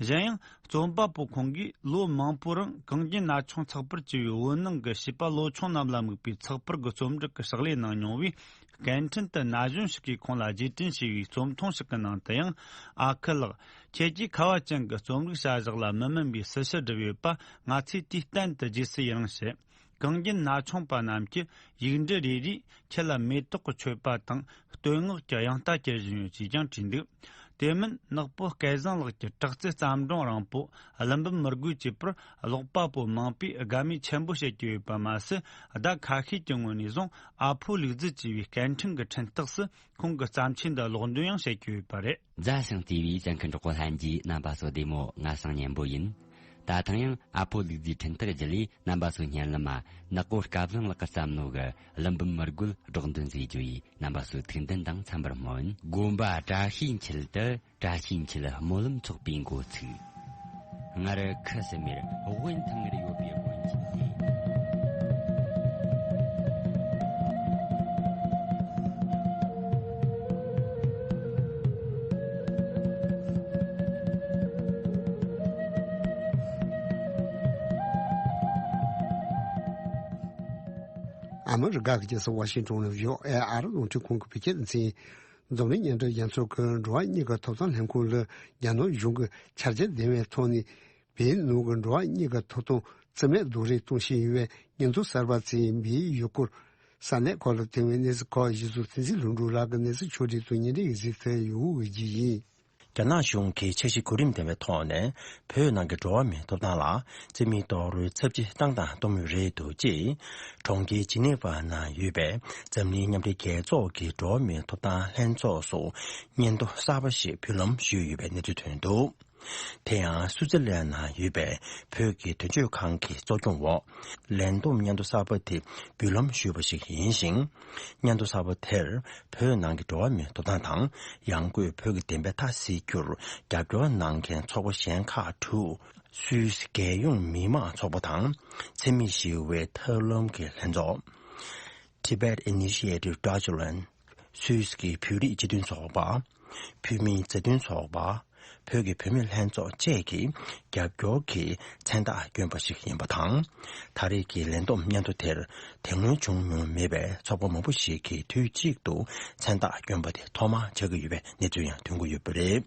གཞན་ཡང་རྩོམ་པ་པོ་ཁོང་གིས་ལོ་མང་པོའི་རིང་གངས་རྒྱན་ན་ཆུང་ཚགས་པར་བཅས་པའི་བོད་ནང་གི་བྱིས་པ་ལོ་ཆུང་རྣམས་ལ་དམིགས་པའི་ཚགས་པར་གྱི་རྩོམ་སྒྲིག་གི་ཕྱག་ལས་གནང་མྱོང་བས། སྐད་འཕྲིན་དུ་ན་གཞོན་ཞིག་གིས་ཁོང་ལ་རྗེས་དྲན་ཞུས་པའི་རྩོམ་ཐུང་ཞིག་གི་ནང་དུ་ཡང་། ཨ་ཁུ་ལགས། ཁྱེད་ཀྱིས་ཁ་བ་ཅན་གྱི་རྩོམ་རིག་བྱ་གཞག་ལ་མི་སྨིན་པའི་སྲི་ཞུ་བསྒྲུབས་ཡོད་པ་ང་ཚོས་དུས་གཏན་དུ་རྗེས་སུ་ཡི་རང་ཞུ། གངས་རྒྱན་ན་ཆུང་པ་རྣམས་ཀྱི་ཡིག་འབྲུ་རེ་རེས་ཁྱེད་ལ་མེ་ཏོག་གི་མཆོད་པ་དང་བསྟོད་བསྔགས་ཀྱི་དབྱངས་རྟ་གྱེར་བཞིན་ཡོད་ཅེས་ཀྱང་བྲིས་འདུག་དེ་མིན་ནག་པོ་སྐལ་བཟང་ལགས་ཀྱི་དྲག་རྩལ་བརྩམས་སྒྲུང་རིང་པོ་ཀླུ་འབུམ་མི་རྒོད་ཅེས་པར་ཀློག་པ་པོ་མང་པོས་དགའ་མོས་ཆེན་པོ་བྱེད་ཀྱི་ཡོད་པ་མ་ཟད། ཟླ་ཁ་ཤས་ཀྱི་སྔོན་ནས་བཟུང་ཨ་ཕོ་ལུག་རྫི་ཅེས་པའི་སྐད་འཕྲིན་གྱི་འཕྲིན་སྟེགས་སུ་ཁོང་གི་བརྩམས་ཆོས་འདི་ཀློག་འདོན་ཡང་བྱེད་ཀྱི་ཡོད་པ་རེད། མཛའ་ཞིང་བརྩེ་བའི་གསན་མཁན་གྲོགས་པོ་ལྷན་རྒྱས། རྣམ་པ་ཚོ་བདེ་མོ། ང་སང་ཉན་པོ་ཡིན། ད་ཐེངས་ཡང་ཨ་ཕོ་ལུག་རྫིའི་འཕྲིན་སྟེགས་བརྒྱུད་ལས་རྣམ་པ་ཚོའི་སྙན་ལམ་མ་ནག་པོ་སྐལ་བཟང་ལགས་ཀྱིས་བརྩམས་ནོ་གི་ཀླུ་འབུམ་མི་རྒོད་སྒྲོག་འདོན་མཛད་རྒྱུ་ཡིས། རྣམ་པ་ཚོའི་ཐུགས་འདུན་དང་འཚམ་པར་སྨོན། དགོན་པ་བཀྲ་ཤིས་འཁྱིལ་དུ། བཀྲ་ཤིས་འཁྱིལ་སྨོན་ལམ་ཚོགས་པའི་འགོ་ཚུགས། སྔར་ཁུ་སིམ་མེར་དབེན་ཐང་ངེར་ཡོད་པའི་དབེན་ཁྱིམ་དེ། ཨ་མི་རི་ཀ་གི་རྒྱལ་ས་ཝ་ཤིང་ཏོན་ནས་བྷི་ཨོ་ཨེ་ཨ་རི་རླུང་འཕྲིན་ཁང་གི་བོད་སྐད་སྡེ་ཚན། འཛམ་གླིང་མཉམ་འབྲེལ་རྒྱལ་ཚོགས་ཀྱི་འགྲོ་བ་མིའི་ཐོབ་ཐང་ལྷན་ཁང་ལ་རྒྱ་ནག་གཞུང་གིས་ཕྱག་རྒྱ་བདེ་བའི་ཐོག་ནས་བོད་ནང་གི་འགྲོ་བ་མིའི་ཐོབ་ཐང་རྩིས་མེད་རྡོག་རོལ་གཏོང་བཞིན་ཡོད་པའི་སྙན་ཐོ་གསར་པ་བཙལ་བའི་ཡུལ་སྐོར་ས་གནས་ཁག་ལ་བཏང་བའི་གནས་ཚུལ་ཁག་གཞི་བཟུང་བསྟན་འཛིན་ལྷུན་གྲུབ་ལགས་ཀྱིས་གནས་ཚུལ་ཕྱོགས་སྒྲིག་དང་སྙན་སྒྲོན་ཡིག་གཟིགས་གནང་ཡོད་པ་ཞིག་ཡིན། རྒྱ་ནག་གཞུང་གིས་འཆར་གཞི་གོ་རིམ་ལྡན་པའི་ཐོག་ནས་བོད་ནང་གི་འགྲོ་བ་མིའི་ཐོབ་ཐང་ལ་རྩིས་མེད་རྡོག་རོལ་ཚབས་ཆེ་བཏང་དང་གཏོང་མུས་རེད་འདུག་ཅེས། གྲོང་ཁྱེར་ཇི་ནི་ཝ་ནང་ཡོད་པའི་འཛམ་གླིང་མཉམ་འབྲེལ་རྒྱལ་ཚོགས་ཀྱི་འགྲོ་བ་མིའི་ཐོབ་ཐང་ལྷན་ཚོགས་སུ་སྙན་ཐོ་གསར་པ་ཞིག་འབུལ་ལམ་ཞུས་ཡོད་པའི་གནས་ཚུལ་ཐོན་འདུག་དེ་ཡང་སུའུ་ཙེར་ལན་ནང་ཡོད་པའི་བོད་ཀྱི་དོན་གཅོད་ཁང་གི་གཙོ་སྐྱོང་འོག་ལན་འདེབས་སྙན་ཐོ་གསར་པ་དེ་འབུལ་ལམ་ཞུས་པ་ཞིག་ཡིན་ཞིང་། སྙན་ཐོ་གསར་པ་དེར་བོད་ནང་གི་འགྲོ་བ་མིའི་ཐོབ་ཐང་དང་ཡང་སྒོས་བོད་ཀྱི་བདེན་པའི་མཐའ་གསལ་རྒྱུར་རྒྱབ་སྐྱོར་གནང་མཁན་ཚོགས་པ་གཞན་ཁག་དྲུག་སུད་སི་རྒྱལ་ཡོངས་མི་དམངས་ཚོགས་པ་དང་། འཚེ་མེད་ཞི་བའི་ཐབས་ལམ་གྱི་ལྷན་ཚོགས། Tibet Initiative Deutschland། སུད་སི་གི་བོད་རིགས་སྤྱི་མཐུན་ཚོགས་པ། བོད་མིའི་མཛའ་མཐུན་ཚོགས་པ། བོད་ཀྱི་བུད་མེད་ལྷན་ཚོགས་བཅས་ཀྱིས་རྒྱབ་སྐྱོར་གྱི་མཚན་རྟགས་བསྐྱོན་པ་ཞིག་ཡིན་པ་དང་། ད་རེས་ཀྱི་ལན་འདེབས་སྙན་ཐོ་དེར་དེ་སྔོན་བྱུང་མྱོང་མེད་པའི་ཚོགས་པ་མང་པོ་ཞིག་གིས་དུས་གཅིག་ཏུ་མཚན་རྟགས་བསྐྱོན་པ་དེ་ཐོག་མ་ཆགས་ཀྱི་ཡོད་པའི་གནས་ཚུལ་ཡང་ཐོན་གྱི་ཡོད་པ་རེད།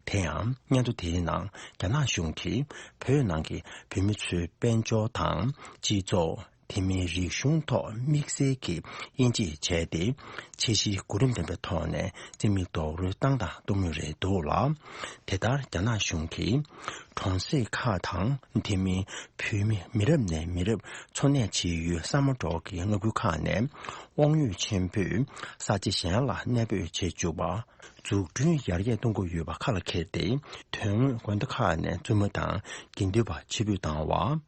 དེ་ཡང་སྙན་ཐོ་དེའི་ནང་རྒྱ་ནག་གཞུང་གིས་བོད་ནང་གི་བོད་མི་ཚོའི་དཔལ་འབྱོར་དང་སྤྱི་ཚོགས། དེ་མིན་རིག་གཞུང་ཐོག་དམིགས་བསལ་གྱི་དབྱེ་འབྱེད་བྱས་ཏེ། འཆར་གཞི་གོ་རིམ་ལྡན་པའི་ཐོག་ནས་རྩིས་མེད་རྡོག་རོལ་བཏང་དང་གཏོང་མུས་རེད་འདུག་ལ། དེ་ལྟར་རྒྱ་ནག་གཞུང་གིས་གྲོང་གསེབ་ཁག་དང་། དེ་མིན་བོད་མི་མི་རབས་ནས་མི་རབས་འཚོ་གནས་བྱེད་ཡུལ་ས་མ་འབྲོག་གི་མངའ་ཁུལ་ཁག་ནས་དབང་ཡོད་ཆེན་པོས་ས་ཆ་གཞན་ལ་གནས་སྤོས་བྱེད་བཅུག་པ། འཛུགས་སྐྲུན་ཡར་རྒྱས་གཏོང་གི་ཡོད་པ་ཁ་ལ་འཁྱེར་ཏེ། དོན་དངོས་དགོན་སྡེ་ཁག་ནས་བཙུན་མ་དང་དགེ་འདུན་པ་ཕྱིར་འབུད་བཏང་བ།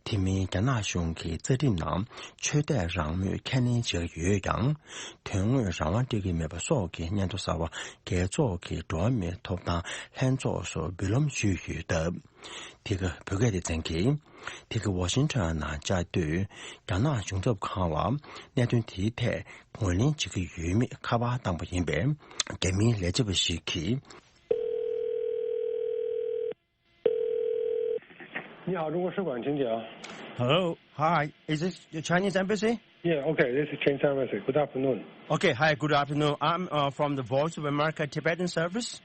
དེ་མིན་རྒྱ་ནག་གཞུང་གི་རྩ་ཁྲིམས་ནང་ཆོས་དད་རང་མོས་ཁས་ལེན་བྱེད་ཀྱི་ཡོད་ཀྱང་། དོན་དངོས་རང་དབང་སྤྲད་ཀྱི་མེད་པ་སོགས་ཀྱི་སྙན་ཐོ་གསར་པ་རྒྱལ་ཚོགས་ཀྱི་འགྲོ་བ་མིའི་ཐོབ་ཐང་ལྷན་ཚོགས་སུ་འབུལ་ལམ་ཞུས་ཡོད་སྟབས། འདི་ག་བོད་སྐད་སྡེ་ཚན་གྱིས་འདི་ག་ཝ་ཤིང་ཊོན་ནང་བཅར་དུས། རྒྱ་ནག་གཞུང་ཚབ་ཁང་ལ་གནད་དོན་དེའི་ཐད་ངོས་ལེན་བྱེད་ཀྱི་ཡོད་མེད་ཁ་པར་བཏང་པ་ཡིན་པས། རྒྱ་མིའི་ལས་བྱེད་པ་ཞིག་གིས། 你好，中国使馆，请讲。 Hello, hi, is this the Chinese embassy? Yeah, okay, this is Chinese embassy. Good afternoon. Okay, hi, good afternoon. I'm uh, from the Voice of America Tibetan Service.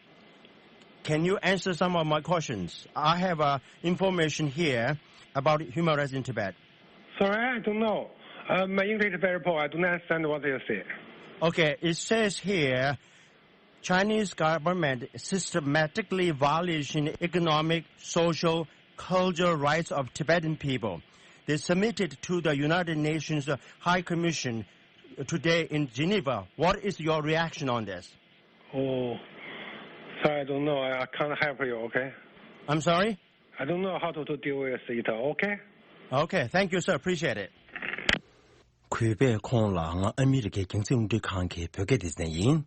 Can you answer some of my questions? I have uh, information here about human rights in Tibet. Sorry, I don't know. Uh, my English is very poor. I do not understand what you say. Okay, it says here Chinese government systematically violation economic, social, cultural rights of Tibetan people. They submitted to the United Nations High Commission today in Geneva. What is your reaction on this? Oh, sorry, I don't know. I, I can't help you, okay? I'm sorry? I don't know how to, to deal with it, okay? Okay, thank you, sir. Appreciate it. གུས་པས་ཁོང་ལ་ང་ཨ་མི་རི་ཀའི་རྒྱང་སྲིང་རླུང་འཕྲིན་ཁང་གི་བོད་སྐད་སྡེ་ཚན་ཡིན།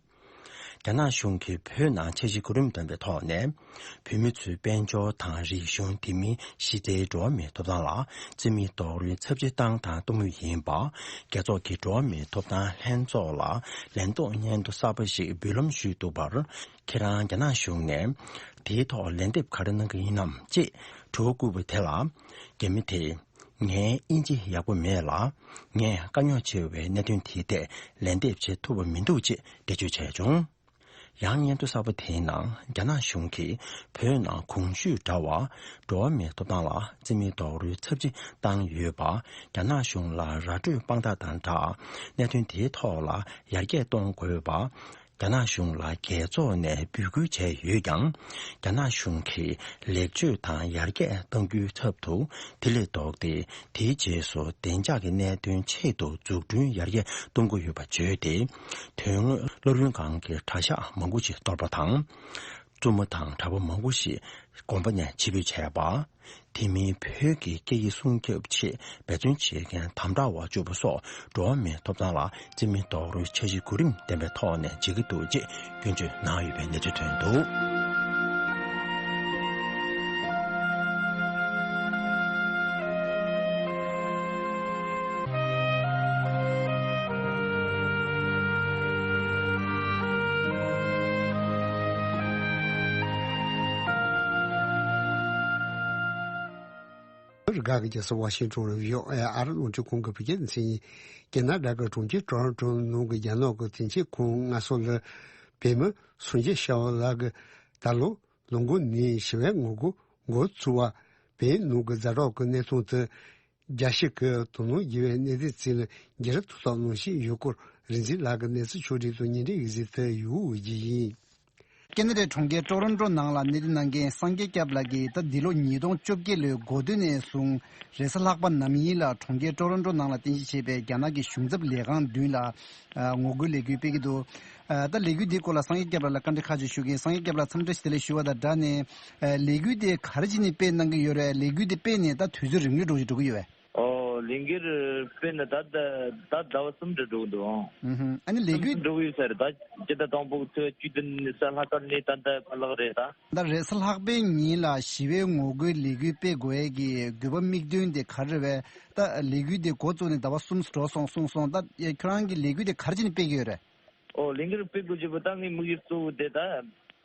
རྒྱ་ནག་གཞུང་གིས་བོད་ནང་འཆར་གཞི་གོ་རིམ་ལྡན་པའི་ཐོག་ནས། བོད་མི་ཚོའི་དཔལ་འབྱོར་དང་རིག་གཞུང་དེ་མིན་གཞི་རྩའི་འགྲོ་བ་མིའི་ཐོབ་ཐང་ལ་བརྩི་མེད་རྡོག་རོལ་ཚབས་ཆེ་བཏང་དང་གཏོང་མུས་ཡིན་པ། རྒྱལ་ཚོགས་ཀྱི་འགྲོ་བ་མིའི་ཐོབ་ཐང་ལྷན་ཚོགས་ལ་ལན་ཐོག་སྙན་ཐོ་གསར་པ་ཞིག་འབུལ་ལམ་ཞུས་འདུག་པར། ཁྱེད་རང་རྒྱ་ནག་གཞུང་ནས་དེའི་ཐོག་ལན་འདེབས་ག་རེ་གནང་གི་ཡིན་ནམ་ཅེས་དྲི་བ་བཀོད་པ་དེ་ལ། རྒྱ་མི་དེས། ངའི་དབྱིན་ཇི་ཡག་པོ་མེད་ལ། ངས་དཀའ་རྙོག་ཆེ་བའི་གནད་དོན་དེའི་ཐད་ལན་འདེབས་བྱེད་ཐུབ་པ་མི་འདུག་ཅེས་འགྲེལ་བརྗོད་བྱས་བྱུང་། ཡང་སྙན་ཐོ་གསར་པ་དེའི་ནང་རྒྱ་ནག་གཞུང་གིས་བོད་ནང་གོང་ཞུས་འདྲ་བར་འགྲོ་བ་མིའི་ཐོབ་ཐང་ལ་བརྩི་མེད་རྡོག་རོལ་ཚབས་ཆེ་བཏང་ཡོད་པ། རྒྱ་ནག་གཞུང་ལ་ར་སྤྲོད་དཔང་རྟགས་དང་སྦྲགས་གནད་དོན་དེའི་ཐོག་ལ་ཡར་རྒྱས་གཏོང་དགོས་པ། རྒྱ་ནག་གཞུང་ལ་རྒྱལ་ཚོགས་ནས་འབོད་སྐུལ་བྱས་ཡོད་ཀྱང་། རྒྱ་ནག་གཞུང་གིས་ལེགས་བཅོས་དང་ཡར་རྒྱས་གཏང་རྒྱུའི་ཚབ་ཏུ་དེ་ལས་ལྡོག་སྟེ། དེའི་རྗེས་སུ་བདེ་འཇགས་ཀྱི་གནད་དོན་ཆེད་དུ་འཛུགས་སྐྲུན་ཡར་རྒྱས་གཏོང་གི་ཡོད་པ་བརྗོད་དེ། དོན་དངོས་སློབ་ཡོན་ཁང་གི་གྲྭ་ཤག་མང་པོ་ཞིག་གཏོར་པ་དང་། བཙུན་མོ་དང་གྲྭ་པ་མང་པོ་ཞིག་དགོན་པ་ནས་ཕྱིར་འབུད་བྱས་པ། དེ་མིན་བོད་ཀྱི་སྐད་ཡིག་སྲུང་སྐྱོབ་ཆེད་འབད་བརྩོན་བྱེད་མཁན་དམ་དྲག་པ་བཅུ་པོ་སོགས་འགྲོ་བ་མིའི་ཐོབ་ཐང་ལ་བརྩི་མེད་རྡོག་རོལ་འཆར་གཞི་གོ་རིམ་ལྡན་པའི་ཐོག་ནས་བྱེད་ཀྱི་འདུག་ཅེས་སྐྱོན་བརྗོད་གནང་ཡོད་པའི་གནས་ཚུལ་ཐོན་འདུག། རི་ག་གི་རྒྱལ་ས་ཝ་ཤིང་ཊོན་རུ་ཡོད་ཨ་རི་རླུང་འཕྲིན་ཁང་གི་བོད་སྐད་སྡེ་ཚན་ཡིན། ཀེ་ན་ཌ་གི་གྲོང་ཁྱེར་ཊོ་རོན་ཊོ་ནང་གི་རྒྱ་ནག་གི་དོན་གཅོད་ཁང་ལྔ་སོ་ལ་བོད་མི་སངས་རྒྱས་ཤེས་རབ་ལགས་ཀྱིས་ད་ལོ་ལོ་འགོ་ནས་ཞི་བའི་ངོ་རྒོལ་འགོ་ཚུགས་པ། བོད་ནང་གི་ཛ་དྲག་གི་གནས་སྟངས་དེ་རྒྱལ་སྤྱི་གི་དོ་སྣང་ཡོད་པའི་གནས་སྡུད་ཚིག་ལ་འགྱུར་ཐུབ་ཐབས་གནང་བཞིན་ཡོད་སྐོར་རིག་འཛིན་ལགས་ཀྱིས་གནས་ཚུལ་ཕྱོགས་སྒྲིག་དང་སྙན་སྒྲོན་ཡིག་གཟིགས་དུ་ཡོད་རྒྱུ་ཡིན། ཀེ་ན་ཌའི་གྲོང་ཁྱེར་ཊོ་རོན་ཊོ་ནང་ལ་གནས་སྡོད་གནང་མཁན་སངས་རྒྱས་སྐྱབས་ལགས་ཀྱིས་ད་འདི་ལོ་ཉིས་སྟོང་བཅོ་བརྒྱད་ལོའི་འགོ་སྟོད་ནས་བཟུང་རེས་གཟའ་ལྷག་པ་ནམ་ཡིན་ལ་གྲོང་ཁྱེར་ཊོ་རོན་ཊོ་ནང་ལ་རྟེན་གཞི་བྱས་པའི་རྒྱ་ནག་གི་གཞུང་ཚབ་ལས་ཁང་མདུན་ལ་ཨ་ངོ་རྒོལ་ལས་འགུལ་སྤེལ་གྱི་འདུག། ཨ་ད་ལས་འགུལ་འདིའི་སྐོར་ལ་སངས་རྒྱས་སྐྱབས་ལགས་ལ་བཀའ་འདྲི་ཁག་ཅིག་ཞུ་གིན། སངས་རྒྱས་སྐྱབས་ལགས་འཚམས་འདྲི་ཞུ་དེ་ལས་ཞུ་བ་དང་སྦྲགས་ནས་ཨ་ལས་འགུལ་དེ་ག་རེ་བྱས་ནས་སྤེལ་གནང་གི་ཡོད་རེད། ལས་འགུལ་དེ་སྤེལ་ནས་ད་དུས་ཚོད་རིང་པོ་འགྲོ་ཞིག་འགྲོ་གི་ཡོད་པས། ཨོ་ལས་འགུལ་སྤེལ་ནས་ད་ད་ད་ཟླ་བ་གསུམ་འདྲ་འགྲོ་གི་འདུག་ཨང་། ཨུ་ཧུམ། ཨ་ནི་ལས་འགུལ་འགྲོ་གི་ཡོད་ས་རེད། ད་སྤྱི་ཟླ་དང་པོ་ཚེས་བཅུ་བདུན་ནས་གཟའ་ལྷག་དཀར་ནས་ད་ལྟ་བར་ལ་རེད་ད། ད་རེས་གཟའ་ལྷག་པའི་ཉིན་ལ་ཞི་བའི་ངོ་རྒོལ་ལས་འགུལ་སྤེལ་དགོས་ཡས་ཀྱི་དགོས་པ་དམིགས་དོན་དེ་ག་རེ་རེད་པས། ད་ལས་འགུལ་དེ་འགོ་བཙུགས་ནས་ཟླ་བ་གསུམ་འགྲོ་སོང་གསུངས་སོང་། ད་ཁྱོད་རང་གིས་ལས་འགུལ་དེ་ག་རེ་བྱས་ནས་སྤེལ་གྱི་ཡོད་རེད། ཨོ་ལས་འགུལ་སྤེལ་དགོས་བྱེད་པོ་ད་ངའི་དམིགས་ཡུལ་གཙོ་བོ་དེ་ད་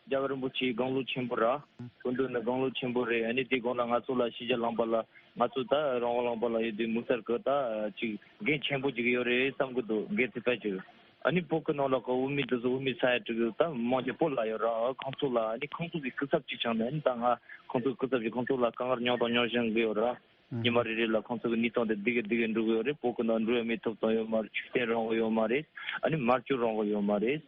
རྒྱལ་བ་རིན་པོ་ཆེའི་དགུང་ལོ་ཆེན་པོ་ར། སྐུ་མདུན་ནི་དགུང་ལོ་ཆེན་པོ་རེད། ཨ་ནི་དེའི་གོང་ལ་ང་ཚོ་ལ་ཕྱི་རྒྱལ་ལངས་པ་ལ་ང་ཚོ་ད་རང་དབང་ལངས་པ་ལ་ཡོད་དུས་མུ་སར་གི་ད་ཅིག་འགན་ཆེན་པོ་ཅིག་ཡོད་རེད་བསམ་གི་འདུག། འགན་ཚིག་པ་ཅིག། ཨ་ནི་བོད་གི་ནང་ལོགས་གི་དབུ་མའི་དེ་ཚོ་དབུ་མའི་ས་ཡ་དྲུག་གི་ད་མང་ཆེ་བོད་ལ་ཡོད་ར། ཁོང་ཚོ་ལ་ཨ་ནི་ཁོང་ཚོ་གི་སྐུ་ཚབ་ཅིག་བྱུང་ནས་ཨ་ནི་ད་ང་ཁོང་ཚོ་གི་སྐུ་ཚབ་ཅིག་ཁོང་ཚོ་ལ་དཀའ་ངལ་མྱོང་དང་མྱོང་བཞིན་གི་ཡོད་ར། ཉི་མ་རེ་རེ་ལ་ཁོང་ཚོ་གི་གནས་སྟངས་དེ་འདི་གི་འདི་གི་འགྲོ་གི་ཡོད་རེད། བོད་གི་ནང་འགྲོ་ཡ་མི་ཐོབ་ཐང་ཡོད་མ་རེད། ཆོས་དད་རང་དབང་ཡོད་མ་རེད། ཨ་ནི་སྨྲ་བརྗོད་རང་དབང་ཡོད་མ་རེད།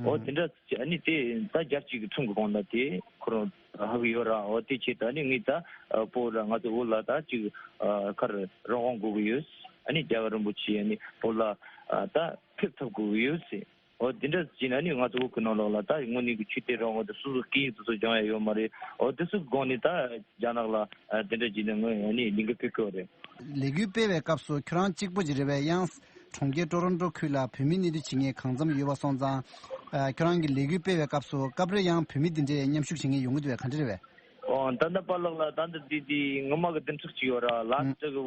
ཨོ་དེ་འདྲ་ཅི་ཨ་ནི་དེ་ད་རྒྱལ་སྤྱི་གི་ཁྲིམས་གི་སྒང་ལ་དེ་ཁོ་རང་ཧ་གི་ཡོད་ར། ཨོ་དེ་ཆེད་དུ་ཨ་ནི་ངས་ད་བོད་ར་ང་ཚོ་བོད་ལ་ད་ཅིག་ཁར་རང་དབང་དགོས་གི་ཡོད། ཨ་ནི་རྒྱལ་བ་རིན་པོ་ཆེ་ཨ་ནི་བོད་ལ་ད་ཕེབས་ཐུབ་དགོས་གི་ཡོད་ཟེར། ཨོ་དེ་འདྲ་ཅི་ཨ་ནི་ང་ཚོ་བོད་གི་ནང་ལོགས་ལ་ད་དངོས་གནས་ཀྱི་ཆོས་དད་རང་དབང་དེ་སོ་སོ་སྐད་ཡིག་དེ་ཚོ་སྦྱང་ཡ་ཡོད་མ་རེད། ཨོ་དེ་ཚོ་གི་སྒང་ནས་ད་རྒྱ་ནག་ལ་དེ་འདྲ་ཅི་ནས་ངོས་ཨ་ནི་ལས་འགུལ་སྤེལ་གི་ཡོད་རེད། ལས་འགུལ་སྤེལ་བའི་སྐབས་སུ་ཁྱོད་རང་གཅིག་པོ་ཅིག་རེད་པས། ཡང་གྲོང་ཁྱེར་ཀྲོ་རོན་ཀྲོ་ཁུལ་ལ་བོད་མི་གནས་སྡོད་བྱེད་མཁན་གང་འཚམ་ཡོད་པ་སོང་ཙང་། ཨ་ཁྱོད་རང་གིས་ལས་འགུལ་སྤེལ་བའི་སྐབས་སུ་སྐབས་རེ་ཡང་བོད་མི་འདི་འདྲས་མཉམ་ཞུགས་བྱེད་མཁན་ཡོང་གི་འདུག་པས། ག་འདྲ་རེད་པས། ཨོ་ད་ལྟ་པཱ་ལགས་ལ་ད་ལྟ་འདི་འདི་ངོ་མ་གི་བདུན་ཕྲག་ཅིག་ཡོད་ར། ལ་ཨུམ། ད་གི་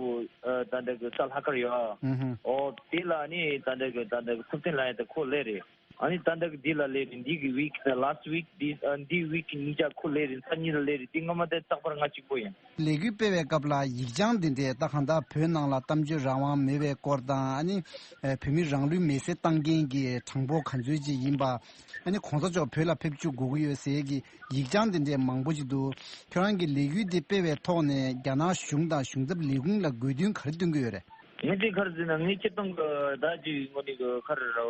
ད་ལྟ་གི་གཟའ་ལྷག་དཀར་ཡོད་ཨ། ཨུམ་ཧུམ། ཨོ་དེ་ལ་ནི་ད་ལྟ་གི་ད་ལྟ་གི་ཐུབ་བསྟན་ལ་ཡ་ད་ཁོ་སླེབས་རེད། ཨ་ནི་ད་ལྟ་གི་འདི་ལ་སླེབས་རེད། འདི་གི་ཝིག་ད་ལཱ་སི་ཝིག་འདི་ཨ་འདི་ཝིག་གི་ཉིས་བརྒྱ་ཁོ་སླེབས་རེད། ད་གཉིས་ལ་སླེབས་རེད། འདི་ངོ་མ་ད་རྟག་པར་ང་གཅིག་པོ་ཡིན། ལས་འགུལ་སྤེལ་བའི་སྐབས་ལ་ཡིག་བྱང་འདི་འདྲས་ད་གང་ལྟར་བོད་ནང་ལ་གཏམ་བརྗོད་རང་དབང་མེད་པའི་སྐོར་དང་། ཨ་ནི་ཨེ་བོད་མི་རང་ལུས་མེར་སྲེག་བཏང་མཁན་གྱི་གྲངས་འབོར་ག་ཚོད་ཅིག་ཡིན་པ། ཨ་ནི་གོང་ས་མཆོག་བོད་ལ་ཕེབས་བཅུག་དགོས་ཀྱི་ཡོད་ཟེར་གྱི་ཡིག་བྱང་འདི་འདྲས་མང་པོ་ཅིག་འདུག། ཁྱོད་རང་གིས་ལས་འགུལ་འདི་སྤེལ་བའི་ཐོག་ནས་རྒྱ་ནག་གཞུང་དང་གཞུང་ཚབ་ལས་ཁུངས་ལ་དགོས་འདུན་ག་རེ་བཏོན་གྱི་ཡོད་རེད། ངས་དེ་ག་རེ་ཟེར་ན་ངས་སྤྱིར་བཏང་གི་ད་ཅིག་དངོས་གནས་གི་ག་རེ་རོ།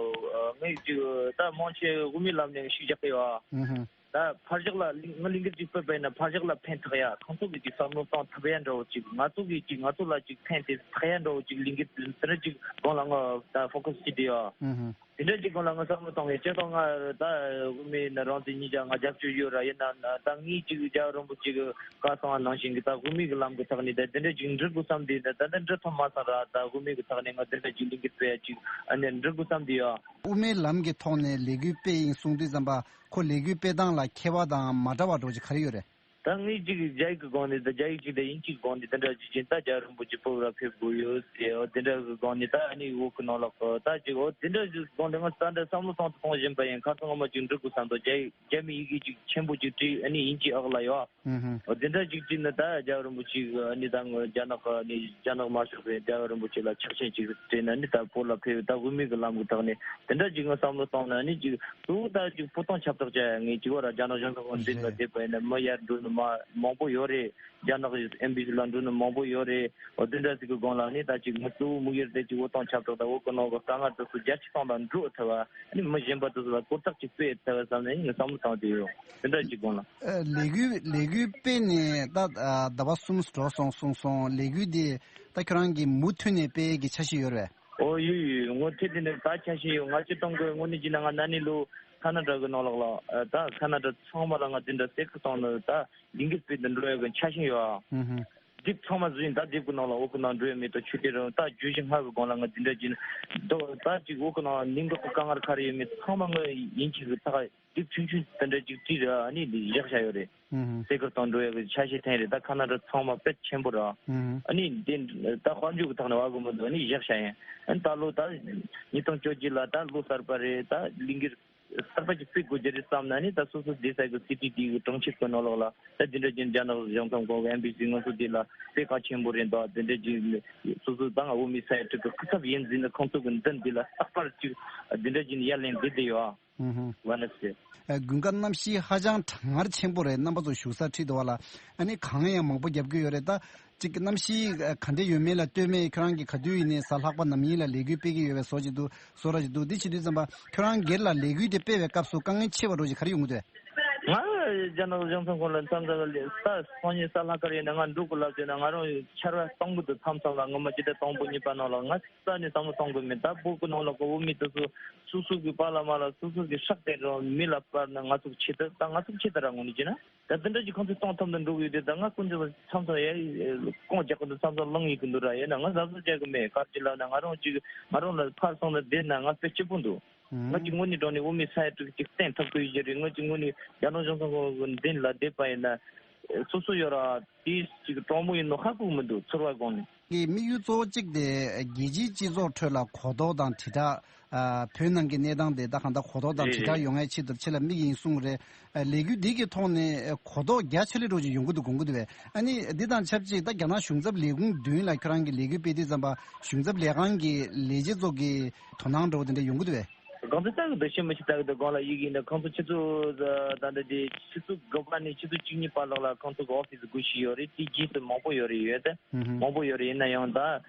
ངས་ཅིག་ད་མང་ཆེ་དབུ་མའི་ལམ་ནས་ཤུགས་རྒྱག་གི་ཡོད། ཨུ་ཧུ། ད་ཕར་ཞོག་ལ་ལི་ང་ལས་འགུལ་ཅིག་སྤེལ་བ་ཡིན་ན་ཕར་ཞོག་ལ་ཕན་ཐོགས་ཡ། ཁོང་ཚོ་གི་ཅིག་བསམ་བློ་གཏོང་ཐུབ་ཡ་འདྲ་བོ་ཅིག། ང་ཚོ་གི་ཅིག་ང་ཚོ་ལ་ཅིག་ཕན་ཐོགས་ཡ་འདྲ་བོ་ཅིག་ལས་འགུལ་དེ་འདྲ་ཅིག་སྒང་ལ་ང་ད་ཕོ་ཁ་སི་བྱེད་དེ་ཡོད། ཨུ་ཧུ། དེ་འདྲ་ཅིག་སྒང་ལ་ང་བསམ་བློ་གཏོང་གི་སྤྱིར་བཏང་ང་ད་དབུ་མའི་ནི་རང་བཙན་གཉིས་ཀྱང་ང་རྒྱབ་སྐྱོར་ཡོད་ར། ཡིན་ན་ད་ངས་ཅིག་རྒྱལ་བ་རིན་པོ་ཆེ་གི་བཀའ་གསུང་བ་ནང་བཞིན་གྱི་ད་དབུ་མའི་གི་ལམ་གི་ཐོག་ནས་ད་དེ་འདྲ་ཅིག་འགྲིག་དགོས་བསམ་དུས་ད་ད་འདྲ་འགྲིག་ཐུབ་མ་སོང་ར། ད་དབུ་མའི་གི་ཐོག་ནས་ང་དེ་འདྲ་ཅིག་ལས་འགུལ་སྤེལ་ཡ་ཅིག་ཨ་ནི་འགྲིག་དགོས་བསམ་དུས་ཡ། དབུ་མའི་ལམ་གྱི་ཐོག་ནས་ལས་འགུལ་སྤེལ་ཡིན་གསུང་དུས་ཙམ་པ་ཁོ་ལས་འགུལ་སྤེལ་སྟངས་ལ་ཁྱད་པར་དང་མ་འདྲ་བ་འདྲ་བོ་ཅིག་ག་རེ་ཡོད་རེད། ད་ངས་ཅིག་རྒྱ་ཡིག་གི་སྒང་ནས་ད་རྒྱ་ཡིག་ཅིག་དང་དབྱིན་ཇིའི་སྒང་ནས་དེ་འདྲ་ཅིག་ཅིག་ད་རྒྱལ་བ་རིན་པོ་ཆེ་བོད་ལ་ཕེབས་དགོས་ཡོད་ཟེར། འོ་དེ་འདྲ་གི་སྒང་ནས་ད་ཨ་ནི་བོད་གི་ནང་ལོགས་གི་ད་ཅིག་འོ་དེ་འདྲ་གི་སྒང་ནས་ང་ད་འདྲ་བསམ་བློ་གཏོང་དུ་གཏོང་བཞིན་པ་ཡིན། ཁ་སང་ངོ་མ་ཅིག་འགྲིག་དགོས་བསམ་འདུག་རྒྱ་ཡིག་རྒྱ་མི་ཡི་གེ་ཅིག་ཆེན་པོ་ཅིག་བྲིས་ཨ་ནི་དབྱིན་ཇིའི་འོག་ལ་ཡོད། ཨུ་ཧུ། འོ་དེ་འདྲ་ཅིག་བྲིས་ནས་ད་རྒྱལ་བ་རིན་པོ་ཆེ་གི་ཨ་ནི་ད་ངོ་རྒྱ་ནག་གི་ཨ་ནི་རྒྱ་ནག་དམར་ཤོག་གི་རྒྱལ་བ་རིན་པོ་ཆེ་ལ་ཕྱག་ཆེན་ཅིག་སྤྲད་ནས་ཨ་ནི་ད་བོད་ལ་ཕེབས། ད་དབུ་མའི་གི་ལམ་གི་ཐོག་ནས་དེ་འདྲ་ཅིག་ངོ་བསམ་བློ་གཏོང་ནས་ཨ་ནི་ཅིག་གཙོ་བོ་ད་ཅིག་བོད་དོན་ཁྱབ་བསྒྲགས་བྱ་ཡ་ངས་ཅིག་བར་རྒྱ་ནག་གཞུང་ཚོ་འཛིན་ལ་བསྡད་པ་ཡིན་ན་མི་ཡར་འགྲོ་ནི་མ་མང་པོ་ཡོད་རེད། རྒྱ་ནག་གི་ཨེམ་བྷི་སི་ལ་འགྲོ་ནི་མང་པོ་ཡོད་རེད། འོ་དེ་འདྲ་ཟིག་གི་སྒང་ལ་ནི་ད་ཅིག་ང་གཙོ་བོ་དམིགས་ཡུལ་དེ་ཅིག་བོད་དོན་ཁྱབ་བསྒྲགས་དང་བོད་གི་ནང་གི་དཀའ་ངལ་དེ་ཚོ་རྒྱ་ཆེ་སྟངས་ལ་འགྲོ་ཐུབ་པ་ཨ་ནི་མི་གཞན་པ་དེ་ཚོ་ལ་གོ་རྟོགས་ཅིག་སྤེལ་ཐུབ་པ་བསམ་ནས་ངས་བསམ་བློ་བཏང་བསྡད་ཡོད། དེ་འདྲ་ཅིག་སྒང་ལ། ཨ་ལས་འགུལ་ལས་འགུལ་སྤེལ་ནས་ད་ཨ་ཟླ་བ་གསུམ་འགྲོ་སོང་གསུངས་སོང་། ལས་འགུལ་འདི་ད་ཁྱོད་རང་གིས་མུ་མཐུད་ནས་སྤེལ་གི་འཆར་གཞི་ཡོད་རེད་པས། ཨོ་ཡོད་ཡོད། ངོ་ཐད་དེ་ནས་ད་འཆར་གཞི་ཡོད། ང་སྤྱིར་བཏང་གི་དངོས་གནས་བྱས་ན་ང་ན་ནིང་ལོ་ཁ་ན་ཌ་གི་ནང་ལོགས་ལ་ཨ་ད་ཁ་ན་ཌ་ཚང་མ་ལ་ང་འདི་འདྲ་གསལ་ཁ་བཏང་ནས་ད་ལས་འགུལ་སྤེལ་ཏེ་འགྲོ་ཡ་གི་འཆར་གཞི་ཡོད་ཨ། ཧུམ་ཧུམ། དེབ་ཚང་མ་བཟོས་ཡིན། ད་དེབ་གི་ནང་ལ་བོད་གི་ནང་འགྲོ་ཡ་མེད་དོ་ཆོས་དེ་རང་ད་བརྗོད་གཞི་ལྔ་གི་སྒང་ལ་ང་འདི་འདྲ་བྱས་ནས་ད་ད་ཅིག་བོད་གི་ནང་གནད་འགག་གི་དཀའ་ངལ་ག་རེ་ཡོད་མེད་ཚང་མ་ངས་དབྱིན་ཇི་གི་ད་དེབ་ཆུང་ཆུང་དེ་འདྲ་ཅིག་བྲིས་ར་ཨ་ནི་འདི་བཞག་བཞག་ཡོད་རེད། ཧུམ་ཧུམ། གསལ་ཁ་བཏང་འགྲོ་ཡ་གི་འཆར་གཞི་དེ་རེད། ད་ཁ་ན་ཌ་ཚང་མ་དཔེ་ཆེན་པོ་ར། ཧུམ་ཧུམ། ཨ་ནི་འདི་ད་དཔལ་འབྱོར་གི་ཐོག་ནས་བ་གི་མི་འདུག་ཨ་ནི་བཞག་བཞག་ཡིན། ཨ་ནི་ད་ལོ་ད་ཉིས་སྟོང་བཅོ་བརྒྱད་ལ་ད་ལོ་གསར་པ་རེད། ད་ལས་འགུལ་གསར་པ་ཅིག་སྤེལ་དགོས་རྒྱུ་རེད་བསམ་ན་ནི་ད་སོ་སོ་བསྡད་ས་གི་སི་ཊི་དེ་གི་གྲོང་ཁྱེར་གི་ནང་ལོགས་ལ་ད་འདི་འདྲ་ཅིག་རྒྱ་ནག་གཞུང་ཚབ་ཁང་གི་ཨེམ་བྷི་སི་ང་ཚོ་འདི་ལ་དཔེ་གལ་ཆེན་པོ་རེད་འདུག་དེ་འདྲ་ཅིག་སོ་སོ་ད་ང་བོད་མི་ས་ཡ་དྲུག་གི་སྐུ་ཚབ་ཡིན་ཟེར་ནས་ཁོང་ཚོ་གི་མདུན་འདི་ལ་རྟག་པར་ཅིག་འདི་འདྲ་ཅིག་ཡར་ལེན་བསྡད་དེ་ཡོད་ཨ། ཧུམ་ཧུམ། ཝ་ནེ་སི། ཨ་དགུན་ཁ་གནམ་གཤིས་ཧ་ཅང་གྲང་ངར་ཆེན་པོ་རེད། རྣམ་པ་ཚོ་བཞུགས་སར་ཁྲིད་འདུག་བ་ལ། ཨ་ནི་གངས་ཡང་མང་པོ་རྒྱབ་ཀྱི་ཡོད་རེད། ད་ཅིག་གནམ་གཤིས་ཨ་ག་འདྲ་ཡོད་མེད་ལ་ལྟོས་མེད་ཁྱོད་རང་གིས་ག་དུས་ཡིན་ནའི་གཟའ་ལྷག་པ་ནམ་ཡིན་ལ་ལས་འགུལ་སྤེལ་གྱི་ཡོད་པའི་བཟོ་ཅིག་འདུག་བཟོ་འདྲ་ཅིག་འདུག་འདི་བྱེད་དུས་ཙམ་པ་ཁྱོད་རང་སྒེར་ལ་ལས་འགུལ་དེ་སྤེལ་བའི་སྐབས་སུ་དཀའ་ངལ་ཆེ་བ་འདྲ་ཅིག་ག་རེ་ཡོང་གི་འདུག་ང་རྒྱ་ནག་གཞུང་ཚབ་ཁང་ལ་མཚམས་མཚམས་ལ་ས་སང་ཉིན་གཟའ་ལྷག་དཀར་ཡིན་ན་ང་འགྲོ་དགོས་ལབ་བྱས་ན་ང་རང་ཆར་པ་གཏོང་གི་འདུག་མཚམས་མཚམས་ལ་ངོ་མ་ཅི་ལྟར་དང་པོ་གཉིས་པ་ནང་ལ་ང་ས་ནས་བསམ་བློ་གཏོང་དགོས་མེད། ད་བོད་ཀྱི་ནང་ལ་གོ་བོ་མི་དེ་ཚོ་སོ་སོ་གི་པཱ་ལགས་མ་ལགས་སོ་སོ་གི་སྲོག་དེ་རང་མི་ལ་སྤར་ན་ང་ཚོ་ཆེད་དུ་ད་ང་ཚོ་ཆེད་དུ་ར་ངོ་ནས་བྱས་ན་ད་དེ་འདྲ་ཅིག་ཁོང་ཚོས་གཏོང་ཐུབ་འདུག་འགྲོ་གི་ཡོད་དེ། ད་ང་ཀུན་ཚོ་མཚམས་མཚམས་ཡ་རྐང་རྒྱག་གི་འདུག་མཚམས་མཚམས་ལངས་ཡི་གི་འདུག་ར། ཡིན་ན་ང་གཟབ་གཟབ་བྱེད་གི་མེད། ག་རེ་ལབ་ན་ང་རང་ཅིག་ང་རང་ལ་ཕར་སོང་ནས་བསྡད་ན་ང་དཔེ་སྐྱིད་པོ་འདུག་ང་ཅིག་དངོས་གནས་དྲང་གནས་དབུ་མའི་ས་ཡ་དྲུག་ཅིག་བསྟན་ཐུབ་ཀྱི་ཡོད་ཀྱི་རེད། ང་ཅིག་དངོས་གནས་རྒྱ་ནག་གཞུང་ཚབ་ཁང་གི་མདུན་ལ་བསྡད་པ་ཡིན་ན་སོ་སོ་ཡོད་ར་དེ་ཅིག་གྲོགས་མོ་ཡིན་ནོ་ཧ་གོ་གི་མི་འདུག་ཚོར་བ་སྒང་ནས། གི་དམིགས་ཡུལ་གཙོ་བོ་གཅིག་དེ་རྒྱལ་སྤྱིའི་སྤྱི་ཚོགས་ཁྲོད་ལ་གོ་རྟོགས་དང་དྲིལ་བསྒྲགས། ཨ་བོད་ནང་གི་གནས་སྟངས་དེ་ད་གང་ལྟར་གོ་རྟོགས་དང་དྲིལ་བསྒྲགས་ཡོང་ཡའི་ཆེད་དུ་ཆེད་ལ་དམིགས་ཡིན་གསུངས་རེད། ཨ་ལས་འགུལ་འདི་གི་ཐོག་ནས་ཨ་གོ་རྟོགས་རྒྱ་ཆེ་ལེ་འགྲོ་ཅིག་ཡོང་གི་འདུག་དགོངས་ཀྱི་འདུག་བས། ཨ་ནི་འདི་དང་ཆབས་ཅིག་ད་རྒྱ་ནག་གཞུང་ཚབ་ལས་ཁུངས་མདུན་ལ་ཁྱོད་རང་གི་ལས་འགུལ་སྤེལ་དུས་ཙམ་པ་གཞུང་ཚབ་ལས་ཁང་གི་ལས་བྱེད་ཚོ་གི་དོ་སྣང་འདྲ་བོ་དེ་འདྲ་ཡོང་གི་འདུག་བས། གང་ཚོད་ལྟ་གི་འདུག་ཤི་མི་ཤི་ལྟ་གི་འདུག་སྒང་ལ་ཡི་གེ་ཡིན་ན་ཁོང་ཚོ་ཆུ་ཚོད་ད་ལྟ་དེ་ཆུ་ཚོད་དགུ་པ་ནས་ཆུ་ཚོད་བཅུ་གཉིས་བར་ལོགས་ལ་ཁོང་ཚོ་གི་ཨོ་ཕི་སི་སྒོ་ཕྱེ་ཡོད་རེད། དེ་རྗེས་སུ་མང་པོ་ཡོད་རེད། ཡོད་དེ་ཧུམ་ཧུམ། མང་པོ་ཡོད་རེད། ཡིན་ན་ཡང་ད་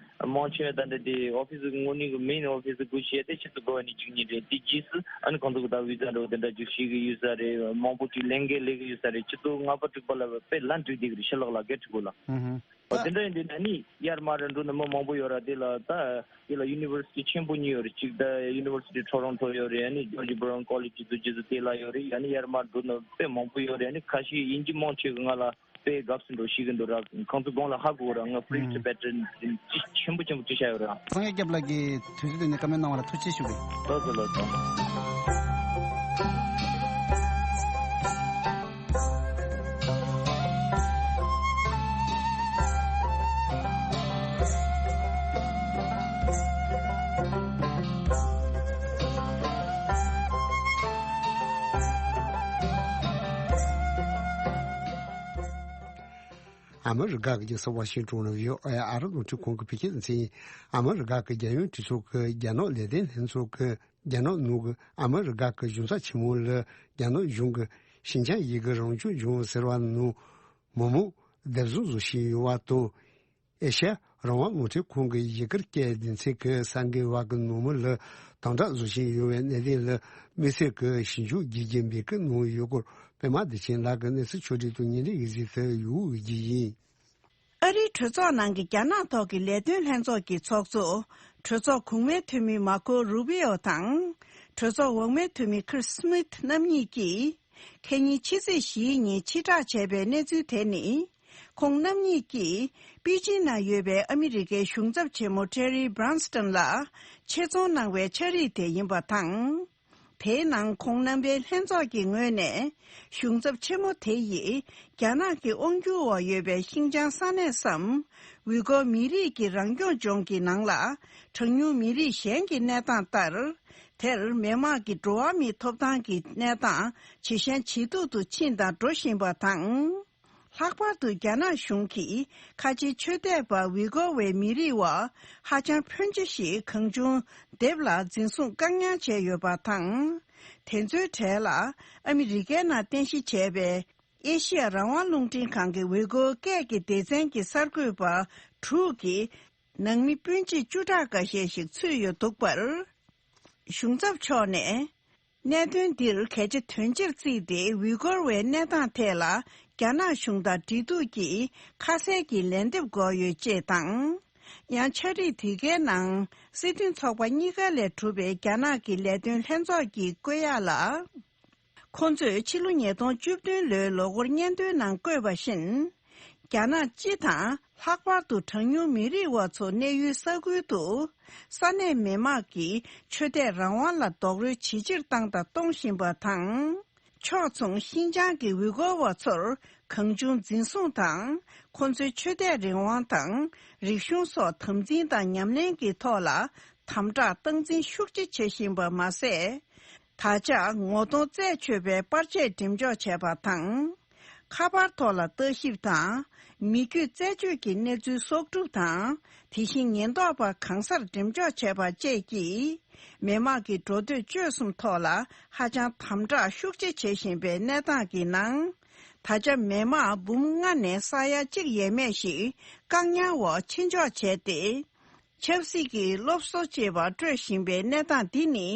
མང་ཆེ་བ་ད་ལྟ་དེ་ཨོ་ཕི་སི་དངོས་གནས་ཀྱི་མེན་ཨོ་ཕི་སི་སྒོ་ཕྱེ་དེ་ཆུ་ཚོད་དགུ་པ་ནས་བཅུ་གཉིས་རེད། དེ་རྗེས་སུ་ཨ་ནི་ཁོང་ཚོ་གི་ད་བི་ཟ་འདྲ་བོ་དེ་འདྲ་ཅིག་ཤེས་གི་ཡོད་ས་རེད། མང་པོ་ཅིག་ལས་འགན་ལས་གི་ཡོད་ས་རེད། ཆུ་ཚོད་ལྔ་པ་དྲུག་པ་ལ་དཔེ་ལན་འགྲིག་བསྡད་གི་རེད། ཕྱི་ལོགས་ལ་སྒེར་ཕྲུ་གུ་ལ། ཧུམ་ཧུམ། ཨོ་དེ་འདྲ་ཡིན་དུས་ན་ནི་ཡར་མར་འགྲོ་ནི་མི་མང་པོ་ཡོད་ར། དེ་ལ་ད་དེ་ལ་ཡུ་ནི་ཝར་སི་ཊི་ཆེན་པོ་གཉིས་ཡོད་རེད། གཅིག་ད་ཡུ་ནི་ཝར་སི་ཊི་ཊོ་རོན་ཊོ་ཡོད་རེད། ཨ་ནི་ཇོར་ཇི་བྷ་རའུན་ཀོ་ལེཇ་དུ་རྗེས་སུ་དེ་ལ་ཡོད་རེད། ཨ་ནི་ཡར་མར་འགྲོ་ནི་དཔེ་མང་པོ་ཡོད་རེད། ཨ་ནི་ཁ་ཤས་དབྱིན་ཇི་མང་ཆེ་གི་ང་ལ་དཔེ་དགའ་བསུ་འགྲོ་ཤེས་གི་འདུག་ར། ཁོང་ཚོ་གོང་ལ་ཧ་གོ་ར། ང་ཧུམ། ཕི་རི་ཊི་བེ་ཊར་ཆེན་པོ་ཆེན་པོ་ཅིག་བྱ་ཡོད་ར། སངས་རྒྱས་སྐྱབས་ལགས་ཀྱིས་དུས་ཚོད་དེ་ནས་བཀའ་མོལ་གནང་བ་ལ་ཐུགས་རྗེ་ཞུ་གི། ལགས་སོ་ལགས་སོ། ཨ་མི་རི་ཀ་གི་རྒྱལ་ས་ཝ་ཤིང་ཏོན་ནས་བྷི་ཨོ་ཨེ་ཨ་རི་རླུང་འཕྲིན་ཁང་གི་བོད་སྐད་སྡེ་ཚན། ཨ་མི་རི་ཀ་གི་རྒྱལ་ཡོངས་གྲོས་ཚོགས་ཀྱི་རྒྱ་ནག་ལས་དོན་ལྷན་ཚོགས་ཀྱི་རྒྱ་ནག་ནང་གི་ཨ་མི་རི་ཀ་གི་གཞུང་ཚབ་ཆེན་མོ་ལ་རྒྱ་ནག་གཞུང་གིས་ཞིན་ཅང་ཡུ་གུར་རང་སྐྱོང་ལྗོངས་ཟེར་བ་ནང་མི་མང་སྡེབ་བཟུང་བཟོ་བཞིན་ཡོད་པ་དང་། ཨེ་ཤ་ཡ་རང་དབང་རླུང་འཕྲིན་ཁང་གི་ཡུ་གུར་སྐད་སྡེ་ཚན་གྱི་གསར་འགོད་པ་གི་ནང་མི་ལ་དམ་དྲག་བཟོ་བཞིན་ཡོད་པའི་གནད་དོན་ལ་དམིགས་བསལ་གྱི་ཞིབ་འཇུག་རྒྱག་རྒྱུ་འབོད་སྐུལ་གནང་ཡོད་སྐོར་པད་མ་བདེ་ཆེན་ལགས་ཀྱིས་གནས་ཚུལ་ཕྱོགས་སྒྲིག་དང་བརྙན་འཕྲིན་ཡིག་གཟིགས་སུ་ཡོད་རྒྱུ་ཡིན། ཨ་རིའི་གྲོས་ཚོགས་ནང་གི་རྒྱ་ནག་ཐོག་གི་ལས་དོན་ལྷན་ཚོགས་ཀྱི་ཚོགས་གཙོ། གྲོས་ཚོགས་གོང་མའི་འཐུས་མི་མར་ཁོ་རུ་བྷི་ཨོ་དང་ གྲོས་ཚོགས་འོག་མའི་འཐུས་མི་ཁིར་སི་མིཐ་རྣམ་གཉིས་ཀྱིས། ཁེ་ཉིན་ཕྱི་ཚེས་བཞིའི་ཉིན་ཕྱིར་བསྒྲགས་བྱས་པའི་གནས་ཚུལ་དེ་ནི། ཁོང་རྣམ་གཉིས་ཀྱིས་པེ་ཅིན་ན་ཡོད་པའི་ཨ་མི་རི་ཀའི་གཞུང་ཚབ་ཆེན་མོ་ཊེ་རི་བྷ་རན་སི་ཊོན་ལ་ཆེད་རྫོང་གནང་བའི་ཕྱག་བྲིས་དེ་ཡིན་པ་དང་། དེའི་ནང་ཁོང་རྣམ་པའི་ལྷན་ཚོགས་ཀྱི་ངོས་ནས། གཞུང་ཚབ་ཆེན་མོ་དེ་ཡིས། རྒྱ་ནག་གི་དབང་སྒྱུར་འོག་ཡོད་པའི་ཤིན་ཅང་ས་གནས་སམ། ཝི་གོ་མི་རིགས་ཀྱི་རང་སྐྱོང་ལྗོངས་ཀྱི་ནང་ལ། གྲངས་ཉུང་མི་རིགས་གཞན་གྱི་གནས་སྟངས་ལྟར། དེར་མི་དམངས་ཀྱི་འགྲོ་བ་མིའི་ཐོབ་ཐང་གི་གནས་སྟངས་ཇེ་ཞན་ཇེ་སྡུག་ཏུ་ཕྱིན་དང་འགྲོ་བཞིན་པ་དང་། ལྷག་པར་དུ་རྒྱ་ནག་གཞུང་གིས་ཁ་ཆེའི་ཆོས་དད་པ་ཝི་གོ་བའི་མི་རིགས་བ་ཧ་ཅང་ཕོན་ཆེ་ཞིག་གང་བྱུང་དེབ་ལ་འཛིན་བཟུང་བཀག་ཉར་བྱས་ཡོད་པ་དང་། དེ་ཚོའི་གྲས་ལ་ཨ་མི་རི་ཀའི་ནང་རྟེན་གཞི་བྱས་པའི་ཨེ་ཤི་ཡ་རང་དབང་རླུང་འཕྲིན་ཁང་གི་ཝི་གོ་སྐད་ཀྱི་སྡེ་ཚན་གྱི་གསར་འགོད་པ་དྲུག་གིས་ནང་མི་སྤུན་མཆེད་བཅུ་ཕྲག་འགའ་ཤས་ཤིག་ཚུད་ཡོད་འདུག་པར། གཞུང་ཚབ་མཆོག་ནས། གནད་དོན་འདིར་གལ་ཆེ་དོན་ཆེར་བརྩིས་ཏེ་ཝི་གོར་བའི་གནས་སྟངས་ཐད་ལ་རྒྱ་ནག་གཞུང་དང་འབྲེལ་གཏུག་གིས་ཁ་གསལ་གྱི་ལན་འདེབས་དགོས་ཡོད་ཅེས་དང་། ཡང་ཕྱག་བྲིས་དེ་གའི་ནང་སྲིད་དོན་ཚོགས་པ་གཉིས་ཀ་ལས་གྲུབ་པའི་རྒྱ་ནག་གི་ལས་དོན་ལྷན་ཚོགས་ཀྱིས་བཀོད་ཡག་ལ། ཁོང་ཚོས་ཕྱི་ལོ་ཉིས་སྟོང་བཅུ་བདུན་ལོའི་ལོ་འཁོར་སྙན་ཐོའི་ནང་བཀོད་པ་བཞིན། རྒྱ་ནག་སྤྱི་དང་ལྷག་པར་དུ་གྲངས་ཉུང་མི་རིགས་བ་ཚོ་གནས་ཡུལ་ས་ཁུལ་དུ་ས་གནས་མི་དམངས་ཀྱི་ཆོས་དད་རང་དབང་ལ་རྡོག་རོལ་ཇི་ཆེར་བཏང་དང་གཏོང་བཞིན་པ་དང་། ཕྱོགས་མཚུངས་ཤིན་ཅང་གི་ཝི་གོ་བ་ཚོར་གང་བྱུང་འཛིན་བཟུང་དང་ཁོ་ཚོའི་ཆོས་དད་རང་དབང་དང་རིག་གཞུང་སོགས་དམ་འཛིན་དང་ཉམས་ལེན་གྱི་ཐོག་ལ་དམ་དྲག་སྟངས་འཛིན་ཤུགས་ཆེ་བྱེད་བཞིན་པ་མ་ཟད། ད་ཆ་ངོ་གདོང་རྩད་ཆོད་པའི་པར་ཆས་འགྲེམས་འཇོག་བྱས་པ་དང་། ཁ་པར་ཐོག་ལ་ལྟ་ཞིབ་དང་། མི་རྒྱུད་རྩད་གཅོད་ཀྱི་གནས་ཚུལ་གསོག་སྒྲུབ་དང་། དེ་བཞིན་ཉེན་རྟོག་པ་གང་སར་འགྲེམས་འཇོག་བྱས་པ་བཅས་ཀྱིས། མི་དམངས་ཀྱི་འགྲོ་སྡོད་སྤྱོད་གསུམ་ཐོག་ལ་ཧ་ཅང་དམ་དྲག་ཤུགས་ཆེ་བྱེད་བཞིན་པའི་གནས་སྟངས་ཀྱི་ནང་། ད་ཆ་མི་དམངས་འབུམ་ལྔ་ནས་ས་ཡ་གཅིག་ཡས་མས་ཤིག་བཀག་ཉར་འོག་ཕྱིར་འཇོག་བྱས་ཏེ། ཆབ་སྲིད་ཀྱི་སློབ་གསོ་བཅས་པ་སྤྲོད་བཞིན་པའི་གནས་སྟངས་འདི་ནི།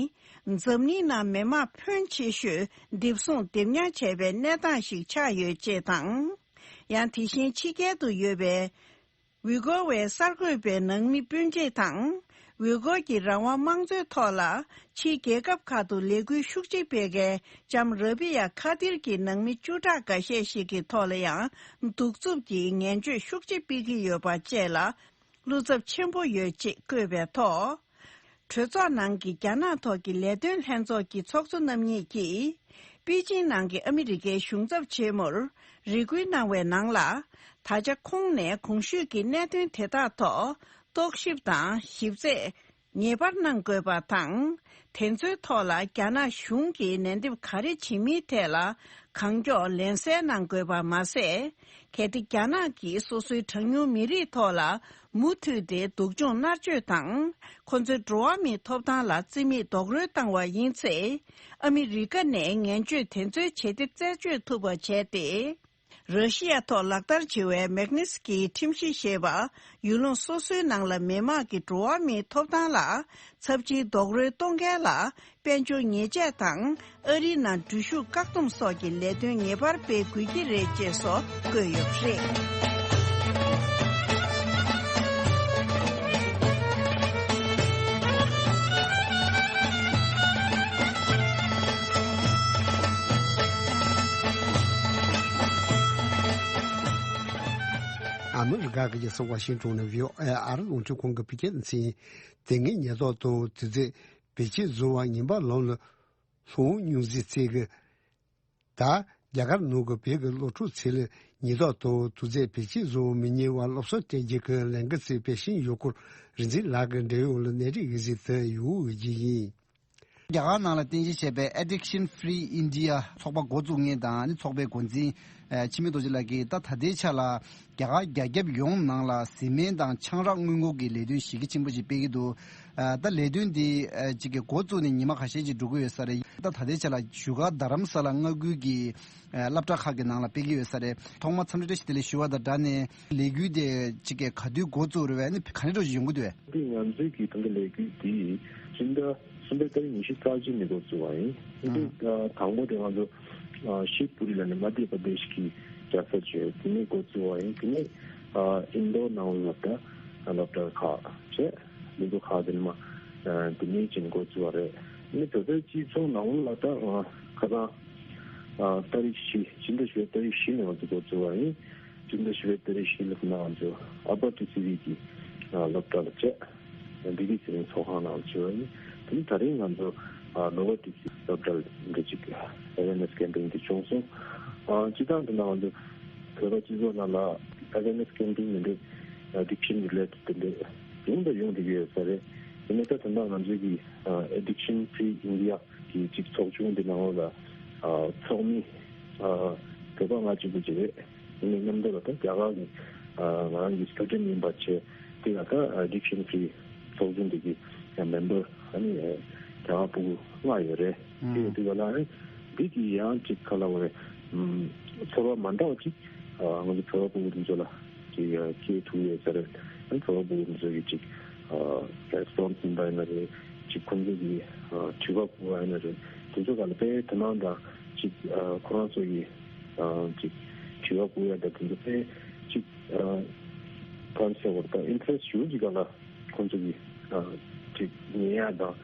འཛམ་གླིང་ནང་མི་དམངས་ཕོན་ཆེ་ཤོས་འདེབས་བཟུང་འདེབས་ཉར་བྱས་པའི་གནས་སྟངས་ཤིག་ཆགས་ཡོད་ཅེས་དང་། ཡང་དེ་བཞིན་ཕྱི་རྒྱལ་དུ་ཡོད་པའི་ཝི་གོ་བའི་གསར་འགོད་པའི་ནང་མི་སྤུན་མཆེད་དང་། ཝི་གོ་གི་རང་དབང་དམངས་གཙོའི་ཐོག་ལ་ཕྱིའི་རྒྱལ་ཁབ་ཁག་ཏུ་ལས་འགུལ་ཤུགས་ཆེ་སྤེལ་མཁན་ལྕམ་ར་བི་ཡ་ཁ་ཏིར་གྱི་ནང་མི་བཅུ་ཕྲག་འགའ་ཤས་ཤིག་གི་ཐོག་ལ་ཡང་གདུག་རྩུབ་ཀྱི་ངན་བྱུས་ཤུགས་ཆེ་སྤེལ་གྱི་ཡོད་པ་བཅས་ལ། བློ་འཚབ་ཆེན་པོ་ཡོད་ཅེས་བཀོད་པའི་ཐོག་གྲོས་ཚོགས་ནང་གི་རྒྱ་ནག་ཐོག་གི་ལས་དོན་ལྷན་ཚོགས་ཀྱི་ཚོགས་གཙོ་རྣམ་གཉིས་ཀྱིས། པེ་ཅིང་ནང་གི་ཨ་མི་རི་ཀའི་གཞུང་ཚབ་ཆེན་མོར་རེ་སྐུལ་གནང་བའི་ནང་ལ། ད་ཆ་ཁོང་ནས་གོང་ཞུས་ཀྱི་གནད་དོན་དེ་དག་ཐོག་རྟོག་ཞིབ་དང་ཞིབ་རྩད་ངེས་པར་གནང་དགོས་པ་དང་། དེ་ཚོའི་ཐོག་ལ་རྒྱ་ནག་གཞུང་གིས་ལན་འདེབས་ག་རེ་བྱེད་མིན་ཐད་ལ་གང་མགྱོགས་ལན་གསལ་གནང་དགོས་པ་མ་ཟད། གལ་ཏེ་རྒྱ་ནག་གིས་སོ་སོའི་གྲངས་ཉུང་མི་རིགས་ཐོག་ལ་མུ་མཐུད་དེ་སྡུག་སྦྱོང་མནར་གཅོད་དང་ཁོ་ཚོའི་འགྲོ་བ་མིའི་ཐོབ་ཐང་ལ་བརྩི་མེད་རྡོག་རོལ་བཏང་བ་ཡིན་ཚེ། ཨ་མི་རི་ཀ་ནས་ངན་བྱུས་དེ་ཚོའི་བྱེད་གཏེ་རྩད་གཅོད་ཐུབ་པ་བྱས་ཏེ། ར་ཤི་ཡ་ཐོག་ལག་བསྟར་བྱེད་པའི་མེག་ནི་སི་ཀི་ཁྲིམས་གཞི་ཞེས་པ་ཡུལ་ལུང་སོ་སོའི་ནང་ལ་མི་དམངས་ཀྱི་འགྲོ་བ་མིའི་ཐོབ་ཐང་ལ་ཚབས་ཆེའི་རྡོག་རོལ་གཏོང་མཁན་ལ་དཔལ་འབྱོར་ཉེས་ཆད་དང་ཨ་རིའི་ནང་འགྲུལ་བཞུད་བཀག་སྡོམ་སོགས་ཀྱི་ལས་དོན་ངེས་པར་སྤེལ་དགོས་ཀྱི་རེད་ཅེས་སོགས་བཀོད་ཡོད་པ་རེད། ཨ་མི་རི་ཀ་གི་རྒྱལ་ས་ཝ་ཤིང་ཏོན་ནས་བྷི་ཨོ་ཨེ་ཨ་རི་རླུང་འཕྲིན་ཁང་གི་བོད་སྐད་སྡེ་ཚན། དེ་སྔའི་ཉེན་རྟོག་དང་དུས་ཚོད་བེད་སྤྱད་བཟོ་བ་ངན་པ་ལམ་ལ་ལྷོང་སྨྱོ་རྫས་བཙལ་གི། ད་རྒྱ་གར་ནང་གི་བོད་ཀྱི་སློབ་ཕྲུག་ཚོ་ལ་ཉེན་རྟོག་དང་དུས་ཚོད་བེད་སྤྱད་བཟོ་མི་ཉན་པར་སློབ་གསོ་སྤྲད་རྒྱུ་གི་ལས་འགུལ་ཚོ་སྤེལ་བཞིན་ཡོད་སྐོར་རིག་འཛིན་ལགས་ཀྱིས་འབྲེལ་ཡོད་ལ་གནས་རིགས་འགའ་ཞིག་དུ་ཡོད་རྒྱུ་ཡིན། རྒྱ་གར་ནང་ལ་རྟེན་གཞི་བྱས་པའི་Addiction Free India ཚོགས་པ་འགོ་བཙུགས་མཁན་དང་ནི་ཚོགས་པའི་འགོ་འཛིན་ཨ་འཆི་མེད་རྡོ་རྗེ་ལགས་ཀྱིས་ད་ད་ལྟའི་ཆ་ལ་རྒྱ་གར་རྒྱ་ཁྱབ་ཡོངས་ནང་ལ་བཟི་སྨན་དང་ཆང་རག་སྔོན་འགོག་གི་ལས་དོན་གཞི་རྒྱ་ཆེན་པོ་ཞིག་སྤེལ་གྱི་འདུག་ཨ་ད་ལས་དོན་འདི་ཨ་གཅིག་གི་འགོ་བཙུགས་ནས་ཉི་མ་ཁ་ཤས་ཅིག་འགྲོ་གི་ཡོད་ས་རེད། ད་ད་ལྟའི་ཆ་ལ་བཞུགས་སྒར་རྡ་རམ་ས་ལ་མངའ་ཁུལ་གྱི་ཨ་སློབ་གྲྭ་ཁག་གི་ནང་ལ་སྤེལ་གྱི་ཡོད་ས་རེད། ཐོག་མར་འཚམས་འདྲི་བཀྲ་ཤིས་བདེ་ལེགས་ཞུ་བ་དང་སྦྲགས་ནས་ལས་འགུལ་དེ་གཅིག་གི་ག་དུས་འགོ་བཙུགས་རེད་བས། ཨ་ནི་ག་འདྲ་འདྲ་ཞིག་ཡོང་གི་འདུག་བས། འདི་ང་ཚོའི་གི་ད་ལྟ་ལས་འགུལ་འདི་སྤྱི་ཟླ་གསུམ་པའི་ཏ་རིག་ཉི་ཤུ་རྩ་གཅིག་ནས་འགོ་བཙུགས་པ་ཡིན། ཨ་འདི་ཨ་དང་པོ་དེ་ང་ཚོ་ཨ་ཤིབ་པུ་རི་ལ་ནི་མ་དྷྱ་པར་དེཤ་གི་རྒྱལ་ས་བྱས། དེ་ནས་འགོ་བཙུགས་པ་ཡིན། དེ་ནས་ཨ་ཨིན་ཌོར་ནང་ལ་ད་སློབ་གྲྭ་ཁག་བྱས། ལས་འགུལ་ཁག་དེ་ནས་མ་ཨ་དེ་ནས་ཅིག་འགོ་བཙུགས་པ་རེད། ནི་བོད་པའི་སྤྱི་ཚོགས་ནང་ལ་ད་ཁ་སང་ཏ་རིག་བཞི་སྤྱི་ཟླ་བཞི་པའི་ཏ་རིག་བཞི་ནས་ང་ཚོ་འགོ་བཙུགས་པ་ཡིན། སྤྱི་ཟླ་བཞི་པའི་ཏ་རིག་བཞི་ལ་ང་ཚོ་ཨ་པར་ཊི་སི་ཝི་གི་སློབ་གྲྭ་ལ་བཅར། བི་ཀེ་སི་ཚོགས་ཁང་ནང་ལ་བཅར་བ་ཡིན། དེ་ནི་ད་རིང་ང་ཚོ་ལོ་ཝར་ཊི་སི་སློབ་གྲྭ་ལ་འདི་ཅིག་ཨ་ཝེར་ནེ་སི་ཀེམ་པེན་འདི་བྱུང་སོང་། སྤྱི་བཏང་དུ་ང་ཚོ་བོད་པ་སྤྱི་ཚོགས་ནང་ལ་ཨ་ཝེར་ནེ་སི་ཀེམ་པེན་འདི་ཨ་ཌིག་ཤན་རི་ལེ་ཊེཌ་འདི་ཡོང་དང་ཡོང་བསྡད་ཀྱི་ཡོད་ས་རེད། ཡིན་ནའི་ད་ད་ལྟ་ང་ཚོའི་གི་ཨ་ཌིག་ཤན་ཕི་རི་ཨིན་ཌི་ཡ་གི་ཅིག་ཚོགས་ཆུང་འདི་ནང་ལོགས་ལ་ཨ་ཚོགས་མི་ཨ་བོད་པ་ང་གཅིག་པུ་ཅིག་རེད། ཡིན་ནའི་མཉམ་དུ་ལ་ད་རྒྱ་གར་གི་ཨ་ང་རང་གི་སི་ཊུ་ཌེན་ཊི་ཡིན་པ་བྱས་དེ་ལ་ད་ཨ་ཌིག་ཤན་ཕི་རི་ཚོགས་ཆུང་འདི་གི་ཡང་མེམ་བར་ཨ་ནི་རྒྱ་གར་ཕྲུ་གུ་ལྔ་ཡོད་རེད། དེ་ཡོད་དུས་ག་ལ་ཨ་ནི་འདི་གི་ཡང་ཅིག་ག་ལབ་དགོས་རེད། ཚོར་བ་མ་འདྲ་བ་ཅིག་ཨ་ང་ཚོ་བོད་པ་ཕྲུ་གུ་འདི་ཚོ་ལ་ཅིག་ཨ་སྐྱེས་ཐུབ་ཡོད་ས་རེད། ཨ་ནི་བོད་པ་ཕྲུ་གུ་འདི་ཚོ་གི་ཅིག་ཨ་རེ་སི་པོན་སི་ཡིན་པ་ཡིན་ན་རེད། ཅིག་ཁོང་ཚོ་གི་ཨ་དྲི་བ་ཕུལ་བ་ཡིན་ན་རེད། དེ་ཚོ་ག་ལ་དཔེ་དོ་སྣང་དང་ཅིག་ཨ་ཁོ་རང་ཚོ་གི་ཨ་ཅིག་དྲི་བ་ཕུལ་ཡ་དང་དེ་ཚོ་དཔེ་ཅིག་ཨ་གང་ཟེར་བར་ད་ཨིན་ཊི་རེ་སི་ཊི་ཞེ་པོ་ཅིག་ག་ལ་ཁོང་ཚོ་གི་ཨ་ཅིག་ཉན་ཡ་དང་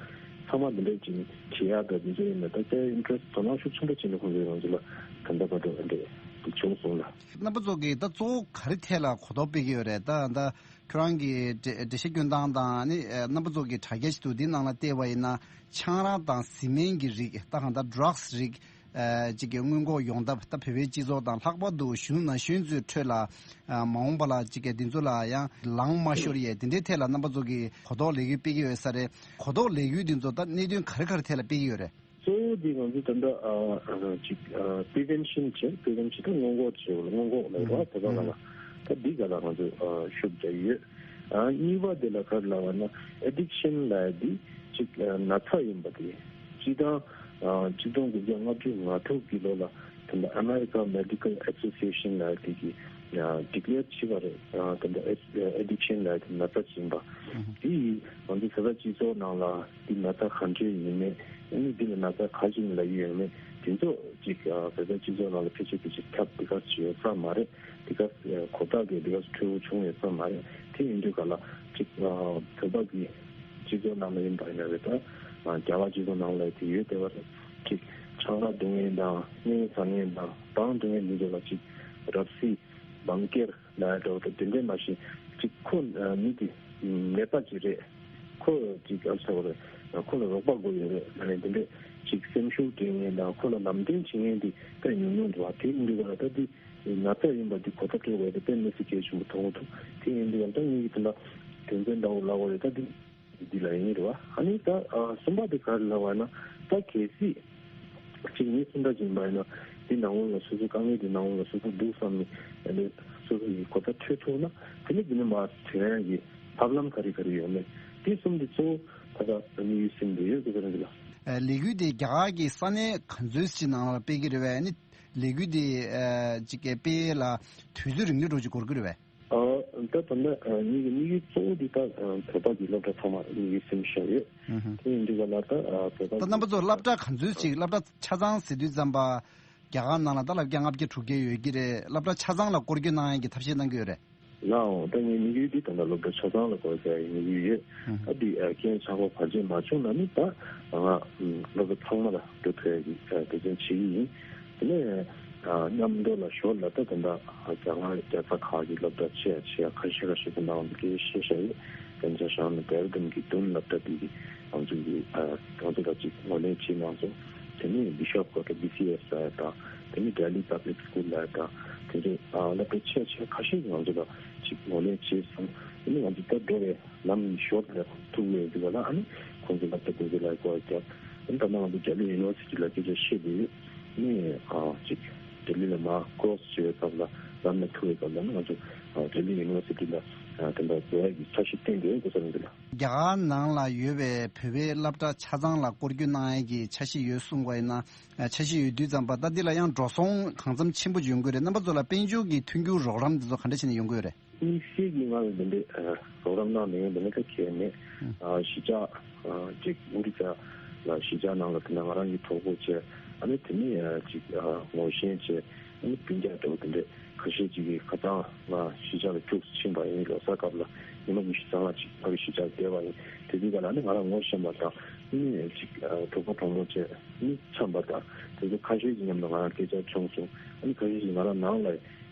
ཚང་མ་འདི་འདྲས་ཅིག་བྱེད་ཡ་དང་དེ་ཚོ་ཡིན་ན་ད་དཔེ་ཨིན་ཊི་རེ་སི་ཊི་དོ་སྣང་ཤུགས་ཆེན་པོ་བྱས་ནས་ཁོང་ཚོས་ང་ཚོ་ལ་ད་ལྟ་བར་དུ་འདི་འདྲས་དེ་བྱུང་སོང་ལ། རྣམ་པ་ཚོ་གིས་ད་གཙོ་བོ་ག་རེ་ཐད་ལ་གོ་རྟོགས་སྤེལ་གྱི་ཡོད་རེད། ད་ད་ཁྱོད་རང་གི་འགྲེལ་འགྲེལ་བཤད་སྐྱོན་སྟངས་དང་ནི་ཨ་རྣམ་པ་ཚོ་གི་དྲ་རྒྱ་ཞིག་འདུག་འདི་ནང་ལ་བལྟས་པ་ཡིན་ན་ཆང་རག་དང་བཟི་སྨན་གྱི་རིགས། ད་གང་ལྟར་ཌྲག་སི་རིགས་ཨ་ཅིག་གི་སྔོན་འགོག་ཡོང་ཐབས། ད་བོད་པའི་སྤྱི་ཚོགས་དང་ལྷག་པར་དུ་གཞོན་ནུ་ན་གཞོན་ཚོའི་ཁྲོད་ལ་ཨ་མ་འོངས་པ་ལ་ཅིག་གི་འདི་ཚོ་ལ་ཡང་ལངས་མ་ཤོར་ཡས་དེ་འདྲའི་ཐད་ལ་རྣམ་པ་ཚོ་གིས་གོ་རྟོགས་ལས་འགུལ་སྤེལ་གྱི་ཡོད་ས་རེད། གོ་རྟོགས་ལས་འགུལ་འདི་ཚོ་ད་གནད་དོན་ག་རེ་ག་རེ་ཐད་ལ་སྤེལ་གྱི་ཡོད་རེད། གཙོ་བོ་དེ་ང་ཚོ་ད་ལྟ་ཨ་ཅིག་པི་ཝེན་ཤན་བྱས། པི་ཝེན་ཤན་ད་སྔོན་འགོག་བྱེད་དགོས། སྔོན་འགོག་ལ་ར་ད་ག་ལ་ད་འདི་ག་ལ་ང་ཚོ་ཨ་ཤུགས་རྒྱག་ཡོད། ཨ་གཉིས་པ་དེ་ལ་ག་རེ་ལབ་པ་ན་ཨེ་ཌིག་ཤན་ལབ་ཡ་དེ་ཅིག་ཨ་ན་ཚ་ཡིན་པ་དེ་སྤྱི་བཏང་ཨ་ཆིག་སྟོང་དགུ་བརྒྱ་ལྔ་བཅུ་ང་དྲུག་གི་ལོ་ལ་ད་ལྟ་ཨ་མེ་རི་ཀ་མེ་ཌི་ཀལ་ཨེ་སོ་སི་ཨེ་ཤན་ལབ་ཡ་དེ་གིས་ཨ་ཌི་ཀི་ལེར་བྱས་པ་རེད། ཨ་ད་ལྟ་ཨེ་ཌིག་ཤན་ལབ་ཡ་དེ་ན་ཚ་ཡིན་པ་དེ་ཡིས་ང་ཚོ་བོད་པ་སྤྱི་ཚོགས་ནང་ལ། འདི་ན་ཚ་ག་འདྲས་ཡིན་མིན། ཨ་ནི་འདི་ལ་ན་ཚ་ག་ཞིག་ལབ་ཀྱི་ཡོད་མེད་དེ་ཚོ་ཅིག་ཨ་བོད་པའི་སྤྱི་ཚོགས་ནང་ལ་ཕལ་ཆེར་དེ་ཅིག་ཁྱབ་དེ་ག་ཡོད་ས་མ་རེད། དེ་ག་གོ་རྟོགས་དེ་དེ་ག་འཕྲོད་པོ་བྱུང་ཡོད་ས་མ་རེད། དེ་ཡིན་དུས་ག་ལ་ཅིག་ཨ་བོད་པ་གི་སྤྱི་ཚོགས་ནང་ལ་ཡིན་པ་ཡིན་ན་རེད། ད་ཨ་རྒྱ་གར་སྤྱི་ཚོགས་ནང་ལ་དེ་ཡོད་བསྡད་པ་རེད། ཅིག་ཆང་རག་འཐུང་མཁན་དང་སྨན་ཟ་མཁན་དང་སྦང་འཐུང་མཁན་འདི་ཚོ་ལ་ཅིག་རབ་སྲིད་སྦང་སྐྱེར་ལ་འགྲོ་བ་དེ་འདྲས་མ་ཤེས་ཅིག་ཁོ་མི་དེ་ནད་པ་ཅིག་རེད། ཁོ་ཅིག་ཨ་ཟེར་བ་རེད། ཁོ་ལ་རོགས་པ་དགོས་ཡོད་རེད། ཨ་ནི་འདི་འདྲས་ཅིག་སེམས་ཤུགས་སྤྲད་མཁན་དང་ཁོ་ལ་ལམ་སྟོན་བྱེད་མཁན་དེ་དཔེ་ཉུང་ཉུང་འདུག་བ། དེ་ཡིན་དུས་ག་ལ་ད་དེ་ན་ཚ་ཡིན་པ་དེ་གོ་ཐག་གཅོད་དགོས་དེ་དཔེ་གནས་ཚུལ་གལ་ཆེན་པོ་མཐོང་གི་འདུག་དེ་ཡིན་དུས་ག་ལ་ད་ངེད་ཀྱི་དེ་འདྲ་དོན་ཚན་འདྲ་བོ་ལབ་དགོས་རེད། ད་དེ་འདི་ལ་ཡིན་རེད་བ། ཨ་ནི་ད་ཨ་གསུམ་པ་དེ་ག་རེ་ལབ་པ་ན་ད་གལ་སྲིད། གཅིག་ནི་སུ་འདྲ་ཅིག་ཡིན་པ་ཡིན་ན་འདི་ནང་ལོགས་ལ་སོ་སོ་དཀའ་ངལ་འདི་ནང་ལོགས་ལ་སོ་སོ་འདུག་བསམ་ནས་ཨ་ནི་སོ་སོ་ཡི་གོ་བརྡ་འཕྲོད་ཐུབ་ན་དེ་ནི་འདི་ནི་མ་དྲན་ཡག་གི་ཐབས་ལམ་ག་རེ་ག་རེ་ཡོད་མེད་དེ་གསུམ་འདི་གཙོ་བོ་ད་ལྟ་ཨ་ནི་ཡུལ་སེམས་འདི་ཡོད་དགོས་ཀྱི་རེད་ལ། ཨ་ལས་འགུལ་འདི་རྒྱ་གར་གྱི་ས་གནས་ག་ཚོད་ཅིག་ནང་ལ་སྤེལ་གྱི་རེད་བས། ཨ་ནི་ལས་འགུལ་འདི་ཨ་ཅིག་གི་སྤེལ་ལ་དུས་ཚོད་རིང་ལོས་འགྲོ་ཅིག་འགོར་གྱི་རེད་བས། ཨ་ད་ད་ལྟ་ཨ་ངེད་ཀྱི་དམིགས་ཡུལ་གཙོ་བོ་འདི་ད་ཨ་བོད་པ་གི་སློབ་གྲྭ་ཚང་མ་དམིགས་ཡུལ་སེམས་བཞག་ཡོད། ཨུ་ཧུ། དེ་ཡིན་དུས་ག་ལ་ད་ཨ་བོད་པ་ད་རྣམ་པ་ཚོ་སློབ་གྲྭ་ག་ཚོད་ཅིག་སློབ་གྲྭ་ཆ་ཚང་ཟེར་དུས་ཙམ་པ་རྒྱ་གར་ནང་ལ་ད་སློབ་གྲྭ་ལྔ་བརྒྱ་དྲུག་བརྒྱ་ཡོད་ཀྱི་རེད། སློབ་གྲྭ་ཆ་ཚང་ལ་སྐོར་སྐྱོད་གནང་ཡག་གི་ཐབས་ཤེས་གནང་གི་ཡོད་རེད། ལའོ་ད་ངའི་དམིགས་ཡུལ་འདི་ད་ལྟ་སློབ་གྲྭ་ཆ་ཚང་ལ་སྐོར་ཡག་གི་དམིགས་ཡུལ་ཡོད། ཨུ་ཧུ། ད་འདི་ཨ་རྐྱེན་ཆག་སྒོ་བར་ཆད་མ་བྱུང་ན་ནི་ད་ང་སློབ་གྲྭ་ཚང་མ་ལ་འགྲོ་ཐུབ་ཡག་གི་ཨ་འབད་བརྩོན་བྱེད་ཀྱི་ཡིན། དེ་ནས་ཨ་མཉམ་དུ་ལ་ཞོར་ལ་ད་ད་ལྟ་རྒྱ་གར་རྒྱལ་ས་ཁག་གི་སློབ་གྲྭ་ཆེ་ཡ་ཆེ་ཡ་ཁ་ཤས་ཁ་ཤས་ཀྱི་ནང་དུ་སྐད་ཆ་བཤད་བཞག་ཡོད། དེ་འདྲ་བཞག་ན་ཌེ་ར་ཌུན་གྱི་དུན་སློབ་གྲྭ་དེ་གི་ང་ཚོ་གི་ཨ་ང་ཚོ་ལ་ཅིག་ངོས་ལེན་བྱས་གནང་སོང་། དེ་ནས་བི་ཤོབ་ཀོ་ཊར་བི་སི་ཨེས་ལབ་ཡ་དང་དེ་ནས་ཌེ་ལི་པབ་ལིག་སི་ཀུལ་ལབ་ཡ་དང་དེ་ཚོ་ཨ་སློབ་གྲྭ་ཆེ་ཆེ་ཁ་ཤས་ཀྱིས་ང་ཚོ་ལ་ཅིག་ངོས་ལེན་བྱས་སོང་། དེ་ནས་ང་ཚོ་ད་འགྲོ་བའི་ལམ་ནི་ཞོར་ལ་ཐུག་ཡོད་འདུག་ལ། ཨ་ནི་ཁོང་ཚོ་སློབ་གྲྭ་དེ་ཚོ་ལ་གོ་བ་རྒྱབ། ཨ་ནི་ད་ལྟ་ང་ཚོ་ལྡི་ལི་ཡུ་ནི་ཝར་སི་ཊི་ལ་སྐད་ཆ་བཤད་བསྡད་ཡོད། ཨ་ནི་ཨ་ཅིག་ལྡི་ལི་ལ་མར་ཀོ་རོ་སི་བྱེད་པའི་སྐབས་ལ་ལམ་ནས་ཐུག་པའི་སྐབས་ལ་ཨ་ནི་ང་ཚོ་ཨ་ལྡི་ལི་ཡུ་ནི་ཝར་སི་ཊི་ལ་ཨ་དེ་འདྲ་འགྲོ་ཡག་གི་འཆར་གཞི་བཏིང་བསྡད་ཡོད་འདུག་ས་རེད་འདུག་ལ། རྒྱ་གར་ནང་ལ་ཡོད་པའི་བོད་པའི་སློབ་གྲྭ་ཆ་ཚང་ལ་སྐོར་སྐྱོད་གནང་ཡག་གི་འཆར་གཞི་ཡོད་གསུང་བ་ཡིན་ན། ཨ་འཆར་གཞི་ཡོད་དུས་ཙམ་པ་ད་འདི་ལ་ཡང་འགྲོ་སོང་གང་འཚམ་ཆེན་པོ་ཅིག་ཡོང་གི་རེད། རྣམ་པ་ཚོ་ལ་དཔལ་འབྱོར་གྱི་མཐུན་འགྱུར་རོགས་རམ་འདི་ཚོ་ག་འདྲ་བྱས་ནས་ཡོང་གི་ཡོད་རེད། དམིགས་བསལ་གྱི་ང་ལ་འདི་འདྲའི་ཨ་རོགས་རམ་གནང་མཁན་འདི་འདྲ་གང་ཡང་མེད། ཨ་གཞིས་ཆགས་ཨ་ཅིག་ཨ་མི་རི་ཀ་ལ་གཞིས་ཆགས་ནང་ལ་དེ་ན་ང་རང་གིས་གྲོགས་པོ་བྱས། ཨ་ནི་དེ་ནས་ཨ་ཅིག་ཨ་ངོ་ཤེས་བྱས། ཨ་ནི་སྤུན་ཀྱག་འདྲ་བོ་དེ་འདྲས་ ཁ་ཤས་ཅིག་གིས་ཁ་སང་ང་གཞིས་ཆགས་ལ་ཁྱུག་ཙམ་ཕྱིན་པ་ཡིན། ལོ་གསར་སྐབས་ལ་ཉི་མ་ཉི་ཤུ་རྩ་ལྔ་ཅིག་ཕ་གི་གཞིས་ཆགས་བསྡད་པ་ཡིན། དེ་དུས་ག་ལ་ནི་ང་རང་ངོ་ཤེས་པ་དང་ནི་ཅིག་གྲོགས་པོ་གྲོགས་མོ་བཅས་ནི་འཚམས་པ་དང་དེ་ཚོ་ཁ་ཤས་ཀྱི་མཉམ་དུ་ང་རང་སྐད་ཆ་བྱུང་སོང་། ཨ་ནི་ཁ་ཤས་ཀྱིས་ང་རང་ནང་ལ་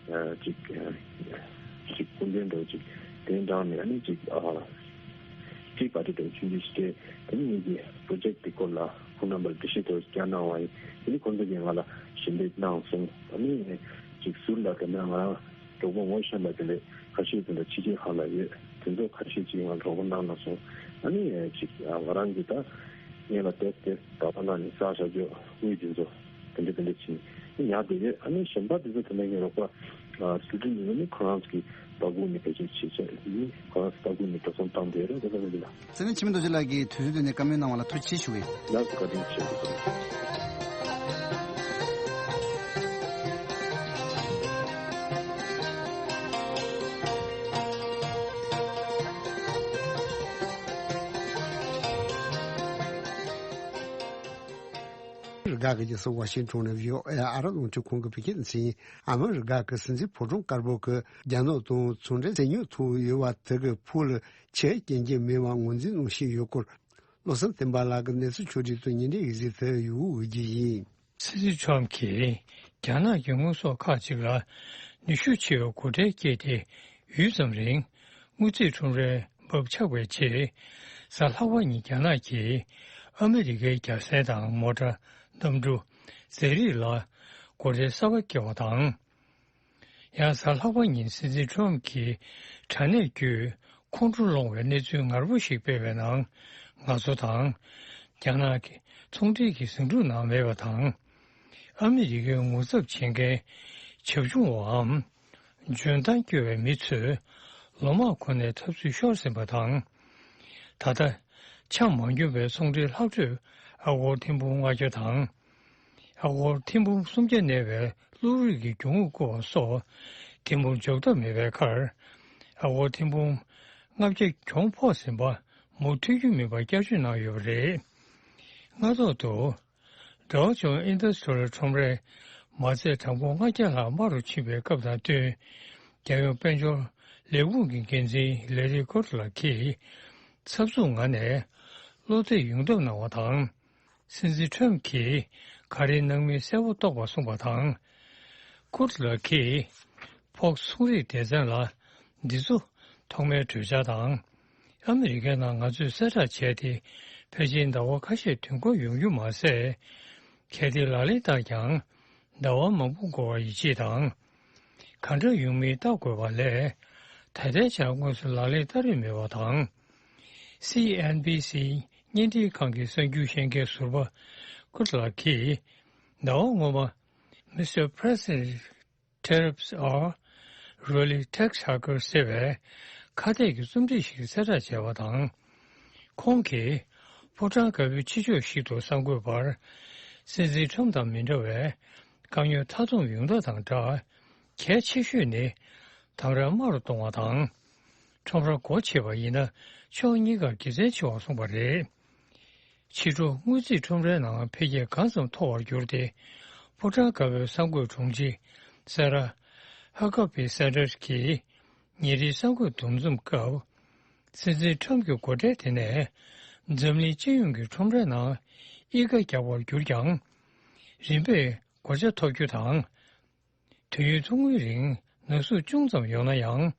ཅིག་ཅིག་སྐུ་མདུན་འདྲ་ཅིག་གདན་དྲངས་ནས་ཨ་ནི་ཅིག་ཅིག་པར་ཊི་འདྲ་ཆུང་ཆུང་ཞིག་སྤྲད། དེ་ནི་ངེད་ཀྱི་པྲོ་ཇེཀ་དེ་སྐོར་ལ་ཁོང་རྣམ་པར་འགྲེལ་བཤད་ཐོག་བསྐྱར་གནང་བ་ཡིན། དེ་ནི་ཁོང་ཚོ་གིས་ང་ལ་ཞལ་འདེབས་གནང་སོང་། ཨ་ནི་ཅིག་ཟུར་ལ་དེ་འདྲ་ང་རང་གྲོགས་པོ་ངོ་ཤེས་པ་དེ་འདྲ་ཁ་ཤས་དེ་འདྲ་ཕྱི་རྒྱལ་ཁག་ལ་ཡོད། དེ་ཚོ་ཁ་ཤས་ཅིག་ང་གྲོགས་པོ་གནང་གནང་སོང་། ཨ་ནི་ཅིག་ང་རང་གིས་ད་སྔོན་ལ་བལྟས་ཏེ་ད་བར་ལ་ནི་ས་ཞབས་ཀྱི་དབུས་དེ་ཚོ་དེ་འདྲ་དེ་འདྲ་ཕྱིན་ཉར་བསྡད་ཡོད། ཨ་ནི་གཞན་པ་དེ་ཚོ་དེ་འདྲ་ངའི་རོགས་པ་སི་ཊུ་ཌེན་ཊི་ཚོ་ནི་ཁོ་རང་ཚོ་གི་ལྟ་སྐུལ་ནི་བེད་སྤྱོད་བྱེད་ཆོག་ཡིན། ཁོ་རང་ཚོ་ལྟ་སྐུལ་ནི་འགྲོ་སོང་བཏང་བསྡད་རེད། དེ་ཚོ་ནི་འདི་ལ། སེ་བན་འཆི་མེད་རྡོ་རྗེ་ལགས་ཀྱིས་དུས་ཚོད་བཏོན་ནས་བཀའ་མོལ་གནང་བ་ལ་ཐུགས་རྗེ་ཆེ་ཞུ་གི་ཡོད། ལགས་སོ། བཀའ་དྲིན་ཆེ། རྒྱ་གར་གྱི་སྲིད་ཝ་ཤིང་ཊོན་ནས་བྷི་ཨོ་ཨེ་ཨ་རབ་རླུང་འཕྲིན་ཁང་གི་བོད་སྐད་སྡེ་ཚན། ཨ་མི་རི་ཀ་གི་སྲིད་འཛིན་ཕོ་བྲང་དཀར་པོ་གིས་རྒྱ་ནག་དང་ཚོང་འབྲེལ་མཚན་སྙན་ཐོག་ཡོད་པ་དེ་གི་ཕུགས་ལ་ཆེས་སྐྱོན་གྱི་མེད་པ་ངོས་འཛིན་གནང་བཞིན་ཡོད་སྐོར། བློ་བཟང་བསྟན་པ་ལགས་ཀྱིས་གནས་ཚུལ་ཕྱོགས་སྒྲིག་དང་ཉིན་རེའི་གཟིགས་ཚུལ་ཡོད་འོས་ཀྱི་ཡིན། སྲིད་འཛིན་ཁྲོམ་གྱིས་རྒྱ་ནག་གི་དངོས་ཟོག་ཁག་ཅིག་ལ་ནུས་ཤུགས་ཆེ་བའི་སྒོ་ཁྲལ་བཀལ་ཏེ། ཡུད་ཙམ་རིང་དངུལ་རྩིས་ཁྲོམ་རའི་འབབ་ཆག་པའི་རྗེས། གཟའ་ལྷག་པ་ཉིན་རྒྱ་ནག་གིས་ཨ་མི་རི་ཀའི་རྒྱལ་མཚན་དང་མོ་ཊ། གནམ་གྲུ། ཟས་རིགས་ལ་སྒོ་ཁྲལ་གསར་པ་བཀལ་བ་དང་། ཡང་གཟའ་ལྷག་པ་ཉིན་སྲིད་འཛིན་ཁྲོམ་གྱི་དྲ་གནས་བརྒྱུད་ཁོང་ཁྲོ་སློང་བའི་གནས་ཚུལ་ངར་པོ་ཞིག་སྤེལ་བའི་ནང་། ང་ཚོ་དང་རྒྱ་ནག་གི་ཚོང་འབྲེལ་གྱི་ཟིང་འཁྲུག་ནང་མེད་པ་དང་། ཨ་མི་རི་ཀའི་ངོ་ཚབ་བྱེད་མཁན་བྱབ་ཆུང་བའམ་འཇོན་ཐང་སྐྱོ་བའི་མི་ཚོས་ལོ་མང་གོང་ནས་འཐབ་རྩོད་ཤོར་ཟིན་པ་དང་། ད་ལྟ་ཆ་མ་སྙོམས་པའི་ཚོང་འབྲེལ་ལྷག་འཕྲོས་ཨ་སྒོར་ཐེར་འབུམ་ལྔ་བརྒྱ་དང་། ཨ་སྒོར་ཐེར་འབུམ་སུམ་བརྒྱ་གནས་པའི་བློ་རིག་གི་རྒྱུ་དངོས་བསྐུར་བ་སོགས་ཐེར་འབུམ་འཇོག་ཐབས་མེད་པའི་ཁར། ཨ་སྒོར་ཐེར་འབུམ་ལྔ་བརྒྱ་གྱོང་ཕོག་ཟིན་པ་མུ་མཐུད་རྒྱུ་མིན་པར་བསྐྱར་བཅོས་གནང་ཡོད་པ་རེད། སྔ་ཐོག་ཏུ། Dow Jones Industrial ཁྲོམ་རས་མ་རྩ་གྲངས་འབོར་ལྔ་བརྒྱ་ལྷག་དམའ་རུ་ཕྱིན་པའི་སྐབས་དང་བསྟུན། རྒྱལ་ཡོངས་དཔལ་འབྱོར་ལས་ཁུངས་ཀྱི་འགན་འཛིན་ལེ་རི་ཀོ་ཏི་ལགས་ཀྱིས་འཚབ་འཚུབ་ངང་ནས་བློ་གཏད་ཡོང་ཐབས་གནང་བ་དང་། སྲིད་འཛིན་ཁྲོམ་གྱིས་ག་རེ་གནང་མིན་གསལ་པོ་རྟོགས་པ་གསུངས་པ་དང་། ཀུར་ལགས་ཀྱིས་ཕོག་སི་ཚོང་རིག་སྡེ་ཚན་ལ་འདི་ཚོ་ཐོག་མའི་གྲོས་འཆར་དང་། ཨ་མི་རི་ཀའི་ནང་ང་ཚོས་གསལ་བསྒྲགས་བྱས་ཏེ་ཕལ་ཆེར་ཟླ་བ་ཁ་ཤས་དུས་འགོར་ཡོང་རྒྱུ་མ་ཟད། གལ་ཏེ་ལག་ལེན་བསྟར་ཀྱང་ཟླ་བ་མང་པོ་འགོར་བར་ཡིད་ཆེས་དང་། གང་འདྲ་ཡོང་མིན་བལྟ་དགོས་པ་ལས། ད་ལྟའི་ཆར་དངོས་སུ་ལག་ལེན་བསྟར་རིན་མེད་པ་དང་། སི་ཨེན་བྷི་སི་བརྙན་འཕྲིན་ཁང་གི་གསར་འགྱུར་བཤད་མཁན་ཟུར་པ་ཀུར་ལགས་ཀྱིས། ཟླ་བ་སྔོན་མ། Mister President, tariffs are really tax hikers ཟེར་བའི་ཁ་གཏད་ཀྱི་རྩོམ་སྒྲིག་ཞིག་གསལ་བསྒྲགས་བྱས་པ་དང་། ཁོང་གིས་ཕོ་བྲང་དཀར་པོའི་ཕྱི་ཕྱོགས་ཤིག་ཏུ་གསར་འགོད་པར། སྲིད་འཛིན་ཁྲོམ་དང་མི་འདྲ་བའི་དཀའ་རྙོག་མཐའ་སྡོམ་ཡོང་ཐབས་དང་སྦྲགས། གལ་ཆེ་ཤོས་ནི། དམ་དྲག་དམའ་རུ་གཏོང་བ་དང་། ཁྲོམ་ར་སྒོ་ཕྱེ་བ་ཡིན་ན། ཕྱོགས་གཉིས་ཀར་དགེ་མཚན་ཆེ་བར་གསུངས་པ་རེད། ཕྱི་དྲོ་དངུལ་རྩིས་ཁྲོམ་རའི་ནང་འཕེལ་རྒྱས་གང་ཙམ་མཐོ་བར་གྱུར་ཏེ། ཕོ་བྲང་དཀར་པོའི་གསར་འགོད་དྲུང་ཆེ་སེ་ར་ཧ་ཀ་པི་སན་ཏར་གྱིས་ཉིན་རེའི་གསར་འགོད་འདུ་འཛོམས་སྐབས། སྲིད་འཛིན་ཁྲོམ་གྱི་སྒོ་ཁྲལ་དེ་ནས་འཛམ་གླིང་སྤྱི་ཡོངས་ཀྱི་ཁྲོམ་རའི་ནང་གཡིས་ཀ་རྒྱག་པར་གྱུར་ཀྱང་། རིམ་པས་གོད་ཆག་ཐོབ་རྒྱུ་དང་། དུས་ཡུན་ཐུང་ངུའི་རིང་ན་ཟུག་ཅུང་ཙམ་ཡོང་ན་ཡང་།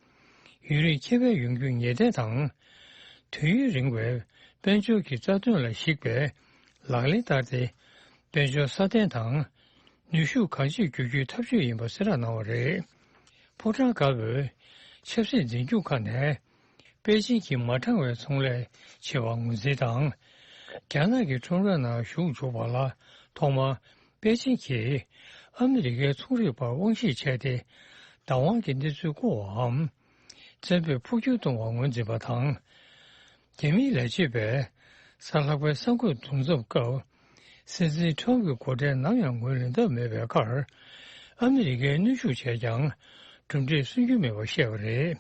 ཡུན་རིང་ཁྱབ་སྤེལ་ཡོང་རྒྱུ་ངེས་གཏན་དང་། དུས་ཡུན་རིང་བའི་དཔལ་འབྱོར་གྱི་རྩ་དོན་ལ་གཞིགས་པའི་ལག་ལེན་བསྟར་ཏེ། དཔལ་འབྱོར་སྲ་བརྟན་དང་། ནུས་ཤུགས་གང་ཆེ་བསྒྱུར་རྒྱུའི་ཐབས་ཇུས་ཡིན་པ་གསལ་བསྒྲགས་གནང་བ་རེད། ཕོ་བྲང་དཀར་པོའི་ཆབ་སྲིད་འཛིན་སྐྱོང་ཁང་ནས། པེ་ཅིང་གིས་མ་དྲང་བའི་ཚོང་ལས་བྱེད་པར་ངོས་འཛིན་དང་། རྒྱ་ནག་གི་ཁྲོམ་ར་ནང་ཞུགས་འཇུག་པ་ལ་ཐོག་མར་པེ་ཅིང་གིས་ཨ་མི་རི་ཀའི་ཚོང་རིག་པར་དབང་ཤེད་བྱས་ཏེ། བདག་དབང་གི་གནས་ཚུལ་བསྐུར་བའམ། བཙན་པོས་འཕོ་འགྱུར་གཏོང་བར་ངོས་འཛིན་པ་དང་། རྒྱ་མིའི་ལས་བྱེད་པས་གཟའ་ལྷག་པའི་གསར་འགོད་འདུ་འཛོམས་སྐབས། སྲིད་འཛིན་ཁྲོམ་གྱི་སྒོ་ཁྲལ་ནམ་ཡང་ངོས་ལེན་ཐབས་མེད་པའི་ཁར། ཨ་མི་རི་ཀས་གནོན་ཤུགས་བྱས་ཀྱང་གྲུབ་འབྲས་སོན་རྒྱུ་མེད་པར་བཤད་པ་རེད།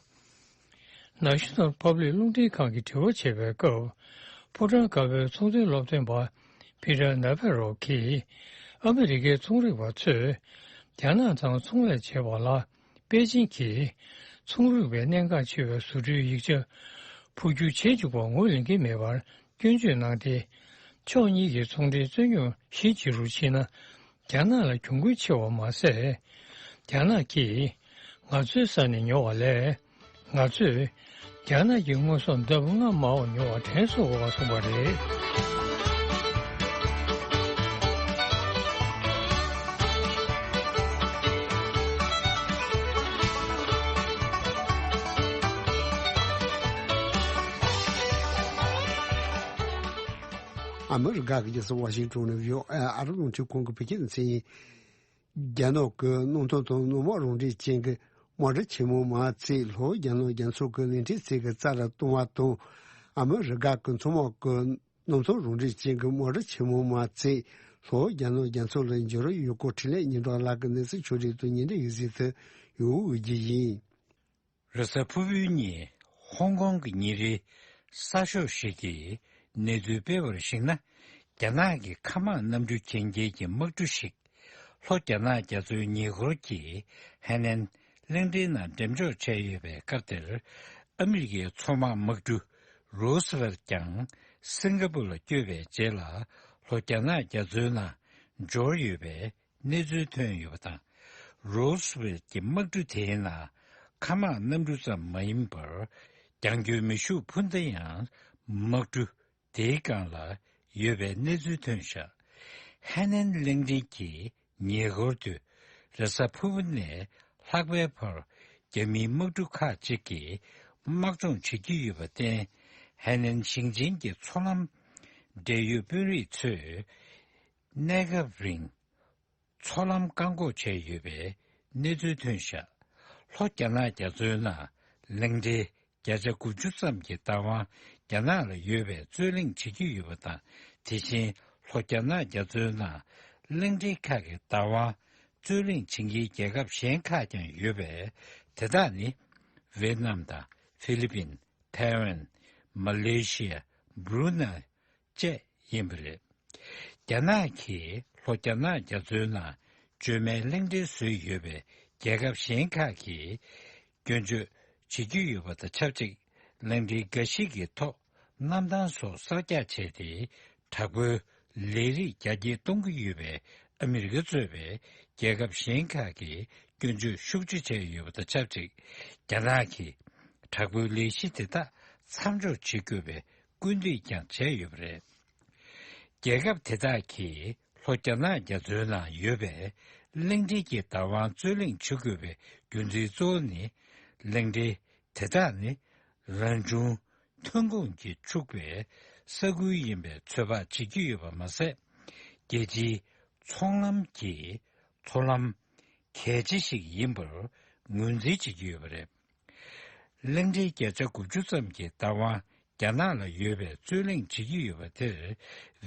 National Public རླུང་འཕྲིན་ཁང་གིས་དྲི་བ་བྱས་པའི་སྐབས། ཕོ་བྲང་དཀར་པོའི་ཚོང་དོན་སློབ་སྟོན་པ་Peter Navarro གིས། ཨ་མི་རི་ཀའི་ཚོང་རིག་པ་ཚོས་རྒྱ་ནག་དང་ཚོང་ལས་བྱེད་པ་ལ་ པེ་ཅིང་གིས་ཚོང་རིག་པའི་གནད་འགག་ཆེ་བའི་བཟོ་སྐྲུན་ཡིག་ཆ་འཕོ་འགྱུར་བྱེད་བཅུག་པ་ངོས་ལེན་གྱི་མེད་པར་སྐྱོན་བརྗོད་གནང་སྟེ། ཕྱོགས་གཉིས་ཀྱི་ཚོང་འབྲེལ་རྩོད་རྙོག་ཞི་ཕྱིར་རུ་ཕྱིན་ན། རྒྱ་ནག་ལ་གྱོང་གུན་ཆེ་བ་མ་ཟད། རྒྱ་ནག་གིས་ང་ཚོའི་ས་ནས་ཉོ་བ་ལས། ང་ཚོས་རྒྱ་ནག་གི་དངོས་ཟོག་ལྡབ་ལྔ་མང་བ་ཉོ་བར་དྲན་གསོ་དགོས་པ་གསུངས་པ་རེད། ཨ་མི་རི་ཀ་གི་རྒྱལ་ས་ཝ་ཤིང་ཊོན་ནས་བྷི་ཨོ་ཨེ་ཨ་རི་རླུང་འཕྲིན་ཁང་གི་བོད་སྐད་སྡེ་ཚན་ཡིན། རྒྱ་ནག་གི་གནམ་ཐང་དང་གནམ་འོག་རང་འགྲེལ་ཅན་གྱི་དམག་གྲུ་ཆེན་མོ་མ་རྩེད་ལྷོ་རྒྱ་ནག་རྒྱ་མཚོ་གི་གླིང་ཕྲན་རྩེ་གི་རྩ་ལ་གཏོང་བ་དང་། ཨ་མི་རི་ཀ་གི་མཚོ་དམག་གི་གནམ་ཐང་རང་འགྲེལ་ཅན་གྱི་དམག་གྲུ་ཆེན་མོ་མ་རྩེད་ལྷོ་རྒྱ་ནག་རྒྱ་མཚོ་ལ་འབྱོར་ཡོད་སྐོར་འཕྲིན་ལས་སྙན་གྲགས་ལག་གི་གནས་ཚུལ་ཕྱོགས་སྒྲིག་དང་ཉེ་འབྲེལ་ཡིག་གཟིགས་དུ་ཡོད་འོས་ཀྱི་ཡིན། རེས་གཟའ་ཕུར་བུའི་ཉིན་ཧོང་ཀོང་གི་ཉིན་རེའི་གསར་ཤོག་ཞིག་གིས་གནས་ཚུལ་སྤེལ་བར་གཞིགས་ན། རྒྱ་ནག་གི་མཁའ་དམག་གནམ་གྲུ་གྱོན་མཁན་གྱི་དམག་གྲུ་ཞིག་ལྷོ་རྒྱ་ནག་རྒྱ་མཚོའི་ཉེ་འཁོར་གྱི་ཧེ་ནན་གླིང་ཕྲན་ནང་འགྲེམས་འཇོག་བྱས་ཡོད་པའི་སྐབས་དེར། ཨ་མི་རི་ཀའི་མཚོ་དམག་དམག་གྲུ་རུ་སི་ཝེལ་ཀྱང་སིང་ག་པུར་ལ་བསྐྱོད་པའི་རྗེས་ལ་ལྷོ་རྒྱ་ནག་རྒྱ་མཚོའི་ནང་འབྱོར་ཡོད་པའི་གནས་ཚུལ་ཐོན་ཡོད་པ་དང་། རུ་སི་ཝེལ་གྱི་དམག་གྲུ་དེའི་ནང་མཁའ་དམག་གནམ་གྲུ་ཙམ་མ་ཡིན་པར། རྒྱང་སྐྱོད་མེ་ཤུགས་འཕུར་མདའ་ཡང་དམག་གྲུ་དེའི་སྒང་ལ་ཡོད་པའི་གནས་ཚུལ་ཐོན་བཞག་ཧེ་ནན་གླིང་ཕྲན་གྱི་ཉེ་འཁོར་དུ་རེས་གཟའ་ཕུར་བུ་ནས་ལྷག་པའི་བར་རྒྱ་མིའི་དམག་གྲུ་ཁག་ཅིག་གིས་དམག་སྦྱོང་བྱེད་ཀྱི་ཡོད་པར་བརྟེན། ཧེ་ནན་ཞིང་ཆེན་གྱི་མཚོ་ལམ་འབྲེལ་ཡོད་དཔོན་རིགས་ཚོས་གནས་སྐབས་རིང་མཚོ་ལམ་བཀག་འགོག་བྱས་ཡོད་པའི་གནས་ཚུལ་ཐོན་བཞག་ལྷོ་རྒྱ་ནག་རྒྱ་མཚོའི་ནང་གླིང་ཕྲན་བརྒྱ་ཆ་དགུ་བཅུ་ཙམ་གྱི་བདག་དབང་རྒྱ་ནག་ལ་ཡོད་པའི་རྩོད་གླེང་བྱེད་ཀྱི་ཡོད་པ་དང་། དེ་བཞིན་ལྷོ་རྒྱ་ནག་རྒྱ་མཚོའི་ནང་གླིང་ཕྲན་ཁག་གི་བདག་དབང་རྩོད་གླེང་བྱེད་མཁན་རྒྱལ་ཁབ་གཞན་ཁག་ཀྱང་ཡོད་པས། དེ་དག་ནི་ཝེ་ཏི་ནམ་དང་ཧྥི་ལི་པིན། ཐའེ་ཝན། མ་ལེ་ཤི་ཡ། སྦྲུ་ནེ། བཅས་ཡིན་པ་རེད། རྒྱ་ནག་གིས་ལྷོ་རྒྱ་ནག་རྒྱ་མཚོའི་ནང་བཅོས་མའི་གླིང་ཕྲན་བཟོས་ཡོད་པའི་རྒྱལ་ཁབ་གཞན་ཁག་གིས་སྐྱོན་བརྗོད་བྱེད་ཀྱི་ཡོད་པ་དང་ཆབས་ཅིག་གླིང་ཕྲན་འགའ་ཞིག་གི་ཐོག་གནམ་ཐང་སོགས་གསར་རྒྱག་བྱས་ཏེ། དྲག་པོའི་ལས་རིགས་རྒྱ་སྐྱེད་གཏོང་གི་ཡོད་པའི་ཨ་མི་རི་ཀ་གཙོས་པའི་རྒྱལ་ཁབ་གཞན་ཁག་གིས་སྐྱོན་བརྗོད་ཤུགས་ཆེ་བྱས་ཡོད་པ་དང་ཆབས་ཅིག་རྒྱ་ནག་གིས་དྲག་པོའི་ལས་གཞི་དེ་དག་མཚམས་འཇོག་བྱེད་དགོས་པའི་སྐུལ་འདེད་ཀྱང་བྱས་ཡོད་པ་རེད། རྒྱལ་ཁབ་དེ་དག་གིས་ལྷོ་རྒྱ་ནག་རྒྱ་མཚོའི་ནང་ཡོད་པའི་གླིང་ཕྲན་གྱི་བདག་དབང་རྩོད་གླེང་བྱེད་དགོས་པའི་རྒྱུ་མཚན་གཙོ་བོ་ནི། གླིང་ཕྲན་དེ་དག་ནི་རང་བྱུང་ཐོན་ཁུངས་ཀྱིས་ཕྱུག་པའི་ས་ཁུལ་ཡིན་པའི་ཚོད་དཔག་བྱེད་ཀྱི་ཡོད་པ་མ་ཟད། རྒྱལ་སྤྱིའི་ཚོང་ལམ་གྱི་མཚོ་ལམ་གལ་ཆེ་ཞིག་ཡིན་པར་ངོས་འཛིན་བྱེད་ཀྱི་ཡོད་པ་རེད། གླིང་ཕྲན་བརྒྱ་ཆ་དགུ་བཅུ་ཙམ་གྱི་བདག་དབང་རྒྱ་ནག་ལ་ཡོད་པའི་རྩོད་གླེང་བྱེད་ཀྱི་ཡོད་པ་དེར།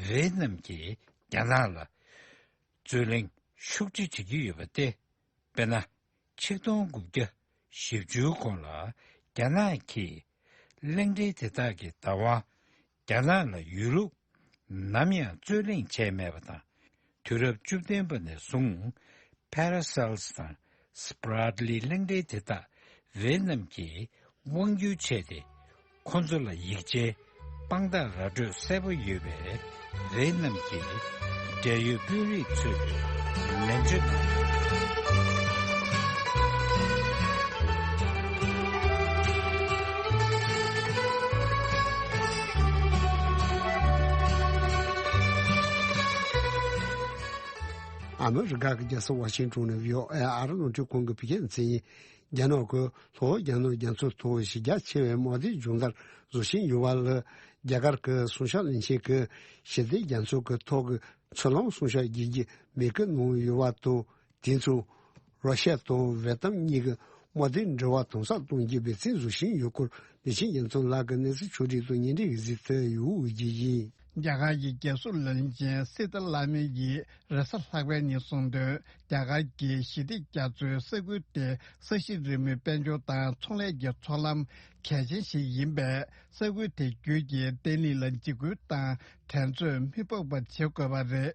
ཝེ་ཏི་ནམ་གྱིས་རྒྱ་ནག་ལ་རྩོད་གླེང་ཤུགས་ཆེ་བྱེད་ཀྱི་ཡོད་པ་སྟེ། དཔེར་ན། ཆིག་སྟོང་དགུ་བརྒྱ་བཞི་བཅུའི་གོང་ལ་རྒྱ་ནག་གིས་གླིང་ཕྲན་དེ་དག་གི་བདག་དབང་རྒྱ་ནག་ལ་ཡོད་ལུགས་ནམ་ཡང་རྩོད་གླེང་བྱས་མེད་པ་དང་། དུས་རབས་བཅུ་བདུན་པ་ནས་བཟུང་། ཕ་ར་སེལ་སི་དང་སི་པ་ར་ཏི་ལི་གླིང་ཕྲན་དེ་དག་ཝེ་ཏི་ནམ་གྱིས་དབང་སྒྱུར་བྱས་ཏེ། ཁོ་ཚོ་ལ་ཡིག་ཆའི་དཔང་རྟགས་ར་སྤྲོད་གསལ་པོ་ཡོད་པས། ཝེ་ཏི་ནམ་གྱི་འབྲེལ་ཡོད་དཔོན་རིགས་ཚོས་ནན་བརྗོད་གནང་ཡོད། ཨ་མི་རི་ཀ་གི་རྒྱལ་ས་ཝ་ཤིང་ཊོན་ནས་བྷི་ཨོ་ཨེ་ཨ་རི་རླུང་འཕྲིན་ཁང་གི་བོད་སྐད་སྡེ་ཚན་ཡིན། རྒྱ་ནག་གིས་ལྷོ་རྒྱ་ནག་རྒྱ་མཚོའི་ཐོག་གཞི་རྒྱ་ཆེ་བའི་དམག་སྡེ་སྦྱོང་བརྡར་བཟོ་བཞིན་ཡོད་པ་ལ། རྒྱ་གར་གྱི་སྲུང་སྐྱོབ་བློན་ཆེན་གྱིས་ཞི་བདེ་རྒྱ་མཚོ་གི་ཐོག་གི་མཚོ་ལམ་སྲུང་སྐྱོབ་བྱེད་རྒྱུ་མོས་སྐུལ་གནང་ཡོད་པ་དང་། དེ་མཚུངས་རོ་ཤ་དང་ཝེ་ཏམ་གཉིས་ཀྱི་དམག་སྡེ་འབྲེལ་བ་དམ་ཟབ་གཏོང་རྒྱུའི་འབད་བརྩོན་བཟོ་བཞིན་ཡོད་སྐོར་ལི་ཆིང་རྒྱ་མཚོ་ལགས་ཀྱི་གནས་ཚུལ་ཕྱོགས་སྒྲིག་དང་ཉིན་རེའི་གཟིགས་ཚུལ་ཡོད་འོས་ཀྱི་ཡིན། རྒྱ་གར་གྱི་རྒྱལ་སྲུང་བློན་ཆེན་སི་ཏཱ་ལ་མི་ཡིས་རེས་གཟའ་ལྷག་པའི་ཉིན་གསུངས་དོན། རྒྱ་གར་གྱི་ཞི་བདེ་རྒྱ་མཚོའི་ས་ཁུལ་དེ་ས་གཞི་རིལ་མོའི་དཔལ་འབྱོར་དང་ཚོང་ལས་ཀྱི་མཚོ་ལམ་གལ་ཆེན་ཞིག་ཡིན་པས། ས་ཁུལ་དེ་བརྒྱུད་ཀྱི་བརྟན་ལྷིང་ལ་འཇིགས་སྐུལ་དང་འགྲན་རྩོད་མི་ཕོག་པ་བྱེད་དགོས་པ་རེད།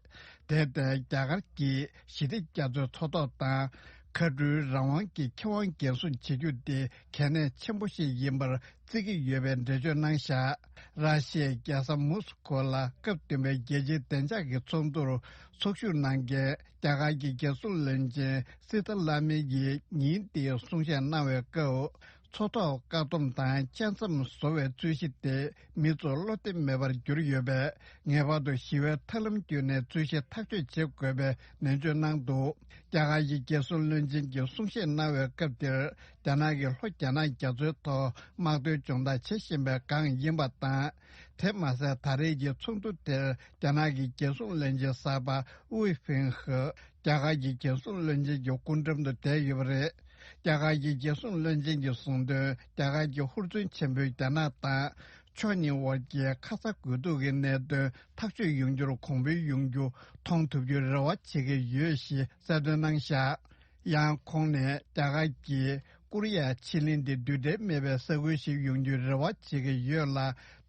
དེར་བརྟེན། རྒྱ་གར་གྱིས་ཞི་བདེ་རྒྱ་མཚོའི་མཚོ་ཐོག་དང་ མཁའ་འགྲུལ་རང་དབང་གི་ཁེ་དབང་འགན་སྲུང་བྱེད་རྒྱུ་དེ་གལ་གནད་ཆེན་པོ་ཞིག་ཡིན་པར་བརྩི་གི་ཡོད་པའི་འགྲེལ་བརྗོད་གནང་བཞག་ར་ཤི་ཡའི་རྒྱལ་ས་མོ་སི་ཁོ་ལ་སྐབས་བདུན་པའི་རྒྱལ་སྤྱིའི་བདེ་འཇགས་ཀྱི་ཚོགས་འདུར་ཚོགས་ཞུགས་གནང་མཁན་རྒྱ་གར་གྱི་རྒྱལ་སྲུང་བློན་ཆེན་སི་ཐ་ལ་མི་ཡིས་ཉིན་དེའི་གསུང་བཤད་གནང་བའི་སྐབས། མཚོ་ཐོག་བཀག་སྡོམ་དང་དཔྱད་མཚམས་བཟོ་བའི་རྩོད་གཞི་དེ་མི་ཚོར་བློ་བདེ་མེད་པར་གྱུར་ཡོད་པས། ངེས་པར་དུ་ཞི་བའི་ཐབས་ལམ་བརྒྱུད་ནས་རྩོད་གཞི་ཐག་གཅོད་བྱེད་དགོས་པའི་ནན་བརྗོད་གནང་འདུག་རྒྱ་གར་གྱི་རྒྱལ་སྲུང་བློན་ཆེན་གྱིས་གསུང་བཤད་གནང་བའི་སྐབས་དེར། རྒྱ་ནག་གིས་ལྷོ་རྒྱ་ནག་རྒྱ་མཚོའི་ཐོག་དམག་དོན་སྦྱོང་བརྡར་བྱེད་བཞིན་པའི་སྒང་ཡིན་པ་དང་། དེ་མ་ཟད། ད་རེས་ཀྱི་ཚོགས་འདུ་དེར་རྒྱ་ནག་གི་རྒྱལ་སྲུང་བློན་ཆེན་གསར་པ་ཝུའེ་ཧྥེང་ཧེ་རྒྱ་གར་གྱི་རྒྱལ་སྲུང་བློན་ཆེན་གྱི་སྐུ་མགྲོན་དུ་བསྡད་ཡོད་པ་རེད། རྒྱ་གར་གྱི་རྒྱལ་སྲུང་བློན་ཆེན་གྱིས་གསུངས་དོན། རྒྱ་གར་གྱི་ཧུར་བརྩོན་ཆེན་པོས་རྒྱ་ནག་དང་ཕྱོགས་གཉིས་དབར་གྱི་ཁ་ཚ་དགོས་གཏུག་གི་གནད་དོན་ཐག་གཅོད་ཡོང་རྒྱུར་གོང་འཕེལ་ཡོང་རྒྱུ་མཐོང་ཐུབ་རྒྱུའི་རེ་བ་བྱེད་ཀྱི་ཡོད་ཞེས་གསལ་སྟོན་གནང་བཞག་ཡང་ཁོང་ནས་རྒྱ་གར་གྱིས་ཀོ་རི་ཡ་ཕྱེད་གླིང་དེ་རྡུལ་ཕྲན་མེད་པའི་ས་ཁུལ་ཞིག་ཡོང་རྒྱུའི་རེ་བ་བྱེད་ཀྱི་ཡོད་ལ།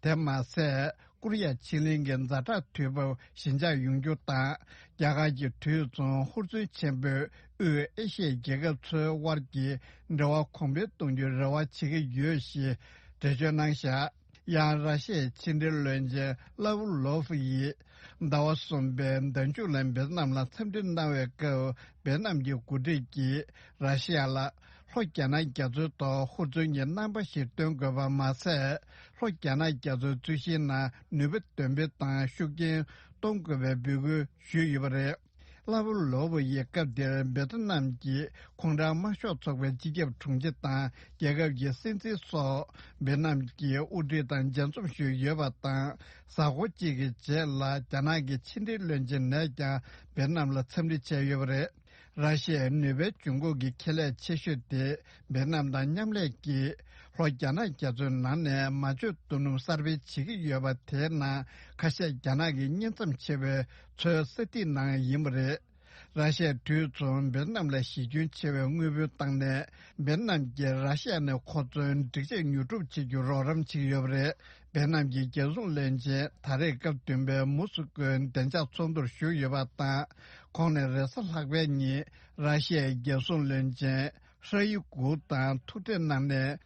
དེ་མ་ཟད། ཀོ་རི་ཡ་ཕྱེད་གླིང་གི་ཛ་དྲག་དུས་བབ་ཞི་འཇགས་ཡོང་རྒྱུ་དང་། རྒྱ་གར་གྱིས་དུས་མཚུངས་ཧུར་བརྩོན་ཆེན་པོས་དབུས་ཨེ་ཤི་ཡའི་རྒྱལ་ཁབ་ཚོའི་དབར་གྱི་འབྲེལ་བ་གོང་འཕེལ་གཏོང་རྒྱུའི་རེ་བ་བྱེད་ཀྱི་ཡོད་ཞེས་འགྲེལ་བརྗོད་གནང་བཞག་ཡང་། ར་ཤི་ཡའི་ཕྱི་འབྲེལ་བློན་ཆེན་ལ་ཝུ་ལོ་ཧྥ་ཡིས་ཟླ་བ་གསུམ་པའི་ཟླ་མཇུག་ལ་འབེ་ཏི་ནམ་ལ་འཚམས་འདྲི་གནང་བའི་སྐབས། འབེ་ཏི་ནམ་གྱི་འགོ་ཁྲིད་ཀྱིས་ར་ཤི་ཡ་ལ། ལྷོ་རྒྱ་ནག་རྒྱ་མཚོའི་ཐོག་ཧུར་བརྩོན་གྱི་རྣམ་པ་ཞིག་སྟོན་དགོས་པ་མ་ཟད། ལྷོ་རྒྱ་ནག་རྒྱ་མཚོའི་རྩོད་གཞིའི་ནང་ནུས་པ་འདོན་སྤེལ་དང་ཤུགས་རྐྱེན་གཏོང་དགོས་པའི་འབོད་སྐུལ་ཞུས་ཡོད་པ་རེད། ལ་ཝུ་ལོ་ཝུ་ཡིས་སྐབས་དེར་འབེ་ཏི་ནམ་གྱི་ཁོང་རང་དམར་ཤོག་ཚོགས་པའི་སྤྱི་ཁྱབ་དྲུང་ཆེ་དང་རྒྱལ་ཁབ་ཀྱི་སྲིད་འཛིན་སོགས་འབེ་ཏི་ནམ་གྱི་དབུ་ཁྲིད་དང་མཇལ་འཛོམས་ཞུས་ཡོད་པ་དང་། གཟའ་འཁོར་གཅིག་གི་རྗེས་ལ་རྒྱ་ནག་གི་ཕྱི་འབྲེལ་བློན་ཆེན་ནས་ཀྱང་འབེ་ཏི་ནམ་ལ་འཚམས་འདྲི་བྱས་ཡོད་པ་རེད། ར་ཤི་ཡའི་ནུས་པའི་འབྱུང་ཁུངས་ཀྱི་ཁེ་ལས་ཆེ་ཤོས་དེ་འབེ་ཏི་ནམ་དང་མཉམ་ལས་ཀྱིས་ལྷོ་རྒྱ་ནག་རྒྱ་མཚོའི་ནང་ནས་མ་བཅོས་རྡོ་སྣུམ་གསར་སྤེལ་བྱེད་ཀྱི་ཡོད་པ། དེའི་ནང་ཁ་ཤས་རྒྱ་ནག་གི་དབྱེ་མཚམས་ཆེ་བའི་མཚོའི་ས་ཐིག་ནང་ཡིན་པ་རེད། ར་ཤི་ཡས་དུས་མཚུངས་འབེ་ཏི་ནམ་ལ་གཞི་ཁྱོན་ཆེ་བའི་དངུལ་བུན་བཏང་ནས། འབེ་ཏི་ནམ་གྱིས་ར་ཤི་ཡ་ནས་མཁོ་མཚོན་སྒྲིག་ཆས་ཉོ་སྒྲུབ་བྱེད་རྒྱུར་རོགས་རམ་བྱེད་ཀྱི་ཡོད་པ་རེད། འབེ་ཏི་ནམ་གྱི་རྒྱལ་སྲུང་བློན་ཆེན་ད་རེས་སྐབས་བདུན་པའི་མུ་སུ་ཀོའི་བདེ་འཇགས་ཚོགས་འདུར་ཞུགས་ཡོད་པ་དང་། ཁོང་ནས་རེས་གཟའ་ལྷག་པའི་ཉིན་ར་ཤི་ཡའི་རྒྱལ་སྲུང་བློན་ཆེན་ཧྲ་ཡི་གུ་དང་ཐུག་འཕྲད་གནང་ནས།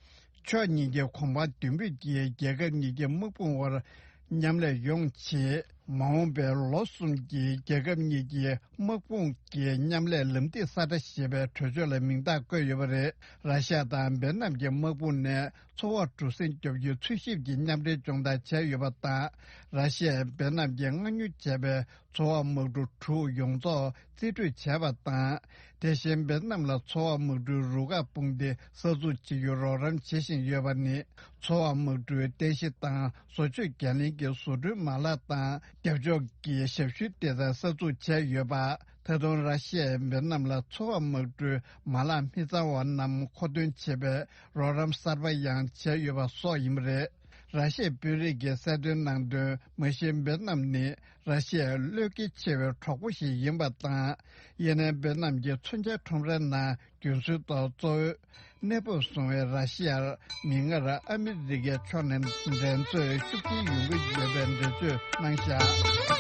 ཕྱོགས་གཉིས་ཀྱི་གོམ་པ་མདུན་སྤོས་ཀྱིས་རྒྱལ་ཁབ་གཉིས་ཀྱི་དམག་དཔུང་དབར་མཉམ་ལས་ཡོང་ཆེད། མ་འོངས་པའི་ལོ་གསུམ་གྱི་རྒྱལ་ཁབ་གཉིས་ཀྱི་དམག་དཔུང་གི་མཉམ་ལས་ལམ་ཐིག་ས་ཁྲ་ཞེས་པའི་གྲོས་ཆོད་ལ་མིང་རྟགས་བཀོད་ཡོད་པ་རེད། ར་ཤ་ཡ་དང་འབེལ་ནམ་གྱི་དམག་དཔུང་ནས་མཚོ་འོག་གྲུ་གཟིངས་རྒྱོབ་རྒྱུའི་འཚོལ་ཞིབ་ཀྱི་མཉམ་འབྲེལ་སྦྱོང་བརྡར་བྱས་ཡོད་པ་དང་། ར་ཤ་ཡས་འབེལ་ནམ་གྱིས་མངགས་ཉོ་བྱས་པའི་མཚོ་འོག་དམག་གྲུ་དྲུག་ཡོངས་རྫོགས་རྩིས་སྤྲོད་བྱས་པ་དང་། དེ་བཞིན་འབེལ་ནམ་ལ་མཚོ་འོག་དམག་གྲུའི་རུ་ཁག་དཔུང་སྡེ་གསར་འཛུགས་བྱེད་རྒྱུར་རོགས་རམ་བྱེད་བཞིན་ཡོད་པ་ནི། མཚོ་འོག་དམག་གྲུའི་རྟེན་གཞི་དང་བཟོ་བཅོས་འགན་ལེན་གྱི་བཟོ་སྐྲུན་མ་ལག་དང་། རྒྱབ་ཕྱོགས་ཀྱི་ཞབས་ཞུའི་སྡེ་ཚན་གསར་འཛུགས་བྱས་ཡོད་པ། ད་དུང་ར་ཤི་ཡས་འབེལ་ནམ་ལ་མཚོ་འོག་དམག་གྲུའི་མ་ལག་མི་གཙང་བ་རྣམས་མཁོ་འདོན་བྱེད་པའི་རོགས་རམ་གསར་པ་ཡང་བྱས་ཡོད་པ་སོགས་ཡིན་པ་རེད། ར་ཤི་ཡའི་དཔོན་རིགས་ཀྱིས་གསལ་སྟོན་གནང་དོན། མ་གཞི་འབེལ་ནམ་ནི་ར་ཤི་ཡའི་བློས་འགེལ་ཆེ་བའི་གྲོགས་པོ་ཞིག་ཡིན་པ་དང་། ཡིན་ནའི་འབེལ་ནམ་གྱི་མཚོན་ཆའི་ཁྲོམ་རའི་ནང་རྒྱུན་སྲོལ་ལྟར་གཙོ་བོའི་གནས་བབ་བཟུང་བའི་ར་ཤི་ཡར་མིག་སྔར་ཨ་མི་རི་ཀའི་ཕྱོགས་ནས་འགྲན་རྩོད་ཤུགས་ཆེན་ཡོང་གི་ཡོད་པའི་འགྲེལ་བརྗོད་གནང་བཞག་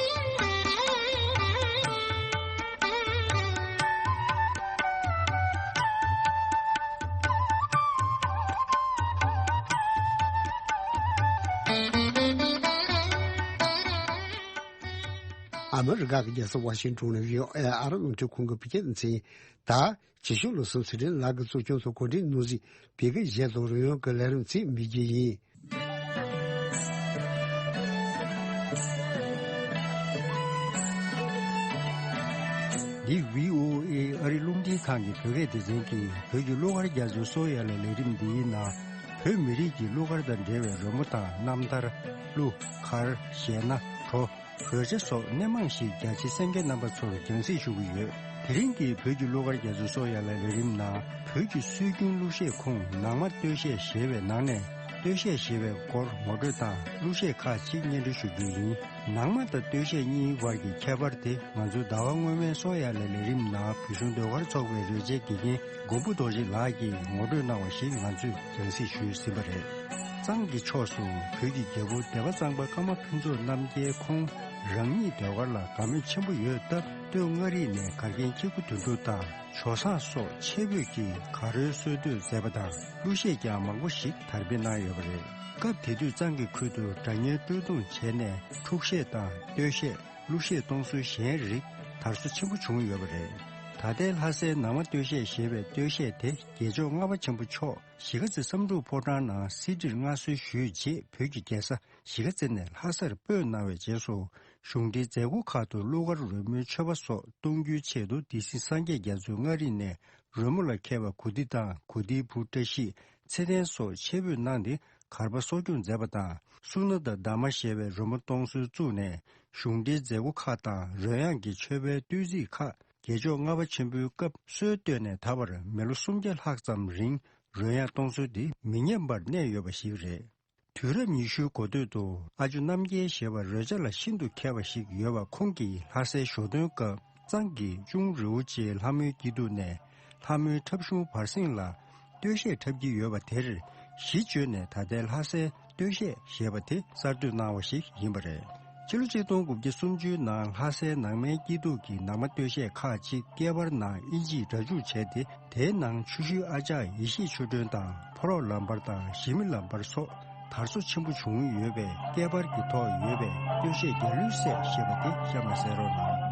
ཨ་མི་རི་ཀ་གི་རྒྱལ་ས་ཝ་ཤིང་ཏོན་ནས་བྷི་ཨོ་ཨེ་ཨ་རབ་རླུང་འཕྲིན་ཁང་གི་བོད་སྐད་སྡེ་ཚན། ད་རྗེ་ཤོད་བློ་བཟང་ཚེ་རིང་ལགས་ཀྱིས་གཙོ་སྐྱོང་དང་གོ་སྒྲིག་གནང་གཟིགས་བོད་སྐད་གཞས་དང་རོལ་དབྱངས་ཀྱི་ལས་རིམ་ཚིག་མི་རྒྱལ་ཡིན། འདི་བྷི་ཨོ་ཨེ་ཨ་རི་རླུང་འཕྲིན་ཁང་གི་བོད་སྐད་སྡེ་ཚན་གྱི་བོད་ཀྱི་གླུ་གར་རྒྱ་མཚོའི་སོ་ཡ་ལ་ལས་རིམ་འདིའི་ནང་བོད་མི་རིགས་ཀྱི་གླུ་གར་དང་འབྲེལ་བའི་རོལ་མོ་དང་རྣམ་ཐར། གླུ་གར། གཞས་སྣ། བྲོ། གོས་ཆ་སོགས་སྣེ་མང་ཞིག་རྒྱ་ཆེ་གསན་མཁན་རྣམ་པ་ཚོར་སྦྱང་གསེས་ཞུ་གི་ཡོད། དེ་རིང་གི་བོད་ཀྱི་གླུ་གར་རྒྱ་མཚོའི་སོ་ཡ་ལ་ལས་རིམ་ནང་བོད་ཀྱི་སྲོལ་རྒྱུན་གླུ་གཞས་ཁོངས་ནང་མ་སྟོད་གཞས་ཞེས་པའི་ནང་ནས་སྟོད་གཞས་ཞེས་པའི་སྐོར་ངོ་སྤྲོད་དང་གླུ་གཞས་ཁག་ཅིག་སྙན་སྒྲོན་ཞུ་རྒྱུ་ཡིན། ནང་མ་དང་སྟོད་གཞས་གཉིས་བར་གྱི་ཁྱད་པར་དེ་ང་ཚོའི་ཟླ་བ་སྔོན་མའི་སོ་ཡ་ལ་ལས་རིམ་ནང་བོད་གཞུང་ཟློས་གར་ཚོགས་པའི་རོལ་ཆའི་དགེ་རྒན་མགོན་པོ་རྡོ་རྗེ་ལགས་ཀྱིས་ངོ་སྤྲོད་གནང་བ་ཞིག་ང་ཚོས་སྦྱང་གསེས་ཞུས་ཟིན་པ་རེད། གཙང་གི་ཕྱོགས་སུ་བོད་ཀྱི་རྒྱལ་པོ་སྡེ་པ་གཙང་པ་ཀརྨ་ཕུན་ཚོགས་རྣམ་རྒྱལ་ཁོང་རང་ཉིད་ཟློས་གར་ལ་དགའ་མོས་ཆེན་པོ་ཡོད་སྟབས། སྟོད་མངའ་རིས་ནས་གར་མཁན་སྐྱེ་རྒུ་དོན་གྲུབ་དང་ ཇོ་བཟང་སོགས་ཆེ་བོད་ཀྱིས་ག་རོའི་སྲོལ་གཏོད་མཛད་པ་དང་གླུ་གཞས་ཀྱང་མང་པོ་ཞིག་དར་སྤེལ་གནང་ཡོད་པ་རེད། སྐབས་དེ་དུས་གཙང་གི་ཁུལ་དུ་སྒྲ་སྙན་དཀྲོལ་རྡུང་བྱས་ནས་འཁྲུག་གཞས་དང་སྟོད་གཞས། གླུ་གཞས་གཏོང་སྲོལ་གཞན་རིགས་དར་སོ་ཆེན་པོ་བྱུང་ཡོད་པ་རེད། ད་ལྟའི་ལྷ་སའི་ནང་མ་སྟོད་གཞས་ཞེས་པའི་སྟོད་གཞས་དེ་རྒྱལ་མཆོག་ལྔ་པ་ཆེན་པོ་མཆོག་གཞིས་ཀ་རྩེ་བསམ་འགྲུབ་ཕོ་བྲང་ནང་གསེར་བྲིས་མངའ་གསོལ་ཞུས་རྗེས་བོད་ཀྱི་རྒྱལ་ས་གཞིས་ཀ་རྩེ་ནས་ལྷ་སར་སྤོས་གནང་བའི་རྗེས་སུ། གཞུང་འབྲེལ་མཛད་སྒོ་ཁག་ཏུ་གླུ་གར་རོལ་མོའི་མཆོད་པ་སོགས་གཏོང་རྒྱུའི་ཆེད་དུ་སྡེ་སྲིད་སངས་རྒྱས་རྒྱ་མཚོས་མངའ་རིས་ནས་རོལ་མོ་ལ་མཁས་པ་གུ་ཏི་དང་གུ་ཏིའི་བུ་བཀྲ་ཤིས་ཚེ་བརྟན་སོགས་ཆེད་འབོད་གནང་སྟེ་གར་པ་གསོ་སྐྱོང་མཛད་པ་དང་། སུ་ན་དང་ཟླ་མ་ཞེས་པའི་རོལ་མོ་གཏོང་སྲོལ་བཙུགས་ནས། གཞུང་འབྲེལ་མཛད་སྒོ་ཁག་དང་རོལ་དབྱངས་ཀྱི་མཆོད་པའི་བསྟོད་ཚིག་ཁག་རྒྱལ་མཆོག་ལྔ་པ་ཆེན་པོའི་སྐབས་སྲོལ་བཏོད་ནས་ད་བར་མི་ལོ་སུམ་བརྒྱ་ལྷག་ཙམ་རིང་རོལ་དབྱངས་གཏོང་སྲོལ་འདི་མི་ཉམས་པར་གནས་ཡོད་པ་ཞིག་རེད། དུས་རབས་ཉི་ཤུའི་འགོ་སྟོད་དུ་ཨ་ཇོ་རྣམ་རྒྱལ་ཞེས་པ་རོལ་ཆ་ལ་ཤིན་ཏུ་མཁས་པ་ཞིག་ཡོད་པ། ཁོང་གིས་ལྷ་སའི་ཞོ་སྟོན་སྐབས་གཙང་གི་གཅུང་རི་བོ་ཆེའི་ལྷ་མོའི་སྐྱིད་སྡུག་ནས་ལྷ་མོའི་འཁྲབ་གཞུང་བར་གསེང་ལ་སྟོད་གཞས་འཁྲབ་ཀྱི་ཡོད་པ་དེར་གཞི་བཅོལ་ནས་ད་ལྟའི་ལྷ་སའི་སྟོད་གཞས་ཞེས་པ་དེ་གསར་གཏོད་གནང་བ་ཞིག་ཡིན་པ་རེད། ཕྱི་ལོ་ཆིག་སྟོང་དགུ་བརྒྱ་སུམ་ཅུའི་ནང་ལྷ་སའི་ནང་མའི་སྐྱིད་སྡུག་གི་ནང་མ་སྟོད་གཞས་ཁག་ཅིག་སྐད་པར་ནང་ཨིན་ཇིའི་སྒྲ་འཇུག་བྱས་ཏེ། དེའི་ནང་ཆུ་ཤུལ་ཨ་ཅག་ཡེ་ཤེས་ཆོས་སྒྲོན་དང་ཕོ་རོག་ལམ་བར་དང་ཞི་མི་ལམ་བར་སོགས་དར་སོ་ཆེན་པོ་བྱུང་ཡོད་པས། སྐད་པར་གྱི་ཐོག་ཡོད་པའི་སྟོད་གཞས་རྒྱ་ལོའི་སྲས་ཞེས་པ་དེ་གཤམ་ལ་གསན་རོགས་གནང་།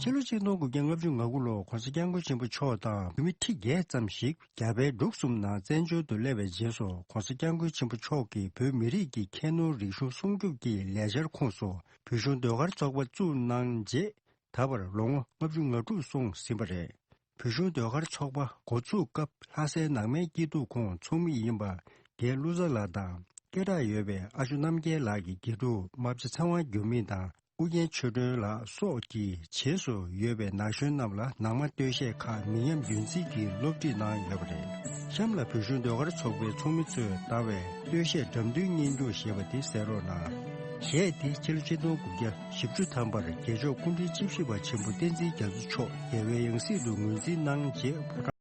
ཕྱི་ལོ་ཆིག་སྟོང་དགུ་བརྒྱ་ལྔ་བཅུ་ང་དགུ་ལོར་༸གོང་ས་༸སྐྱབས་མགོན་ཆེན་པོ་མཆོག་དང་བོད་མི་ཁྲི་བརྒྱད་ཙམ་ཞིག་རྒྱ་བལ་འབྲུག་གསུམ་ནང་བཙན་བྱོལ་དུ་སླེབས་པའི་རྗེས་སུ་༸གོང་ས་༸སྐྱབས་མགོན་ཆེན་པོ་མཆོག་གིས་བོད་མི་རིགས་ཀྱི་ཁྱད་ནོར་རིག་གཞུང་སྲུང་སྐྱོབ་ཀྱི་ལས་འཆར་ཁོངས་སུ་བོད་གཞུང་ཟློས་གར་ཚོགས་པ་བཙུགས་གནང་རྗེས། ད་བར་ལོ་ངོ་ལྔ་བཅུ་ང་དྲུག་སོང་ཟིན་པ་རེད། བོད་གཞུང་ཟློས་གར་ཚོགས་པ་འགོ་བཙུགས་སྐབས་ལྷ་སའི་ནང་མའི་སྐྱིད་སྡུག་ཁོངས་ཚོགས་མི་ཡིན་པ་རྒན་བློ་བཟང་ལགས་དང་སྐད་གྲགས་ཡོད་པའི་ཨ་ཞོ་རྣམ་རྒྱལ་ལགས་ཀྱི་དགེ་ཕྲུག་རྨ་བྱ་ཚེ་དབང་འགྱུར་མེད་དང་ཨུ་རྒྱན་ཆོས་སྒྲོན་ལགས་སོགས་ཀྱི་རྗེས་སུ་ཡོད་པའི་ན་གཞོན་རྣམས་ལ་ནང་མ་སྟོད་གཞས་ཁག་མི་ཉམས་རྒྱུན་འཛིན་གྱིས་སློབ་ཁྲིད་གནང་ཡོད་པ་རེད། གཤམ་ལ་བོད་གཞུང་ཟློས་གར་ཚོགས་པའི་ཚོགས་མི་ཚོས་བཏང་བའི་སྟོད་གཞས་འགྲམ་མཐུན་སྙན་སྒྱུར་ཞེས་པ་དེ་གསན་རོགས་གནང་། གཞས་དེ་ཕྱི་ལོ་ཆིག་སྟོང་དགུ་བརྒྱ་བཞི་བཅུ་ཐམ་པར་རྒྱལ་མཆོག་སྐུ་ཕྲེང་བཅུ་བཞི་པ་ཆེན་པོ་བསྟན་འཛིན་རྒྱ་མཚོ་མཆོག་རྒྱལ་བའི་ཡང་སྲིད་དུ་ངོས་འཛིན་གནང་རྗེས་ཕོ་བྲང་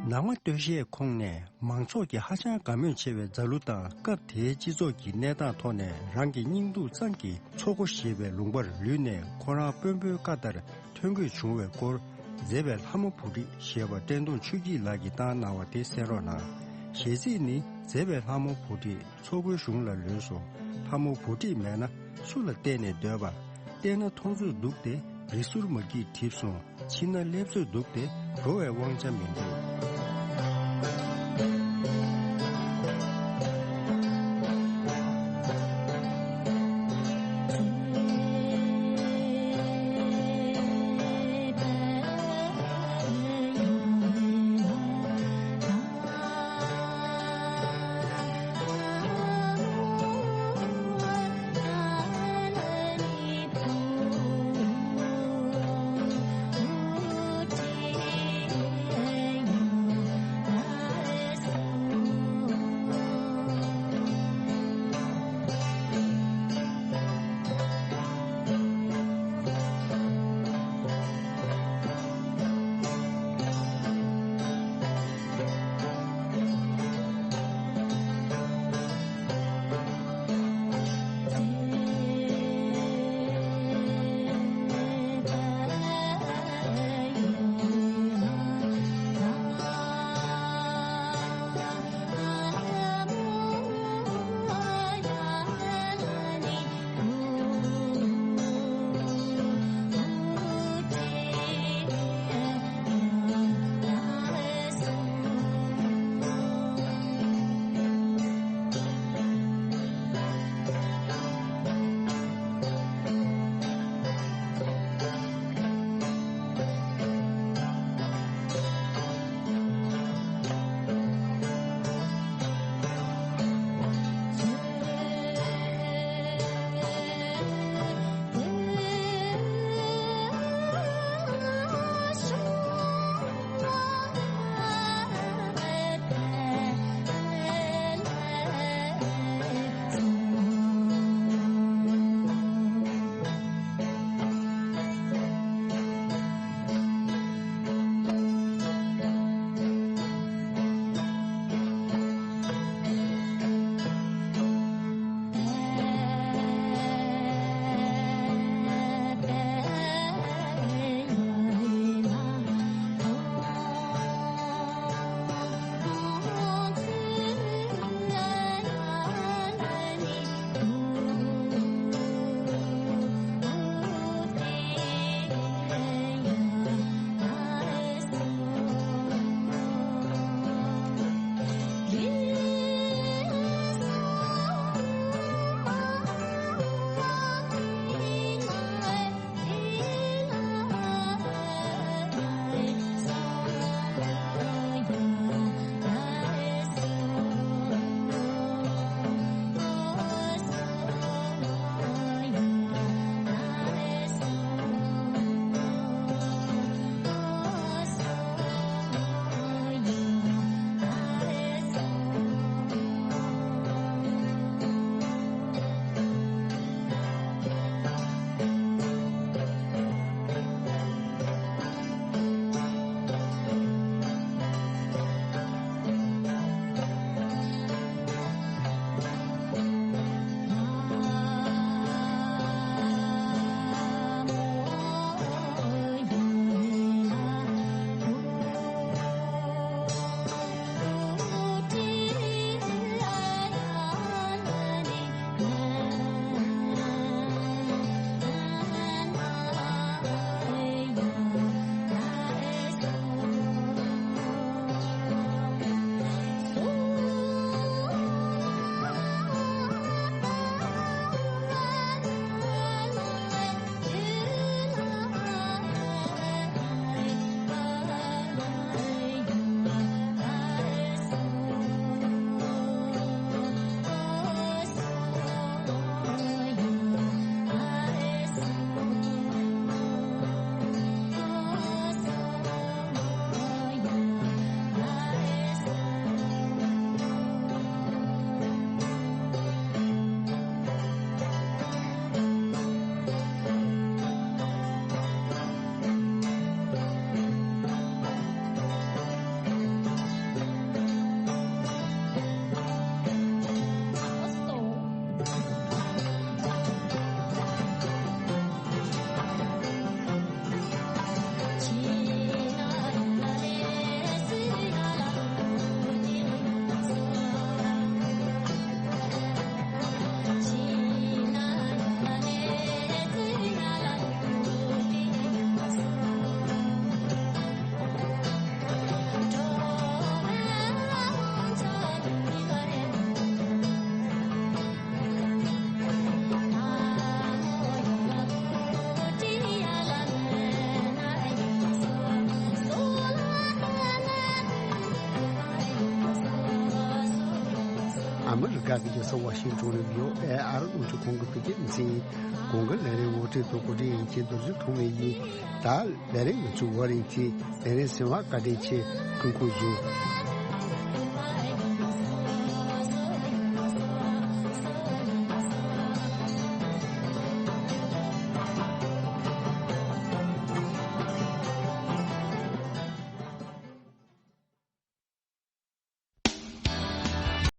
ནང་མ་སྟོད་གཞས་ཁོངས་ནས་མང་ཚོགས་ཀྱིས་ཧ་ཅང་དགའ་མོས་ཆེ་བའི་མཛའ་གླུ་དང་སྐབས་དེའི་སྤྱི་ཚོགས་ཀྱི་གནས་སྟངས་ཐོག་ནས་རང་གི་སྙིང་སྡུག་གཙང་གི་མཚོ་སྒོ་ཞེས་པའི་ལུང་པར་ལུས་ནས་ཁོ་རང་དཔོན་པོའི་བཀའ་ལྟར་ཐོན་དགོས་བྱུང་བའི་སྐོར་མཛད་པའི་ལྷ་མོ་བུ་ཁྲིད་ཞེས་པ་བཀྲས་མཐོང་ཆོས་སྐྱིད་ལགས་ཀྱིས་བཏང་གནང་བ་དེ་གསན་རོགས་གནང་། གཞས་ཚིག་ནི། མཛེས་པའི་ལྷ་མོ་བུ་ཁྲིད་མཚོ་ཁུལ་གཞུང་ལ་ལུས་སོ། ལྷ་མོ་བུ་ཁྲིད་མེད་ན་སུ་ལ་བལྟས་ནས་སྡོད་པ། བལྟས་ན་མཐོང་ཚོད་འདུག་སྟེ་རི་ཟུར་མ་སྐྱིད་གྲིབ་སོང་། ཕྱིན་ན་སླེབས་ཚོད་འདུག་སྟེ་འགྲོ་བའི་དབང་ཆ་མི་འདུག། ཨ་མི་རི་ཀ་གི་རྒྱལ་ས་ཝ་ཤིང་ཏོན་ནས་བྷི་ཨོ་ཨེ་ཨ་རི་རླུང་འཕྲིན་ཁང་གི་བོད་སྐད་སྡེ་ཚན་ཡིན། གོང་གི་ལས་རིམ་ངོ་སྤྲོད་དང་གོ་སྒྲིག་ཡིན་གྱི་རྡོ་རྗེ་ཐོགས་མེད་ཡིན། ད་ལས་རིམ་ང་ཚོའི་ཝར་རིང་གི་ལས་རིམ་ཟིན་པ་བཀའ་དྲིན་ཆེ། སྐུ་ཁམས་བཟང་།